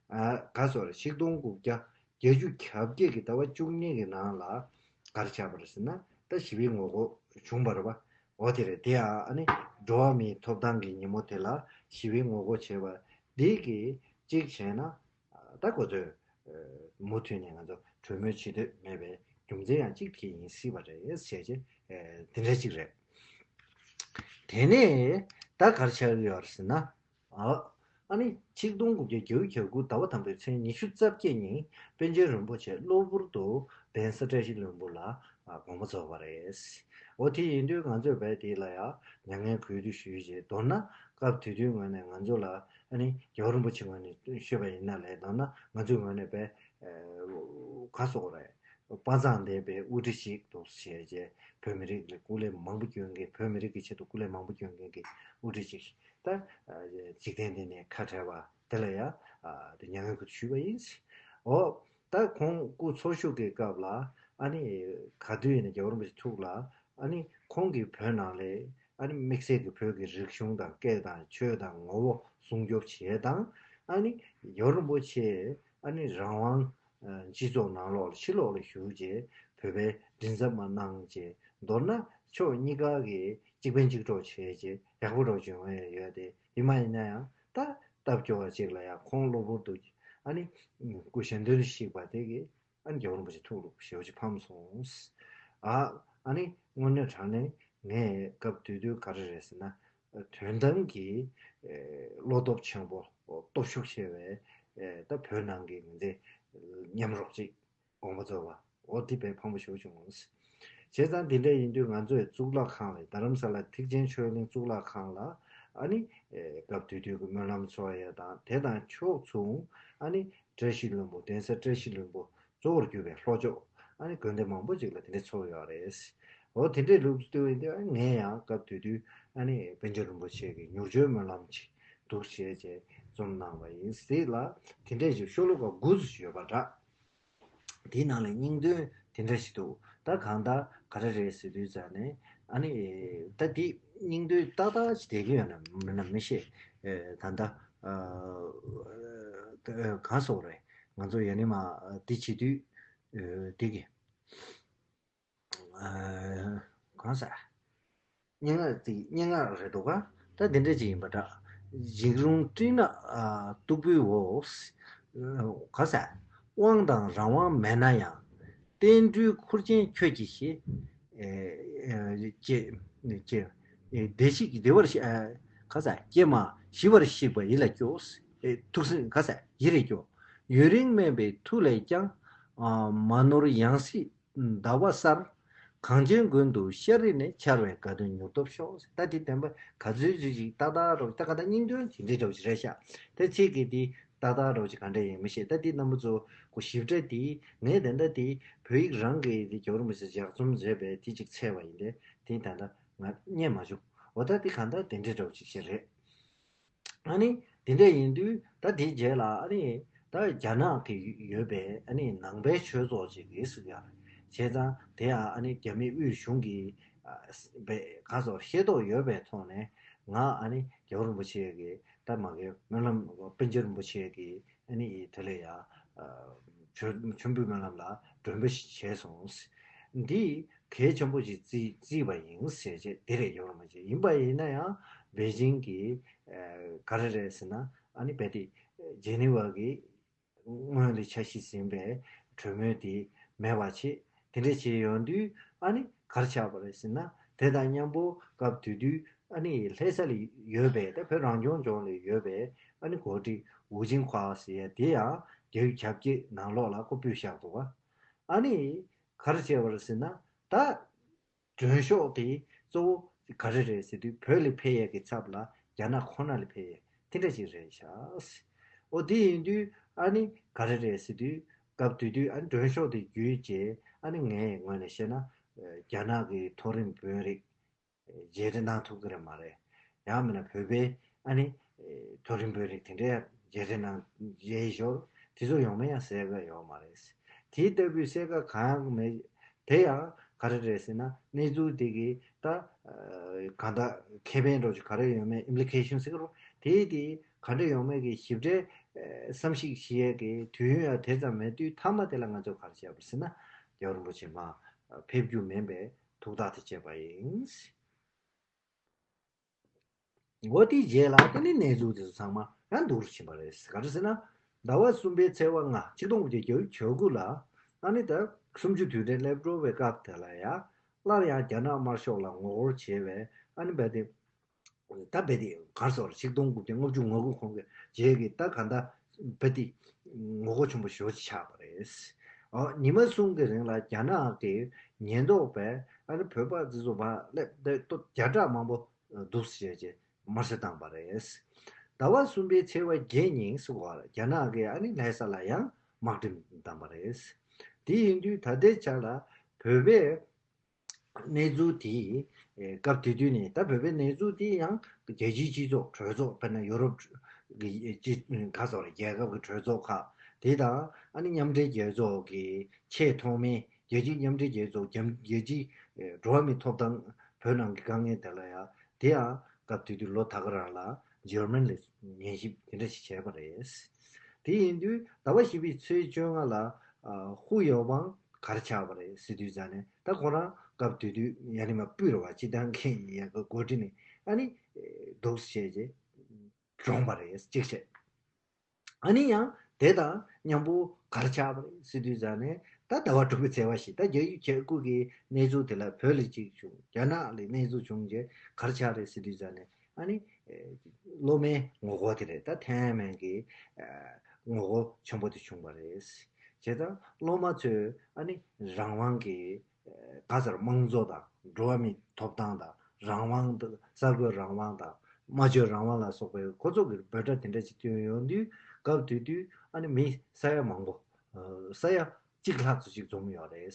ཨ་ག་སོགས་རེད། ཆིག་སྟོང་དགུ་བརྒྱ་བརྒྱད་ཅུ་གྱ་བརྒྱད་ཀྱི་ཟླ་བ་བཅུ་གཉིས་ཀྱི་ནང་ལ་ག་རེ་ཆགས་པ་རེད་ཟེར་ན། ད་ཞི་བའི་ངོ་རྒོལ་བྱུང་བ་རེད་པ། འོ་དེ་རེད། དེ་ཡང་ཨ་ནི་འགྲོ་བ་མིའི་ཐོབ་ཐང་གི་ཉིན་མོ་དེ་ལ་ཞི་བའི་ངོ་རྒོལ་བྱས་པ་འདི་གིས་གཅིག་བྱས་ན། ད་ཁོ་ཚོས་མུ་མཐུད་ནས་ང་ཚོ་གྲོས་མོལ་བྱེད་འདོད་མེད་པའི་རྒྱུ་མཚན་ཡང་གཅིག་དེ་ཡིན་སྲིད་པ་རེད་ཟེར་བྱས། དེ་འདྲ་གཅིག་རེད། དེ་ནས་ད་ག་རེ་ཆགས་ཀྱི་ཡོད་རེད་ཟེར་ན། ཨ། ཨ་ནི་ཆིག་སྟོང་དགུ་བརྒྱ་བརྒྱད་ཅུ་གྱ་དགུ་ཟླ་བ་དང་པོའི་ཚེས་ཉི་ཤུ་རྩ་བརྒྱད་ཉིན་པཎ་ཆེན་རིན་པོ་ཆེ་གློ་བུར་དུ་གདན་ས་བཀྲ་ཤིས་ལྷུན་པོ་ལ་དགོངས་པ་རྫོགས་པ་རེད། འོ་དེ་ཡིན་དུས་ང་ཚོས་བས་དེ་ལ་ཡང་མྱ་ངན་གུས་འདུད་ཞུས་རྗེས། མདོར་ན་སྐབས་དེ་དུས་ངོས་ནས་ང་ཚོ་ལ་ཨ་ནི་རྒྱལ་བ་རིན་པོ་ཆེ་ངོས་ནས་ཤོད་པ་ཡིན་ན་ལས། མདོར་ན་ང་ཚོའི་ངོས་ནས་བས་ག་སོགས་རེད། དཔའ་མཛངས་ལྡན་པའི་དབུ་ཁྲིད་ཅིག་འདུག་བྱས་རྗེས་བོད་མི་རིགས་ལ་སྐུ་ལས་མང་པོ་སྐྱོན་མཁན། བོད་མི་རིགས་ཀྱི་ཆེད་དུ་སྐུ་ལས་མང་པོ་སྐྱོན་མཁན་གྱི་དབུ་ཁྲིད་ཅིག་ད་འཇིག་རྟེན་འདི་ནས་ཁ་བྲལ་བ་དེ་ལ་ཡང་དེ་མྱ་ངན་གུས་འདུད་ཞུས་པ་ཡིན། འོ་ད་ཁོང་སྐུ་འཚོ་བཞུགས་ཀྱི་སྐབས་ལ་ཨ་ནི་ག་དུས་ཡིན་ན་རྒྱལ་བ་རིན་པོ་ཆེ་ཐུགས་ལ་ཨ་ནི་ཁོང་གིས་བོད་ནང་ལ་ཨ་ནི་དམིགས་བསལ་གྱི་བོད་ཀྱི་རིག་གཞུང་དང་སྐད་དང་ཆོས་དང་ངོ་བོ་སྲུང་སྐྱོབ་བྱེད་དང་། ཨ་ནི་རྒྱལ་བ་རིན་པོ་ཆེ་ཨ་ནི་རང་དབང་སྤྱི་ཚོགས་ནང་ལོགས་ལ་ཕྱི་ལོགས་ལ་བཞུགས་རྗེས་བོད་པའི་མགྲིན་ཚབ་མ་གནང་རྗེས། མདོར་ན་ཕྱོགས་གཉིས་ཀ་གིས་གཅིག་ཕན་གཅིག་གྲོགས་བྱས་རྗེས་ཡག་པོ་འགྲོ་བྱུང་བ་ཡོད་དེ། ཡིན་མ་ཡིན་ན་ཡང་ད་སྟབས་སྐྱོ་བ་ཅིག་ལ་ཡང་ཁོང་གློ་བུར་དུ་ཨ་ནི་སྐུ་གཞན་དོན་ཞིག་པ་དེ་གིས་ཨ་ནི་རྒྱལ་བ་རིན་པོ་ཆེ་ཐུགས་ལ་ཞེ་པོ་ཅིག་ཕམ་སོང་། ཨ་ཨ་ནི་དངོས་གནས་དྲང་གནས་ངས་སྐབས་དེ་དུས་ག་རེ་རེད་ཟེར་ན། དོན་དམ་གྱི་བློ་སྟོབས་ཆེན་པོ་སྟོབས་ཤུགས་ཆེ་བའི་ད་བོད་ནང་གི་ངོས་འཛིན་མཉམ་རོགས་ཅིག་དགོངས་པ་རྫོགས་པ། འོ་དེ་དཔེ་ཕངས་པོ་ཞེ་པོ་བྱུང་། བྱས་ཙང་དེ་འདྲ་ཡིན་དུས་ང་ཚོས་གཙུག་ལག་ཁང་ལ། རྡ་རམ་ས་ལ་ཐེག་ཆེན་ཆོས་གླིང་གཙུག་ལག་ཁང་ལ་ཨ་ནི་སྐབས་དེ་དུས་ཀྱི་སྨོན་ལམ་འཚོགས་ཡས་དང་། དེ་དང་ཕྱོགས་མཚུངས་ཨ་ནི་བཀྲ་ཤིས་ལྷུན་པོ། གདན་ས་བཀྲ་ཤིས་ལྷུན་པོ་གཙོ་བོར་གྱུར་པའི་ལྷོ་ཕྱོགས་ཨ་ནི་དགོན་སྡེ་མང་པོ་ཅིག་ལ་དེ་འདྲ་འཚོགས་ཡོད་རེད། འོ་དེ་འདྲའི་ལུགས་སུ་བལྟས་ཡིན་དུས་ངས་ཡང་སྐབས་དེ་དུས་ཨ་ནི་པཎ་ཆེན་རིན་པོ་ཆེ་གི་མྱུར་མགྱོགས་སྨོན་ལམ་ཅིག་འདུག་བྱས་རྗེས་རྩོམ་གནང་བ་ཡིན་སྲིད་ལ། དེ་འདྲས་ཀྱི་ཤོ་ལོ་ཀ་དགུ་ཙམ་ཡོད་པ་འདྲ། དེའི་ནང་ལ་སྙིང་དོན་དེ་འདྲ་ཞིག་འདུག་ད་གང་ལྟར་ག་རེ་རེད་ཟེར་དུས་ཙང་ནས་ཨ་ནི་ད་དེ་སྙིང་དོན་ཏག་ཏག་ཅིག་བསྡད་ཀྱི་ཡོད་ན་མིན་ན་མི་ཤེས། ད་ལྟ་གང་སོགས་རེད། ང་ཚོ་ཡ་ནི་མ་དེ་བྱེད་དུས་དེ་གི་གང་ཟེར། སྙན་ངག་དེ་སྙན་ངག་རེད་འདུག་ག་ད་དེ་འདྲ་ཅིག་ཡིན་པ་འདྲ། འཇིགས་རུང་སྤྲིན་ནག་སྟུག་པོའི་འོག་ག་ཟེར། དབང་དང་རང་དབང་མེད་ན་ཡང་། བསྟན་འགྲོའི་ཁུར་ཆེན་ཁྱོད་ཀྱིས་བཞེས། ཀྱེ་ཀྱེ་བདེ་ཞིག་བདེ་བར་གཤེགས། ག་ཟེར། ཀྱེ་མ་ཞི་བར་གཤེགས་པ་ཡིད་ལ་སྐྱོ། ཐུགས་སེམས་ག་ཟེར་ཡིད་ལ་སྐྱོ། ཡུན་རིང་སྨིན་པའི་མཐུ་ལས་ཀྱང་། མ་ནོར་ཡང་སྲིད་ཟླ་བ་གསར། གངས་ཅན་མགོན་དུ་ཤར་རིང་ནས། འཆར་བའི་དགའ་སྟོན་མྱུར་ཐོབ་ཤོག་ད་དེ་བདེན་པ་ག་ཚོད་ཅིག་ཅིག་ཏག་ཏག་རོགས་ད་ག་ད་སྙིང་དོན་དེ་འདྲའི་འདྲ་བོ་ཅིག་རེད་ཤག་དེ་ཚིག་གི་དེ་ཏག་ཏག་རོགས་ཅིག་ག་འདྲ་ཡིན་མི་ཤེས། ད་དེ་རྣམ་པ་ཚོ་གོ་ཞིབ་ཕྲ་དེ་ངས་ད་ལྟ་དེ་བོད་ཡིག་རང་གི་དེ་རྒྱལ་བ་རིན་པོ་ཆེ་ལྗགས་རྩོམ་མཛད་པའི་དེ་ཅིག་འཚོལ་བ་ཡིན་ཏེ། དེ་ད་ལྟ་ང་རྙེད་མ་བྱུང་། འོ་ད་དེ་ག་ད་དེ་འདྲའི་འདྲ་བོ་ཅིག་ཞིག་རེད། ཨ་ནི་དེ་འདྲ་ཡིན་དུས་ད་དེའི་རྗེས་ལ་ཨ་ནི་ད་རྒྱ་ནག་གི་ཡོད་པའི་ཨ་ནི་ནང་པའི་ཆོས་ཚོགས་ཅིག་ཡོད་ཟེར་ཡ། བྱས་ཙང་དེ་ཡང་ཨ་ནི་རྒྱ་མི་དབུས་གཞུང་གི་བའི་ག་སོགས་ཤེས་རྟོགས་ཡོད་པའི་ཐོག་ནས་ང་ཨ་ནི་རྒྱལ་བ་རིན་པོ་ཆེ་གི་ད་མ་གི་སྨོན་ལམ། པཎ་ཆེན་རིན་པོ་ཆེ་གི་ཨ་ནི་དེ་ལ་ཡ་མཆོད་མཆོད་འབུལ་སྨོན་ལམ་ལ་མགྲོན་འབོད་ཞིག་བྱས་སོང་། འདི་གལ་ཆེན་པོ་ཞིག་བརྩིས་བརྩིས་པ་ཡིན་ཟེར་བྱས་དེ་རེད། རྒྱལ་བ་རིན་པོ་ཆེ་ཡིན་པ་ཡིན་ན་ཡང་པེ་ཅིང་གི་ག་རེ་རེད་ཟེར་ན་ཨ་ནི་རྦད་དེ་ཇེ་ནི་ཝ་གི་སྔོན་ལ་འཆར་གཞི་ཟིན་པའི་གྲོས་མོལ་དེ་མེད་པ་བྱེད། དེ་འདྲ་བྱས་ཡོང་དུས་ཨ་ནི་ག་རེ་ཆགས་པ་རེད་ཟེར་ན། དེ་དང་མཉམ་པོ་སྐབས་དེ་དུས་ཨ་ནི་ལྷ་ས་ལ་ཡོད་པའི་ད་བོད་རང་སྐྱོང་ལྗོངས་ལ་ཡོད་པའི་ཨ་ནི་འགོ་ཁྲིད་ཝུ་ཅིན་ཁ་ཟེར་ཡ་དེ་ཡང་རྒྱ་ཡིག་གྱ་བརྒྱད་ནང་ལོགས་ལ་ཁོ་ཕུད་བཞག་འདུག་ག་ཨ་ནི་ག་རེ་བྱས་པ་རེད་ཟེར་ན། ད་མགྲོན་ཤོག་དེ་གཙོ་བོ་ག་རེ་རེད་ཟེར་དུས་བོད་ལ་ཕེབས་ཡས་ཀྱི་ཚབ་ལ་རྒྱ་ནག་ཁོ་ན་ལ་ཕེབས་ཡས་དེ་འདྲ་ཞིག་རེད་ཤག་འོ་དེ་ཡིན་དུས་ཨ་ནི་ག་རེ་རེད་ཟེར་དུས་སྐབས་དེ་དུས་ཨ་ནི་མགྲོན་ཤོག་དེ་བརྒྱུད་རྗེས་ཨ་ནི་ངའི་ངོས་ནས་བཤད་ན་རྒྱ་ནག་གི་མཐོ་རིམ་དཔོན་རིགས། མཇལ་འཕྲད་གནང་ཐུབ་ཀྱི་རེད་མ་རེད། ཡང་མིན་ན་བོད་པའི་ཨ་ནི་མཐོ་རིམ་དཔོན་རིགས་དེ་འདྲའི་མཇལ་འཕྲད་གནང་མཇལ་ཞོར་དེ་ཚོ་ཡོང་མིན་ཡང་གསལ་པོ་ཡོད་མ་རེད། དེ་ལྟ་བུའི་གསལ་ཁ་གང་ཡང་མེད། དེ་ཡང་ག་རེ་རེད་ཟེར་ན། གནས་ཚུལ་དེ་གི་ད་གང་ལྟར་ཁེ་ཕན་འདྲ་ཅིག་ག་རེ་ཡོད་མེད། ཨིམ་པི་ལི་ཀེ་ཤན་ཟེར་གི་རེད། དེ་དེ་ག་འདྲ་ཡོད་མེད་ཀྱི་ཞིབ་ཕྲའི་བསམ་གཞིག་བྱེད་ཡས་ཀྱི་དུས་ཡུན་ཡང་དེ་ཙམ་མེད་དུས། མཐའ་མ་དེ་ལ་ང་ཚོས་ག་རེ་བྱས་པ་ཟེར་ན། རྒྱལ་བ་རིན་པོ་ཆེ་མར་ཕེབས་རྒྱུ་མིན་པའི་ཐུགས་ཐག་དེ་བཅད་པ་ཡིན། འོ་དེའི་རྗེས་ལ་དེ་ནས་གནས་ཚུལ་དེ་ཚོ་ཚང་མ་ཡང་སྡུག་རུ་ཕྱིན་པ་རེད། ག་རེ་ཟེར་ན། ཟླ་བ་གསུམ་པའི་ཚེས་པ་ལྔ། ཆིག་སྟོང་དགུ་བརྒྱ་བརྒྱད་ཅུ་གྱ་དགུ་ལ། ཨ་ནི་ད་གསུམ་བཅུ་དུས་དྲན་སླེབས་འགྲོ་བའི་སྐབས་དེ་ལ་ཡང་སླར་ཡང་རྒྱ་ནག་དམར་ཤོག་ལ་ངོ་རྒོལ་བྱས་པའི། ཨ་ནི་རྦད་དེ་ད་རྦད་དེ་གར་སོར་ཆིག་སྟོང་དགུ་བརྒྱ་ལྔ་བཅུ་ང་དགུ། ཁོང་གི་རྗེས་ཀྱི་ད་ག་ད་རྦད་དེ་ངོ་རྒོལ་ཆེན་པོ་ཞེ་པོ་ཅིག་ཆགས་པ་རེད། ཨོ། ཉི་མ་གསུམ་གྱི་རིང་ལ་རྒྱ་ནག་གི་ཉེན་རྟོག་པས། ཨ་ནི་བོད་པ་འདི་ཚོ་ཕར་སླེབས་ཏེ་ཏོ་བརྒྱ་ཕྲག་མང་པོ་འདུག་སེ་བྱས་རྗེས་དམར་གསོད་བཏང་པ་རེད། ཟླ་བ་གསུམ་པའི་ཚེས་པ་བརྒྱད་ཉིན་སུ་གོ་རྒྱ་ནག་གིས་ཨ་ནི་ལྷ་ས་ལ་ཡང་དམག་ཁྲིམས་བཏང་པ་རེད། དེ་ཡིན་དུས་ད་ལྟའི་ཆ་ལ་བོད་པའི་གནས་ཚུལ་དེ། ཨེ། སྐབས་དེ་དུས་ནས་ད་བོད་པའི་གནས་ཚུལ་དེ་ཡང་རྒྱལ་སྤྱིའི་སྤྱི་ཚོགས་གྲོས་ཚོགས། དཔེར་ན་ཡུ་རོབ་ཀྱི་སྤྱི་ཁ་སོགས་རྒྱལ་ཁབ་ཀྱི་གྲོས་ཚོགས་ཁག་དེ་དང་། ཨ་ནི་མཉམ་འབྲེལ་རྒྱལ་ཚོགས་ཀྱི་ཆེས་ཐོག་མའི་རྒྱལ་སྤྱིའི་མཉམ་འབྲེལ་རྒྱལ་ཚོགས། རྒྱ་རྒྱལ་སྤྱིའི་ཨེ། འགྲོ་བ་མིའི་ཐོབ་ཐང་བོད་ནང་གི་དཀའ་ངལ་དེ་ལ་ཡང་། དེ་ཡང་སྐབས་དེ་དུས་ལོ་ད་ག་རང་ལ་འཇར་མན་ལ་ཉན་ཞིབ་དེ་འདྲ་ཞིག་བྱས་པ་རེད། དེ་ཡིན་དུས་ཟླ་བ་བཞི་པའི་ཚེས་བཅོ་ལྔ་ལ། ཨ། ཧུའུ་ཡའོ་པང་ག་རེ་ཆགས་པ་རེད་ཟེར་དུས་ཙང་ནས། ད་ཁོ་རང་སྐབས་དེ་དུས་ཡ་ནི་མ་སྤུས་ར་བ་སྤྱི་བཏང་མཁན་ཡ་གི་འགོ་ཁྲིད་ནས། ཨ་ནི་འདུག་སེ་བྱས་རྗེས་གྲོངས་པ་རེད། གཅིག་བྱས། ཨ་ནི་ཡང་དེ་དང་མཉམ་པོ་ག་རེ་ཆགས་པ་རེད་ཟེར་དུས་ཙང་ནས། ད་ཟླ་བ་དྲུག་པའི་ཚེས་པ་བཞི། ད་རྒྱ་ཡུལ་གྱ་དགུ་གི་གནས་ཚུལ་དེ་ལ་བོད་ལ་གཅིག་བྱུང་། རྒྱ་ནག་ལ་གནས་ཚུལ་བྱུང་རྗེས་ག་རེ་ཆགས་རེད་ཟེར་དུས་ཙང་ནས། ཨ་ནི་ཨེ། སློབ་མའི་ངོ་རྒོལ་དེ་རེད། ད་ཐའེ་ཝན་གྱི་ཨེ། ངོ་རྒོལ་ཆེན་པོ་དེ་བྱུང་བ་རེད། བྱས་ཙང་སློབ་མ་ཚོས་ཨ་ནི་རང་དབང་གི་ཨེ། ག་ཟེར། དམངས་གཙོ་དང་འགྲོ་བ་མིའི་ཐོབ་ཐང་དང་། རང་དབང་དང་། གསར་འགོད་རང་དབང་དང་། སྨྲ་བརྗོད་རང་དབང་ལ་སོགས་པའི་ཁོ་ཚོ་གི་འབོད་སྒྲ་དེ་འདྲ་ཅིག་བཏོན་ཡོང་དུས། སྐབས་དེ་དུས་ཨ་ནི་མི་ས་ཡ་མང་པོ། ཨེ། ས་ཡ་གཅིག་ལྷག་ཙམ་ཞིག་འཛོམས་ཡོད་རེད།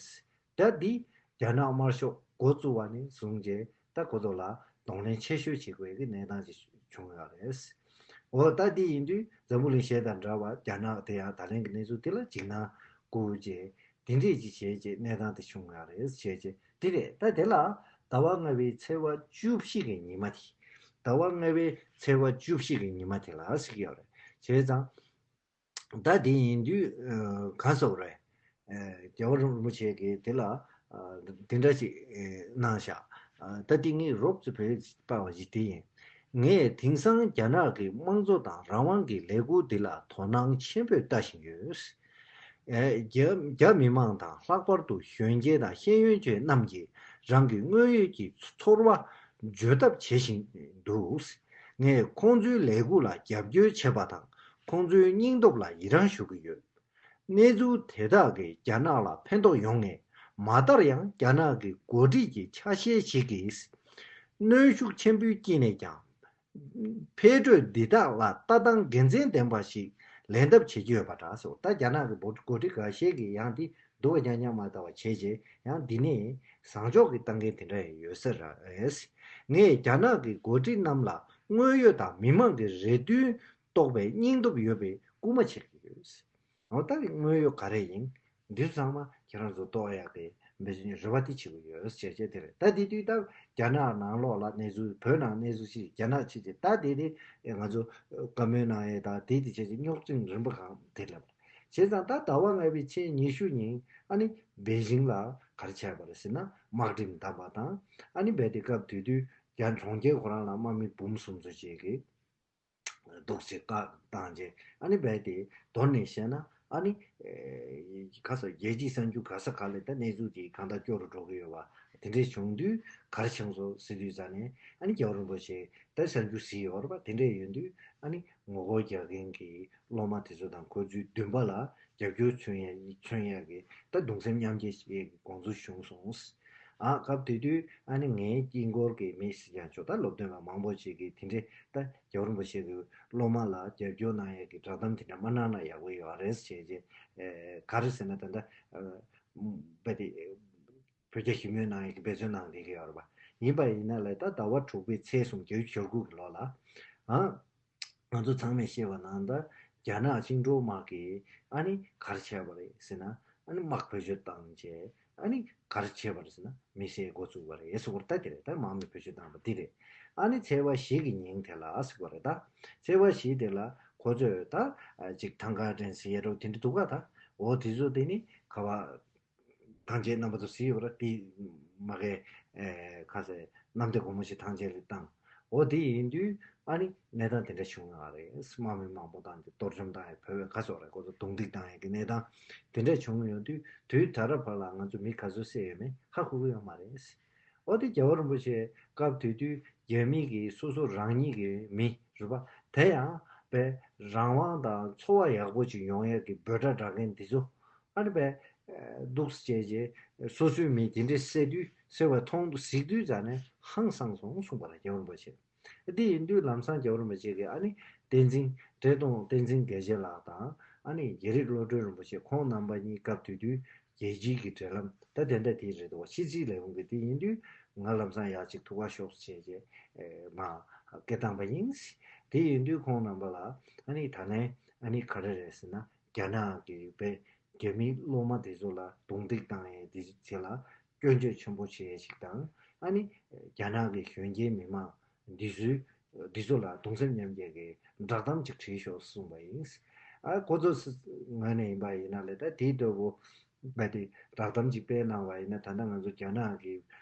ད་འདི་རྒྱ་ནག་དམར་ཤོག་འགོ་བཙུགས་པ་ནས་བཟུང་རྗེས་ད་ཁོ་ཚོ་ལ་གདོང་ལེན་ཆེ་ཤོས་བྱེད་དགོས་ཀྱི་གནས་སྟངས་ཅིག་བྱུང་ཡོད་རེད། འོ། ད་འདི་ཡིན་དུས་འཛམ་བུ་གླིང་གཞན་དང་འདྲ་བར་རྒྱ་ནག་དེ་ཡང་ད་ལན་གྱི་གནས་ཚུལ་དེ་ལ་འཇིགས་སྣང་བསྐུལ་རྗེས་དེ་འདྲས་ཅིག་བྱས་རྗེས་གནས་སྟངས་དེ་བྱུང་ཡོད་རེད། བྱས་རྗེས་དེ་རེད། ད་དེ་ལ་ཟླ་བ་ལྔ་པའི་ཚེས་པ་བཅུ་བཞི་གི་ཉི་མ་དེ། ཟླ་བ་ལྔ་པའི་ཚེས་པ་བཅུ་བཞི་གི་ཉི་མ་དེ་ལ་ཟེར་གྱི་ཡོད་རེད། བྱས་ཙང་། ད་དེ་ཡིན་དུས་ཨ། ག་ཟེར་རེད། ཨ། རྒྱལ་བ་རིན་པོ་ཆེ་གིས་དེ་ལ་ཨ། དེ་འདྲ་ཞིག་ཨ། གནང་བཞག་ཨ། ད་དེ་ངས་རོབ་ཙམ་བོད་ཡིག་པ་བ་ཞིག་དེ་ཡིན། ངས་དེང་སང་རྒྱ་ནག་གི་དམངས་གཙོ་དང་རང་དབང་གི་ལས་འགུལ་འདི་ལ་དོ་སྣང་ཆེན་པོས་ལྟ་བཞིན་ཡོད། ཨ། རྒྱ། རྒྱ་མི་མང་དང་། ལྷག་པར་དུ་གཞོན་སྐྱེས་དང་ཤེས་ཡོན་ཅན་རྣམས་ཀྱིས་རང་གི་དངོས་ཡོད་ཀྱི་ཚོར་བ་བརྗོད་ཐབས་བྱེད་བཞིན་འདུག་ངས་ཁོང་ཚོའི་ལས་འགུལ་ལ་རྒྱབ་སྐྱོར་བྱེད་པ་དང་། ཁོང་ཚོའི་སྙིང་སྟོབས་ལ་ཡི་རངས་ཞུ་གི་ཡོད། གནས་ཚུལ་དེ་དག་གིས་རྒྱ་ནག་ལ་ཕན་ཐོགས་ཡོང་ངེས། མ་མཐར་ཡང་རྒྱ་ནག་གི་འགོ་ཁྲིད་ཀྱི་ཆ་ཤས་ཤིག་གིས་གནོན་ཤུགས་ཆེན་པོའི་དཀྱིལ་ནས་ཀྱང་། འཕེལ་འགྲོས་འདི་དག་ལ་ལྟ་སྟངས་དགེ་མཚན་ལྡན་པ་ཞིག་ལེན་ཐབས་བྱེད་ཀྱི་ཡོད་པ་འདྲ་ཟེར། ད་རྒྱ་ནག་གི་འགོ་འགོ་ཁྲིད་འགའ་ཤས་ཀྱིས་ཡང་འདི་སྡུག་པ་རྐྱང་རྐྱང་མ་ལྟ་བ་བྱས་རྗེས། ཡང་འདི་ནས་བཟང་ཕྱོགས་ཀྱི་ལྟ་མཁན་དེ་འདྲ་ཡང་ཡོད་ས་རེད། ངས་རྒྱ་ནག་གི་འགོ་ཁྲིད་རྣམས་ལ་དངོས་ཡོད་དང་མི་མང་གི་རེ་འདུན་རྟོགས་པའི་སྙིང་སྟོབས་ཡོད་པའི་སྐུལ་མ་བྱེད་ཀྱི་ཡོད། འོ། ད་དངོས་ཡོད་ག་རེ་ཡིན། འདི་ཚོ་ཚང་མ་ཁྱེད་རང་ཚོ་རྟོགས་ཡག་གི་འབད་བརྩོན་རེ་བ་དེ་བྱེད་དགོས་ཡོད་ཟེར་བྱས་དེ་རེད། ད་དེ་དུས་ད་རྒྱ་ནག་ནང་ལོགས་ལ་གནས་ཚུལ། བོད་ནང་གནས་ཚུལ་ཞིག་རྒྱ་ནག་ཕྱི་རྒྱལ། ད་དེ་དེ་ང་ཚོ་བཀའ་མོལ་གནང་ཡས་དང་དེ་དེ་བྱས་རྗེས་རྙོག་འཛིང་རིམ་པ་གང་དེ་ལ། བྱས་ཙང་ད་ཟླ་བ་ལྔ་པའི་ཚེས་ཉི་ཤུ་ཉིན་ཨ་ནི་པེ་ཅིང་ལ་ག་རེ་བྱས་པ་རེད་ཟེར་ན། དམག་ཁྲིམས་བསྡམས་པ་དང་། ཨ་ནི་རྦད་དེ་སྐབས་དེ་དུས་རྒྱ་གྲོང་ཁྱེར་ཁོ་རང་ལ་དམག་མི་འབུམ་གསུམ་ཚོ་བྱས་ཀྱི། འདུག་སེ་བཀག་བཏང་རྗེས། ཨ་ནི་རྦད་དེ་མདོར་ནས་བཤད་ན། ཨ་ནི་ཨེ། ག་ས། རྒྱལ་སྤྱིའི་གསར་འགྱུར་ག་ས་ག་ལ་ད་གནས་ཚུལ་དེ་གང་ལྟར་སྐྱོ་རུ་འགྲོ་གི་ཡོད་པ་དེ་འདྲས་བྱུང་དུས། ག་རེ་བྱུང་སོང་ཟེར་དུས་ཙང་ནས། ཨ་ནི་རྒྱལ་བ་རིན་པོ་ཆེ་ད་གསར་འགྱུར་གཟིགས་ཡོད་རེད་པ། དེ་འདྲས་ཡོང་དུས་ཨ་ནི་ངོ་རྒོལ་རྒྱག་མཁན་གྱི་སློབ་མ་དེ་ཚོ་དང་ཁོ་ཚོའི་འདུན་པ་ལ་རྒྱབ་སྐྱོར་མཚོན་ཡ། མཚོན་ཡ་གི་ད་གདུང་སེམས་མཉམ་སྐྱེད་ཀྱི་དགོངས་ཚུལ་བྱུང་སོང་། ཨ། སྐབས་དེ་དུས་ཨ་ནི་ངའི་དཀྱིལ་འཁོར་གྱི་མི་སྲིད་ཀྱང་ཆོག་ད་སློབ་སྟོན་པ་མང་པོ་ཞིག་གིས་དེ་འདྲའི་ད་རྒྱལ་བ་རིན་པོ་ཆེ་གི་སློབ་མ་ལ་རྒྱབ་སྐྱོར་གནང་ཡས་ཀྱི་བསྒྲགས་གཏམ་དེ་འདྲ་མ་གནང་ན་ཡག་པོ་ཡོད་རེད་ཟེར་རྗེས། ཨེ། ག་རེ་ཟེར་ན། ད་ལྟ་ཨ། རྦད་དེ་བོད་རྒྱ་ཞི་མོལ་གནང་ཡས་ཀྱི་འབད་བརྩོན་གནང་བསྡད་ཀྱི་ཡོད་རེད་པ། ཡིན་པ་ཡིན་ན་ལས། ད་ཟླ་བ་དྲུག་པའི་ཚེས་གསུམ། བརྒྱད་ཅུ་གྱ་དགུ་གི་ལོ་ལ། ཨ། ང་ཚོ་ཚང་མས་ཤེས་པ་ནང་ལྟར་རྒྱ་ནག་བཅིངས་འགྲོལ་དམག་གིས་ཨ་ནི་ག་རེ་བྱས་པ་རེད་ཟེར་ན། ཨ་ནི་དམག་བེད་སྤྱོད་བཏང་བྱས་ཨ་ནི་ག་རེ་བྱས་པ་རེད་ཟེར་ན་མི་བསད་འགོ་བཙུགས་པ་རེད་ཟེར་བ་རེད། ད་དེ་རེད། ད་དམག་མི་བེད་སྤྱོད་བཏང་བ་འདི་རེད། ཨ་ནི་ཚེས་པ་བཞི་གི་ཉིན་དེ་ལ་ཟེར་བ་རེད། ད་ཚེས་པ་བཞི་དེ་ལ་ཁོ་ཚོས་ད་ཅིག་ཐང་ག་འདྲེན་ཟེར་ཡ་འདྲ་བོ་དེ་འདྲ་འདུག་ག་ད་འོ་དེ་ཚོ་དེ་ནི་ག་བ། ཐང་ཆད་རྣམ་པ་ཚོ་གཟིགས་ཡོད་ར། དེ་མ་གའི་ཁ་ཟེར་གནམ་བདེ་སྒོ་མོ་ཞིག་ཐང་ཆད་ལ་བཏང་། འོ་དེ་ཡིན་དུས་ཨ་ནི་གནས་སྟངས་དེ་འདྲ་བྱུང་ཡོད་རེད། དམག་མི་མང་པོ་བཏང་སྟེ་གཏོར་བཅོམ་བཏང་ཡ། བོད་པའི་ཁ་སོགས་རེད། ཁོ་ཚོ་རྡུང་རྡེག་བཏང་ཡ་གི་གནས་སྟངས་དེ་འདྲ་བྱུང་ཡོད་དུས་དུས་ད་ར་བར་ལ་ང་ཚོ་མི་ག་ཚོད་བསད་ཡོད་མེད་ཧ་གོ་གི་ཡོད་མ་རེད། འོ་དེ་རྒྱལ་བ་རིན་པོ་ཆེ་སྐབས་དེ་དུས་རྒྱ་མི་གི་སོ་སོ་རང་ཉིད་ཀྱི་མི་རེད་པ། དེ་ཡང་པའི་རང་དབང་དང་འཚོ་བ་ཡག་པོ་ཅིག་ཡོང་ཡ་གི་འབོད་སྒྲ་སྒྲག་མཁན་འདི་ཚོ་ཨ་ནི་པའི་འདུག་སེ་བྱས་རྗེས་སོ་སོའི་མི་དེ་འདྲས་བསད་དུས་བསད་པ་མཐོང་དུ་གཟིགས་དུས་ཙ་ནས་ཧང་སངས་སོང་གསུངས་པ་རེད་རྒྱལ་བ་རིན་པོ་ཆེ། འདི་ཡིན་དུས་ལམ་སང་རྒྱལ་བ་རིན་པོ་ཆེ་གིས་ཨ་ནི་བསྟན་འཛིན་བཀྲས་མཐོང་བསྟན་འཛིན་དགེ་བཤེས་ལགས་དང་ཨ་ནི་རྒྱལ་རིགས་བློ་གྲོས་རིན་པོ་ཆེ་ཁོང་རྣམ་པ་གཉིས་སྐབས་དེ་དུས་རྒྱལ་སྤྱིའི་གི་འབྲེལ་ལམ་ད་དེ་འདྲ་དེ་རེད་འདུག་བ། ཕྱི་སྲིད་ལས་ཁུངས་གི་དེ་ཡིན་དུས་ང་ལམ་སང་ཡག་ཅིག་ཐུག་པ་ཤོག་ཅེས་བྱས་མ་སྐད་བཏང་པ་ཡིན། དེ་ཡིན་དུས་ཁོང་རྣམ་པ་ལ་ཨ་ནི་ད་ལན་ཨ་ནི་ག་རེ་རེད་ཟེར་ན་རྒྱ་ནག་གི་བས་རྒྱ་མིའི་སློབ་མ་དེ་ཚོ་ལ་རྡུང་རྡེག་བཏང་ཡས་དེ་ཚེ་ལ་སྐྱོན་བརྗོད་ཆེན་པོ་བྱེད་ཡས་ཞིག་དང་ཨ་ནི་རྒྱ་ནག་གི་གཞོན་སྐྱེས་མི་མང་འདི་ཚོའི་འདི་ཚོ་ལ་གདུང་སེམས་མཉམ་སྐྱེད་ཀྱི་བསྒྲགས་གཏམ་ཅིག་བྲིས་ཤོག་གསུངས་པ་ཡིན། ཨ་ཁོ་ཚོ་ངོས་ནས་ཡིན་པ་ཡིན་ན་ལས་ད་དེའི་ལྟ་བུ་བས་དེ་བསྒྲགས་གཏམ་ཅིག་སྤེལ་གནང་བ་ཡིན་ན་ད་ལྟ་ང་ཚོ་རྒྱ་ནག་གི་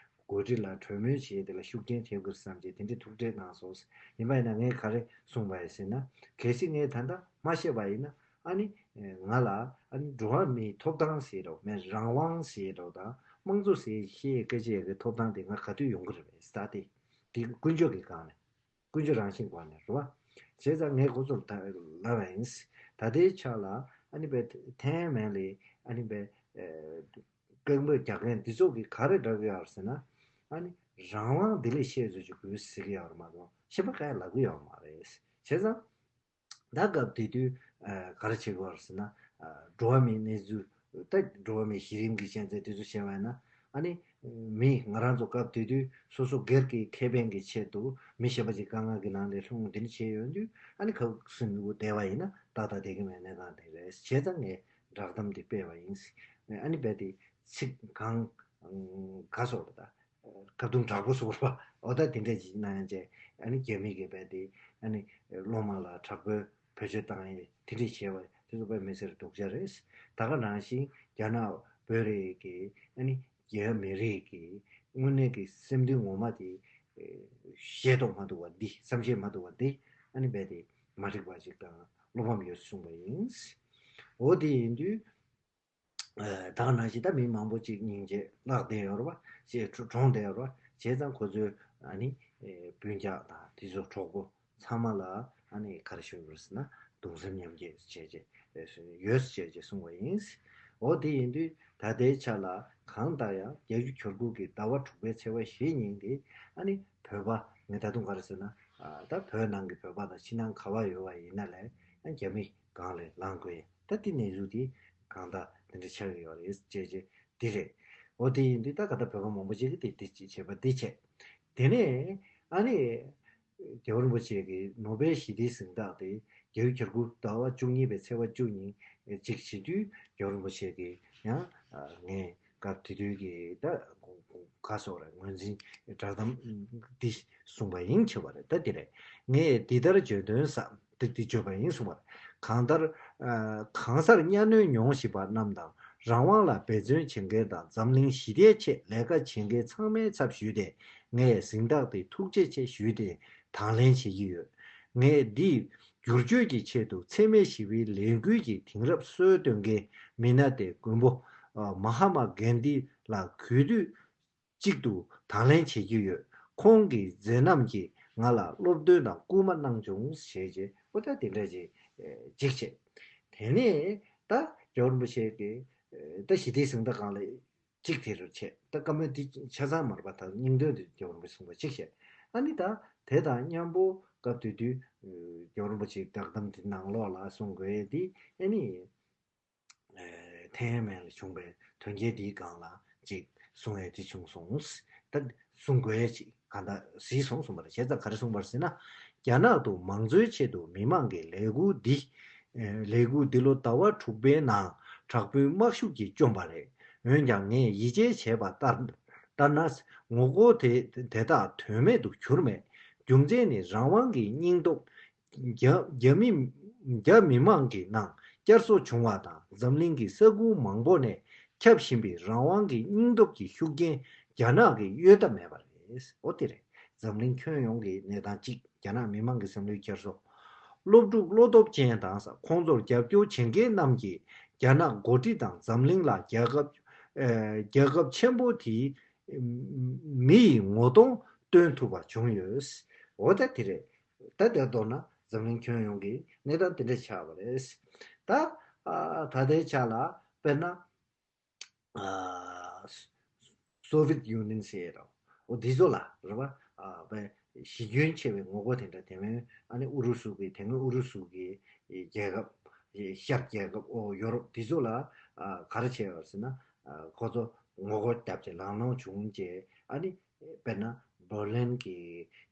འགོ་ཁྲིད་ལ་གྲོས་མོལ་བྱས་དེ་ལ་ཤུགས་རྐྱེན་ཐེབས་དགོས་བསམ་བྱས་དེ་འདྲའི་ཐུགས་ཁྲལ་གནང་སོང་། ཡིན་པ་ཡིན་ན་ངས་ག་རེ་གསུངས་པ་ཡིན་ཟེར་ན་གལ་སྲིད་ངས་ད་ལྟ་མ་བཤད་པ་ཡིན་ན་ཨ་ནི་ང་ལ་ཨ་ནི་འགྲོ་བ་མིའི་ཐོབ་ཐང་ཟེར་རོགས་མེད་རང་དབང་ཟེར་རོགས་དང་དམངས་གཙོ་ཟེར་བཤད་སྐད་ཆ་ཡ་གི་ཐོབ་ཐང་དེ་ང་ག་དུས་ཡོང་གི་རེད་པས་ད་དེ་དེ་ཀུན་སྤྱོད་ཀྱི་སྒང་ནས། ཀུན་སྤྱོད་རང་བཞིན་སྒོ་ནས་རེད་བ། བྱས་ཙང་ངས་ཁོ་ཚོར་ད་ལབ་པ་ཡིན། ད་ལྟའི་ཆ་ལ་ཨ་ནི་པའི་ཐའེ་མེན་ལི་ཨ་ནི་པའི་སྐད་འབོད་རྒྱག་མཁན་འདི་ཚོ་གིས་ག་རེ་བསྒྲགས་ཀྱི་ཡོད་ཟེར་ན། ཨ་ནི་རང་དབང་བདེ་ལེགས་བཤད་ཚོད་ཅིག་དགོས་ཟེར་གྱི་ཡོད་རེད་མ་གཏོགས་གཞན་པ་ག་ཡང་ལབ་ཀྱི་ཡོད་མ་རེད། བྱས་ཙང་ད་སྐབས་དེ་དུས་ག་རེ་བྱེད་དགོས་རེད་ཟེར་ན། འགྲོ་བ་མིའི་གནས་ཚུལ་ད་འགྲོ་བ་མིའི་གཞི་རིམ་གྱི་ཤན་རྩལ་དེ་ཚོ་བཤད་པ་ཡིན་ན། ཨ་ནི་མི་ང་རང་ཚོ་སྐབས་དེ་དུས་སོ་སོ་སྒེར་གྱི་ཁེ་ཕན་གྱི་ཆེད་དུ་མི་གཞན་པ་ཅིག་དཀའ་ངལ་གྱི་ནང་ནས་ལྷུང་འདི་འདྲ་བྱས་ཡོང་དུས་ཨ་ནི་ཁ་སེམས་མི་དགོས་བསྡད་པ་ཡིན་ན་ཏག་ཏག་བསྡད་ཀྱི་མེད་གནས་སྟངས་དེ་རེད། བྱས་ཙང་ངས་བསྒྲགས་གཏམ་འདི་སྤེལ་བ་ཡིན། ཨ་ནི་རྦད་དེ་ཚིག་གང་ག་སོགས་ལ་ད་བཀའ་དུང་དྲག་པོ་སོགས་ལ་འོ་ད་དེ་འདྲ་ཅིག་གནང་ཡང་བྱས། ཨ་ནི་རྒྱ་མི་གིས་རྦད་དེ་ཨ་ནི་སློབ་མ་ལ་དྲག་པོའི་བེད་སྤྱོད་བཏང་ཡས་དེ་འདྲས་བྱས་པ་དེ་ཚོ་དཔེ་མི་སྲིད་སྡུག་ཅག་རེད། ད་ག་ནང་བཞིན་རྒྱ་ནག་བོད་རིགས་ཀྱི་ཨ་ནི་རྒྱ་མི་རིགས་ཀྱི་དངོས་གནས་ཀྱི་སེམས་འདུན་ངོ་མ་དེ་ཤེས་རྟོགས་མ་ཐུབ་པ་འདི་བསམ་ཤེས་མ་ཐུབ་པ་འདི་ཨ་ནི་རྦད་དེ་མ་འགྲིག་པ་ཅིག་དང་བློ་ཕམ་ཡོད་གསུངས་པ་ཡིན། འོ་དེ་ཡིན་དུས། ད་ག་ནང་བཞིན་ད་མི་མང་པོ་ཅིག་སྙིང་རྗེ་བརླག་བསྡད་ཡོད་རེད་བ། ཅེས་གྲོངས་བསྡད་ཡོད་རེད་བ། བྱས་ཙང་ཁོ་ཚོའི་ཨ་ནི་སྤུན་ཀྱག་དང་དེ་ཚོ་གྲོགས་པོ་ཚང་མ་ལ་ཨ་ནི་ག་རེ་ཞུ་དགོས་ཟེར་ན་གདུང་སེམས་མཉམ་སྐྱེད་བྱས་རྗེས་ཡོད་ཟེར་བྱས་རྗེས་གསུངས་པ་ཡིན། འོ་དེ་ཡིན་དུས་ད་ལྟའི་ཆ་ལ་གང་ལྟར་ཡང་བརྒྱད་ཅུ་གྱ་དགུ་གི་ཟླ་བ་དྲུག་པའི་ཚེས་པ་བཞི་ཉིན་དེ་ཨ་ནི་བོད་པ་ངས་ད་དུང་ག་རེ་ཟེར་ན་ད་བོད་ནང་གི་བོད་པ་དང་ཕྱི་ནང་ག་བ་ཡོད་པ་ཡིན་ན་ལས་རྒྱ་མི་སྒང་ལས་ལངས་དགོས། ད་དེ་གནས་ཚུལ་དེ་གང་ལྟར་དེ་འདྲ་ཆགས་ཀྱི་ཡོད་རེད་ཅེས་ཅེས་འདི་རེད། འོ་དེ་ཡིན་དུས་ད་ག་ད་བོད་པ་མང་པོ་ཅིག་གིས་དེ་དེ་ཅིག་བྱས་པ་འདི་བྱས། དེ་ནས་ཨ་ནི་རྒྱལ་བ་རིན་པོ་ཆེ་གི་ནོ་བེལ་ཞི་བདེའི་གཟེངས་རྟགས་དེ་བརྒྱད་ཅུ་གྱ་དགུ་ཟླ་བ་བཅུ་གཉིས་པའི་ཚེས་པ་བཅུ་ཉིན་ཅིག་བྱེད་དུས་རྒྱལ་བ་རིན་པོ་ཆེ་གིས་ཡང་ངས་སྐབས་དེ་དུས་ཀྱི་ད་ག་སོགས་རེད་ངོས་འཛིན་བསྒྲགས་གཏམ་འདི་གསུངས་པ་ཡིན་ཆེ་བ་རེད། ད་འདི་རེད། ངས་འདི་ལྟར་བརྗོད་དོན་ཟབ། འདི་འདི་བརྗོད་པ་ཡིན་གསུངས་པ་རེད། གང་ལྟར། གང་སར་གཉའ་གནོན་མྱོང་བཞིན་པ་རྣམས་དང་རང་དབང་ལ་འབད་བརྩོན་བྱེད་མཁན་དང་འཛམ་གླིང་ཞི་བདེའི་ཆེད་ལས་ཀ་བྱེད་མཁན་ཚང་མའི་ཚབ་ཞུས་ཏེ་ངས་གཟེངས་རྟགས་འདི་ཐུགས་རྗེ་ཆེ་ཞུས་ཏེ་དང་ལེན་བྱེད་ཀྱི་ཡོད། ངས་འདི་བསྒྱུར་བཅོས་ཀྱི་ཆེད་དུ་འཚེ་མེད་ཞི་བའི་ལས་འགུལ་གྱི་དེང་རབས་སྲོལ་གཏོད་མཁན་མི་སྣ་སྟེ་མགོན་པོ་མ་ཧ་མ་གན་དྷི་ལ་གུས་འདུད་གཅིག་ཏུ་དང་ལེན་བྱེད་ཀྱི་ཡོད། ཁོང་གི་མཛད་རྣམ་གྱིས་ང་ལ་སློབ་སྟོན་དང་སྐུལ་མ་གནང་བྱུང་ཞེས་བྱས་ཨོ་ད་དེ་འདྲ་ཅིག་ཅིག་བྱས། དེ་ནས་ད་རྒྱལ་བ་རིན་པོ་ཆེ་གིས་ད་ཞི་བདེའི་གཟེངས་རྟགས་སྒང་ལ་གཅིག་དེ་རུ་བྱས། ད་བཀའ་མོལ་འདི་ཆ་ཚང་མ་རེད་པ། ད་སྙིང་དོན་དེ་རྒྱལ་བ་རིན་པོ་ཆེ་གསུངས་པ་གཅིག་བྱས། ཨ་ནི་ད་དེ་དང་མཉམ་པོ་སྐབས་དེ་དུས་རྒྱལ་བ་རིན་པོ་ཆེའི་བསྒྲགས་གཏམ་དེ་ནང་ལོགས་ལ་གསུང་དགོས་ཡས་དེ་ཨ་ནི། ཐའེ་མེན་ལ་བྱུང་བའི་དོན་རྐྱེན་འདིའི་སྒང་ལ་ཅིག་གསུང་ཡས་དེ་བྱུང་སོང་། ད་གསུང་དགོས་ཡས་ཅིག་གང་ལྟར་གཟིགས་སོང་གསུངས་པ་རེད། བྱས་ཙང་ག་རེ་གསུངས་པ་རེད་ཟེར་ན། རྒྱ་ནག་ཏུ་མང་གཙོའི་ཆེད་དུ་མི་མང་གི་ལས་འགུལ་འདི། ལས་འགུལ་འདི་ལོ་ཟླ་བ་དྲུག་པའི་ནང་ དྲག་པོའི་དམག་ཤུགས་ཀྱིས་བཅོམ་པ་རེད། འོན་ཀྱང་ངས་ཡིད་ཆེས་བྱས་པ་ལྟར་ལྟར་ན། ངོ་རྒོལ་དེ་དེ་དག་དོན་མེད་དུ་གྱུར་མེད། རྒྱུ་མཚན་ནི་རང་དབང་གི་སྙིང་སྟོབས་རྒྱ་རྒྱ་མི་རྒྱ་མི་མང་གི་ནང་བསྐྱར་གསོ་བྱུང་བ་དང་། འཛམ་གླིང་གི་ས་ཁུལ་མང་པོ་ནས་ཁྱབ་བཞིན་པའི་རང་དབང་གི་སྙིང་སྟོབས་ཀྱི་ཤུགས་རྐྱེན་རྒྱ་ནག་གིས་གཡོལ་ཐབས་མེད་པ་རེད། འོ་དེ་རེད། འཛམ་གླིང་ཁྱོན་ཡོངས་ཀྱི་གནས་སྟངས་གཅིག་རྒྱ་ནག་མི་དམངས་ཀྱི་བསམ་བློའི་འཁྱེར་སོ། སློབ་ཕྲུག་བློ་སྟོབས་ཅན་དང་ཁོང་ཚོར་རྒྱབ་སྐྱོར་བྱེད་མཁན་རྣམས་ཀྱིས་རྒྱ་ནག་འགོ་ཁྲིད་དང་འཛམ་གླིང་ལ་རྒྱལ་ཁབ་ཨེ་རྒྱལ་ཁབ་ཆེན་པོ་དེའི་མི་ཡི་ངོ་གདོང་སྟོན་ཐུབ་པ་བྱུང་ཡོད། འོ་ད་དེ་རེད། ད་དེར་མདོར་ན་འཛམ་གླིང་ཁྱོན་ཡོངས་ཀྱི་གནས་སྟངས་དེ་འདྲ་ཆགས་པ་རེད། ད་ཨ་ད་ལྟའི་ཆ་ལ་དཔེར་ན། ཨ་སོ་ཝིད་ཡུ་ནིན་ཟེར་རོ། འོ་འདི་ཚོ་ལ་རེད་བ། ཨ་བས་གཞི་ཁྱོན་ཆེ་བའི་ངོ་རྒོལ་དེ་འདྲ། དེ་སྔོན་ཨ་ནི་ཨུ་རུ་སུ་གི་དེ་སྔོན་ཨུ་རུ་སུ་གི་རྒྱལ་ཁབ། ཤར་རྒྱལ་ཁབ་ཨོ་ཡོ་རོབ་འདི་ཚོ་ལ་ཨ་ག་རེ་བྱས་པ་ཟེར་ན། ཨ་ཁོ་ཚོ་ངོ་རྒོལ་བརྒྱབ་བྱས་ལང་ལོང་བྱུང་རྗེས། ཨ་ནི་དཔེར་ན་འབར་ལིན་གྱི་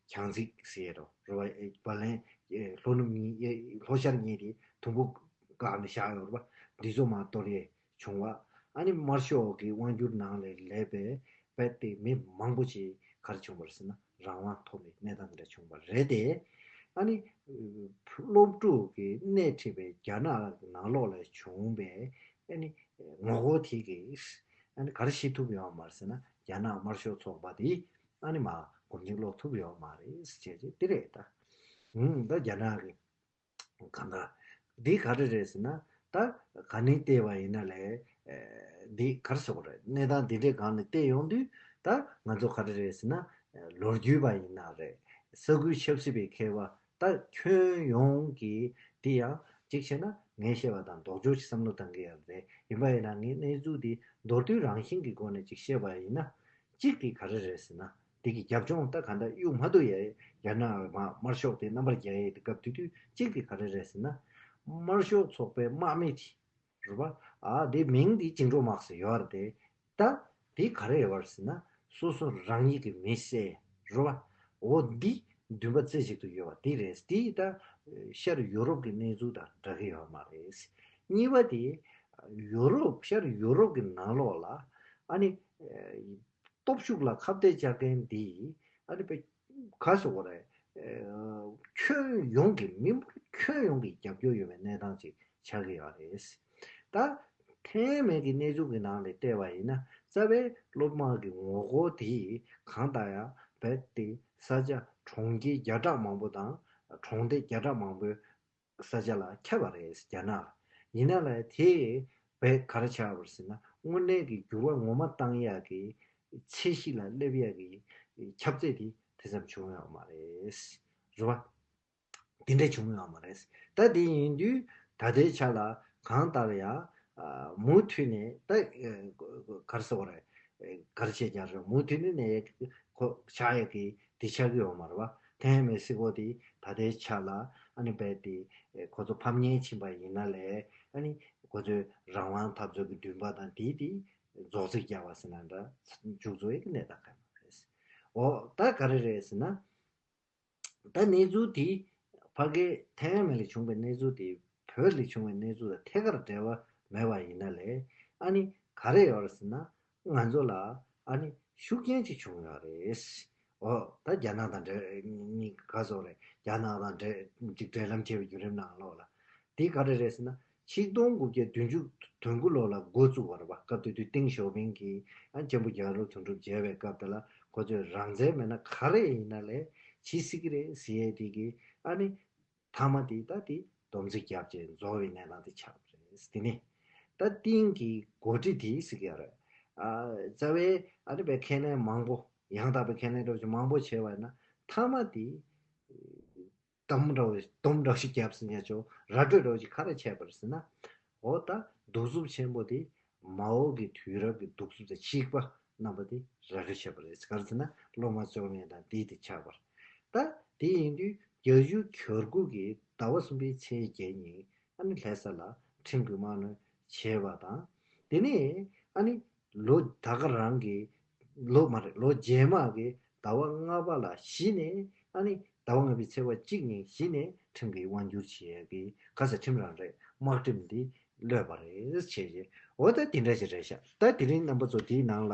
བྱང་རྩིག་ཟེར་རོ། རེད་བ། འབར་ལིན་ལྷོ་ནུབ་གཉིས་ལྷོ་ཤར་གཉིས་དེ་དུམ་བུ་བཀག་ནས་བཞག་ཡོད་རེད་བ། འདི་ཚོ་མར་གཏོར་ཡས་བྱུང་བ། ཨ་ནི་དམར་ཤོག་གི་དབང་སྒྱུར་ནང་ལ་སླེབས་པའི་རྦད་དེ་མི་མང་པོ་ཞིག་ག་རེ་བྱུང་བ་རེད་ཟེར་ན། རང་དབང་ཐོབ་པའི་གནས་སྟངས་འདི་འདྲ་བྱུང་བ་རེད་དེ། ཨ་ནི་སློབ་ཕྲུག་གི་སྣེ་ཁྲིད་པའི་རྒྱ་ནག་གི་ནང་ལོགས་ལ་བྱུང་བའི་ཨ་ནི་ངོ་རྒོལ་དེ་གིས་ཨ་ནི་ག་རེ་བྱེད་ཐུབ་ཡོད་མ་རེད་ཟེར་ན། རྒྱ་ནག་དམར་ཤོག་ཚོགས་པ་དེ་ཨ་ནི་མར་སྒོམ་རྙིང་སློག་ཐུབ་ཡོད་མ་རེད་ཟེར་བྱས་དེ་རེད་ད། ཧུམ། ད་རྒྱ་ནག་གི་གང་ལྟར་འདི་ག་རེ་རེད་ཟེར་ན། ད་ག་ནས་བལྟས་པ་ཡིན་ན་ལས། ཨེ་འདི་ག་རེ་ཟེར་དགོས་རེད། གནས་སྟངས་འདི་འདྲའི་སྒང་ནས་བལྟས་ཡོང་དུས། ད་ང་ཚོ་ག་རེ་རེད་ཟེར་ན། ཨེ་ལོ་རྒྱུས་པ་ཡིན་ན་རེད། ས་ཁུལ་ཆབ་སྲིད་པའི་མཁས་པ། ད་ཁྱོན་ཡོངས་ཀྱི་འདི་ཡང་གཅིག་བྱས་ན་ངས་བཤད་པ་དང་ལྡོག་ཕྱོགས་ཀྱི་བསམ་བློ་བཏང་གི་ཡོད་རེད། ཡིན་པ་ཡིན་ན་ངས་གནས་ཚུལ་འདི་མདོར་བསྡུས་རང་བཞིན་གྱི་སྒོ་ནས་གཅིག་བཤད་པ་ཡིན་ན། གཅིག་དེ་ག་རེ་རེད་ཟེར་ན། དེ་གི་རྒྱབ་ལྗོངས་ད་ག་འདྲ་གཡུག་མ་ཐུབ་ཡས། རྒྱ་ནག་མ་དམར་ཤོག་དེ་རྣམ་པར་རྒྱལ་ཡས་དེ་སྐབས་དེ་དུས་གཅིག་དེ་ག་རེ་རེད་ཟེར་ན། དམར་ཤོག་ཚོགས་པའི་དམག་མི་དེ་རེད་པ། ཨ་དེ་མིང་དེ་བཅིངས་འགྲོལ་དམག་ཟེར་ཡོད་རེད་དེ། ད་དེ་ག་རེ་ཡོད་རེད་ཟེར་ན། སོ་སོ་རང་ཉིད་ཀྱི་མི་བསད་རེད་པ། འོ་འདི་འདུན་པ་རྩེ་གཅིག་ཏུ་ཡོད་པ་དེ་རེད། དེ་ད་ཤར་ཡུ་རོབ་ཀྱི་གནས་ཚུལ་དང་འདྲ་གི་ཡོད་མ་རེད། གཉིས་པ་དེ་ཡུ་རོབ་ཤར་ཡུ་རོབ་ཀྱི་ནང་ལོགས་ལ་ཨ་ནི། སྟོབས་ཤུགས་ལ་ཁ་གཏད་བཅག་མཁན་འདི་ཨ་ནི་པའི་ག་ཟེར་དགོས་རེད། ཨེ་ཁྱོན་ཡོངས་ཀྱི་མི་འབོར་ཁྱོན་ཡོངས་ཀྱི་རྒྱབ་སྐྱོར་ཡོད་པའི་གནས་སྟངས་ཅིག་ཆགས་ཀྱི་ཡོད་རེད། ད་ཐེངས་མེད་ཀྱི་གནས་ཚུལ་གྱི་ནང་ལ་བལྟས་པ་ཡིན་ན། རྩ་བའི་སློབ་དམག་གི་ངོ་རྒོལ་དེ་གང་ལྟར་ཡང་རྦད་དེ་ས་ཆ་གྲོང་ཁྱེར་བརྒྱ་ཕྲག་མང་པོ་དང་གྲོང་སྡེ་བརྒྱ་ཕྲག་མང་པོའི་ས་ཆ་ལ་ཁྱབ་པ་རེད། རྒྱ་ནག་ལ། ཡིན་ན་ལས་དེ་བས་ག་རེ་ཆགས་པ་རེད་ཟེར་ན། དངོས་གནས་ཀྱི་འགྱུར་བ་ངོ་མ་བཏང་ཡག་གི་ཚད་གཞི་ལ་སླེབས་ཡག་གི་ཁྱབ་ཚད་དེ་དེ་ཙམ་བྱུང་ཡོད་མ་རེད། རེད་བ། དེ་འདྲ་བྱུང་ཡོད་མ་རེད། ད་དེ་ཡིན་དུས་ད་ལྟའི་ཆ་ལ་གང་ལྟར་ཡང་མུ་མཐུད་ནས་ད་ག་རེ་ཟེར་དགོས་རེད། ག་རེ་བྱས་ཀྱང་རེད། མུ་མཐུད་ནས་ནས་ཁོ་ཆགས་ཡག་གི་དེ་ཆགས་ཀྱི་ཡོད་མ་རེད་བ། ཐེངས་མེད་སྲིད་སྐོར་དེ་ད་ལྟའི་ཆ་ལ་ཨ་ནི་རྦད་དེ་ཁོ་ཚོ་ཕམ་ཉེས་ཕྱིན་པ་ཡིན་ན་ལས། ཨ་ནི་ཁོ་ཚོའི་རང་དབང་འཐབ་རྩོད་ཀྱི་འདུན་པ་དང་དེ་དེ་རྫོགས་ཚིག་རྒྱག་པ་ཟེར་ན་འདྲ། མཇུག་རྫོགས་ཡག་གི་གནས་སྟངས་ག་རེ་རེད། འོ་ད་ག་རེ་རེད་ཟེར་ན། ད་གནས་ཚུལ་དེ་ཕ་གི་ཐའེ་ཝན་ལ་བྱུང་བའི་གནས་ཚུལ་དེ་བོད་ལ་བྱུང་བའི་གནས་ཚུལ་དང་ཐད་ཀར་འབྲེལ་བ་མེད་པ་ཡིན་ན་ལས། ཨ་ནི་ག་རེ་ཡོད་རེད་ཟེར་ན། ང་ཚོ་ལ་ཨ་ནི་ཤུགས་རྐྱེན་ཅིག་བྱུང་ཡོད་རེད། འོ་ད་རྒྱ་ནག་དང་འབྲེལ་གཉིས་ག་ཟེར་རེད། རྒྱ་ནག་དང་འབྲེལ་ཅིག་འབྲེལ་ལམ་བྱས་པའི་བརྒྱུད་རིམ་ནང་ལོགས་ལ། དེ་ག་རེ་རེད་ཟེར་ན། ཆིག་སྟོང་དགུ་བརྒྱ་བདུན་ཅུ་དོན་དགུ་ལོ་ལ་འགོ་བཙུགས་པ་རེད་པ། སྐབས་དེ་དུས་ཏེང་ཞའོ་ཕིང་གིས་ཨ་ཅན་པོ་རྒྱལ་རབས་དོན་གྲུབ་མཇལ་བའི་སྐབས་དེ་ལ། ཁོ་ཚོས་རང་བཙན་མེད་ན་ག་རེ་ཡིན་ན་ལས་བྱེད་སྲིད་ཀྱི་རེད་ཟེར་ཡས་དེ་གིས་ཨ་ནི་མཐའ་མ་དེ་ད་དེ་སྡོམ་རྩིས་བརྒྱབ་བྱས་རྫོགས་པའི་གནས་སྟངས་དེ་ཆགས་པ་རེད། དེ་ནས་ད་ཏིང་གི་འགོ་ཁྲིད་དེ་ཟེར་གྱི་ཡོད་རེད། ཨ་རྩ་བའི་ཨ་ནི་པའི་ཁས་ལེན་མང་པོ། ཡང་དག་པའི་ཁས་ལེན་འདྲ་བོ་ཞིག་མང་པོ་བྱས་པ་ཡིན་ན། མཐའ་མ་དེ་སྡོམ་འདྲ་བོ་སྡོམ་འདྲ་བོ་ཞིག་བརྒྱབ་ཟིན་ཡ་ཆོག་ར་སྤྲོད་འདྲ་བོ་ཞིག་ག་རེ་བྱས་པ་རེད་ཟེར་ན། འོ་ད་གདུག་རྩུབ་ཆེན་པོ་དེ་མའོ་གི་དུས་རབས་ཀྱི་གདུག་རྩུབ་དང་གཅིག་པ་རྣམ་པ་དེ་ར་སྤྲོད་བྱས་པ་རེད། ག་རེ་ཟེར་ན་སློབ་མ་བཙོན་ལེན་དང་དེ་དེ་ཆགས་པར། ད་དེ་ཡིན་དུས་བརྒྱད་ཅུ་གྱ་དགུ་གི་ཟླ་བ་གསུམ་པའི་ཚེས་བརྒྱད་ཉིན་ཨ་ནི་ལྷ་ས་ལ་ཁྲིམས་ཀྱི་དམག་གནོན་བྱས་པ་དང་། དེ་ནས་ཨ་ནི་ལོ་ད་ག་རང་གི་ལོ་མ་རེད། ལོ་རྗེས་མ་གི་ཟླ་བ་ལྔ་པ་ལ་གཞི་ནས་ཨ་ནི་ཟླ་བ་ལྔ་པའི་ཚེས་པ་གཅིག་ཉིན་གཞི་ནས་ཁྲིམས་ཀྱི་དབང་སྒྱུར་བྱེད་ཡས་ཀྱི་ག་ས་ཁྲིམས་རང་རེད། དམག་ཁྲིམས་འདི་ གློད་པ་རེད་བྱས་རྗེས། འོ་ད་དེ་འདྲ་ཞིག་རེད་ཤག་ད་དེ་རིང་རྣམ་པ་ཚོ་དེའི་ནང་ལ་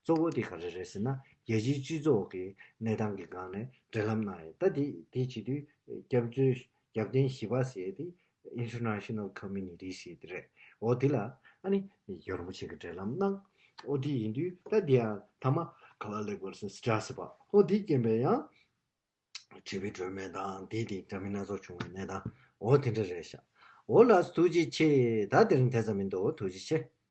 གཙོ་བོ་དེ་ག་རེ་རེད་ཟེར་ན། རྒྱལ་སྤྱིའི་སྤྱི་ཚོགས་ཀྱི་གནས་སྟངས་ཀྱི་སྒང་ནས་འབྲེལ་ལམ་གནང་ཡས། ད་དེ་དེ་བྱེད་དུས་སྐྱབས་བཅོལ་རྒྱབ་རྟེན་བཞི་པ་ཟེར་དེ་International Community ཟེར་དེ་རེད། འོ་དེ་ལ་ཨ་ནི་ཡོ་རོབ་ཆེད་ཀྱི་འབྲེལ་ལམ་གནང་། འོ་དེ་ཡིན་དུས་ད་དེ་ཡང་ཐ་མ་ག་ལ་ལེགས་པར་སེ་སི་ཏྲ་ཟེར་བ། འོ་དེ་རྐྱེན་པས་ཡང་། ཁྲི་པའི་སྒྲོན་མེ་དང་དེ་དེ་འདྲ་མིན་སྣ་ཚོགས་བྱུང་བའི་གནས་སྟངས། འོ་དེ་འདྲ་རེད་ཤག་འོ་ལགས་སོ། ཐུགས་རྗེ་ཆེ། ད་དེ་རིང་དེ་ཙམ་མི་འདུག་ཐུགས་རྗེ་ཆེ།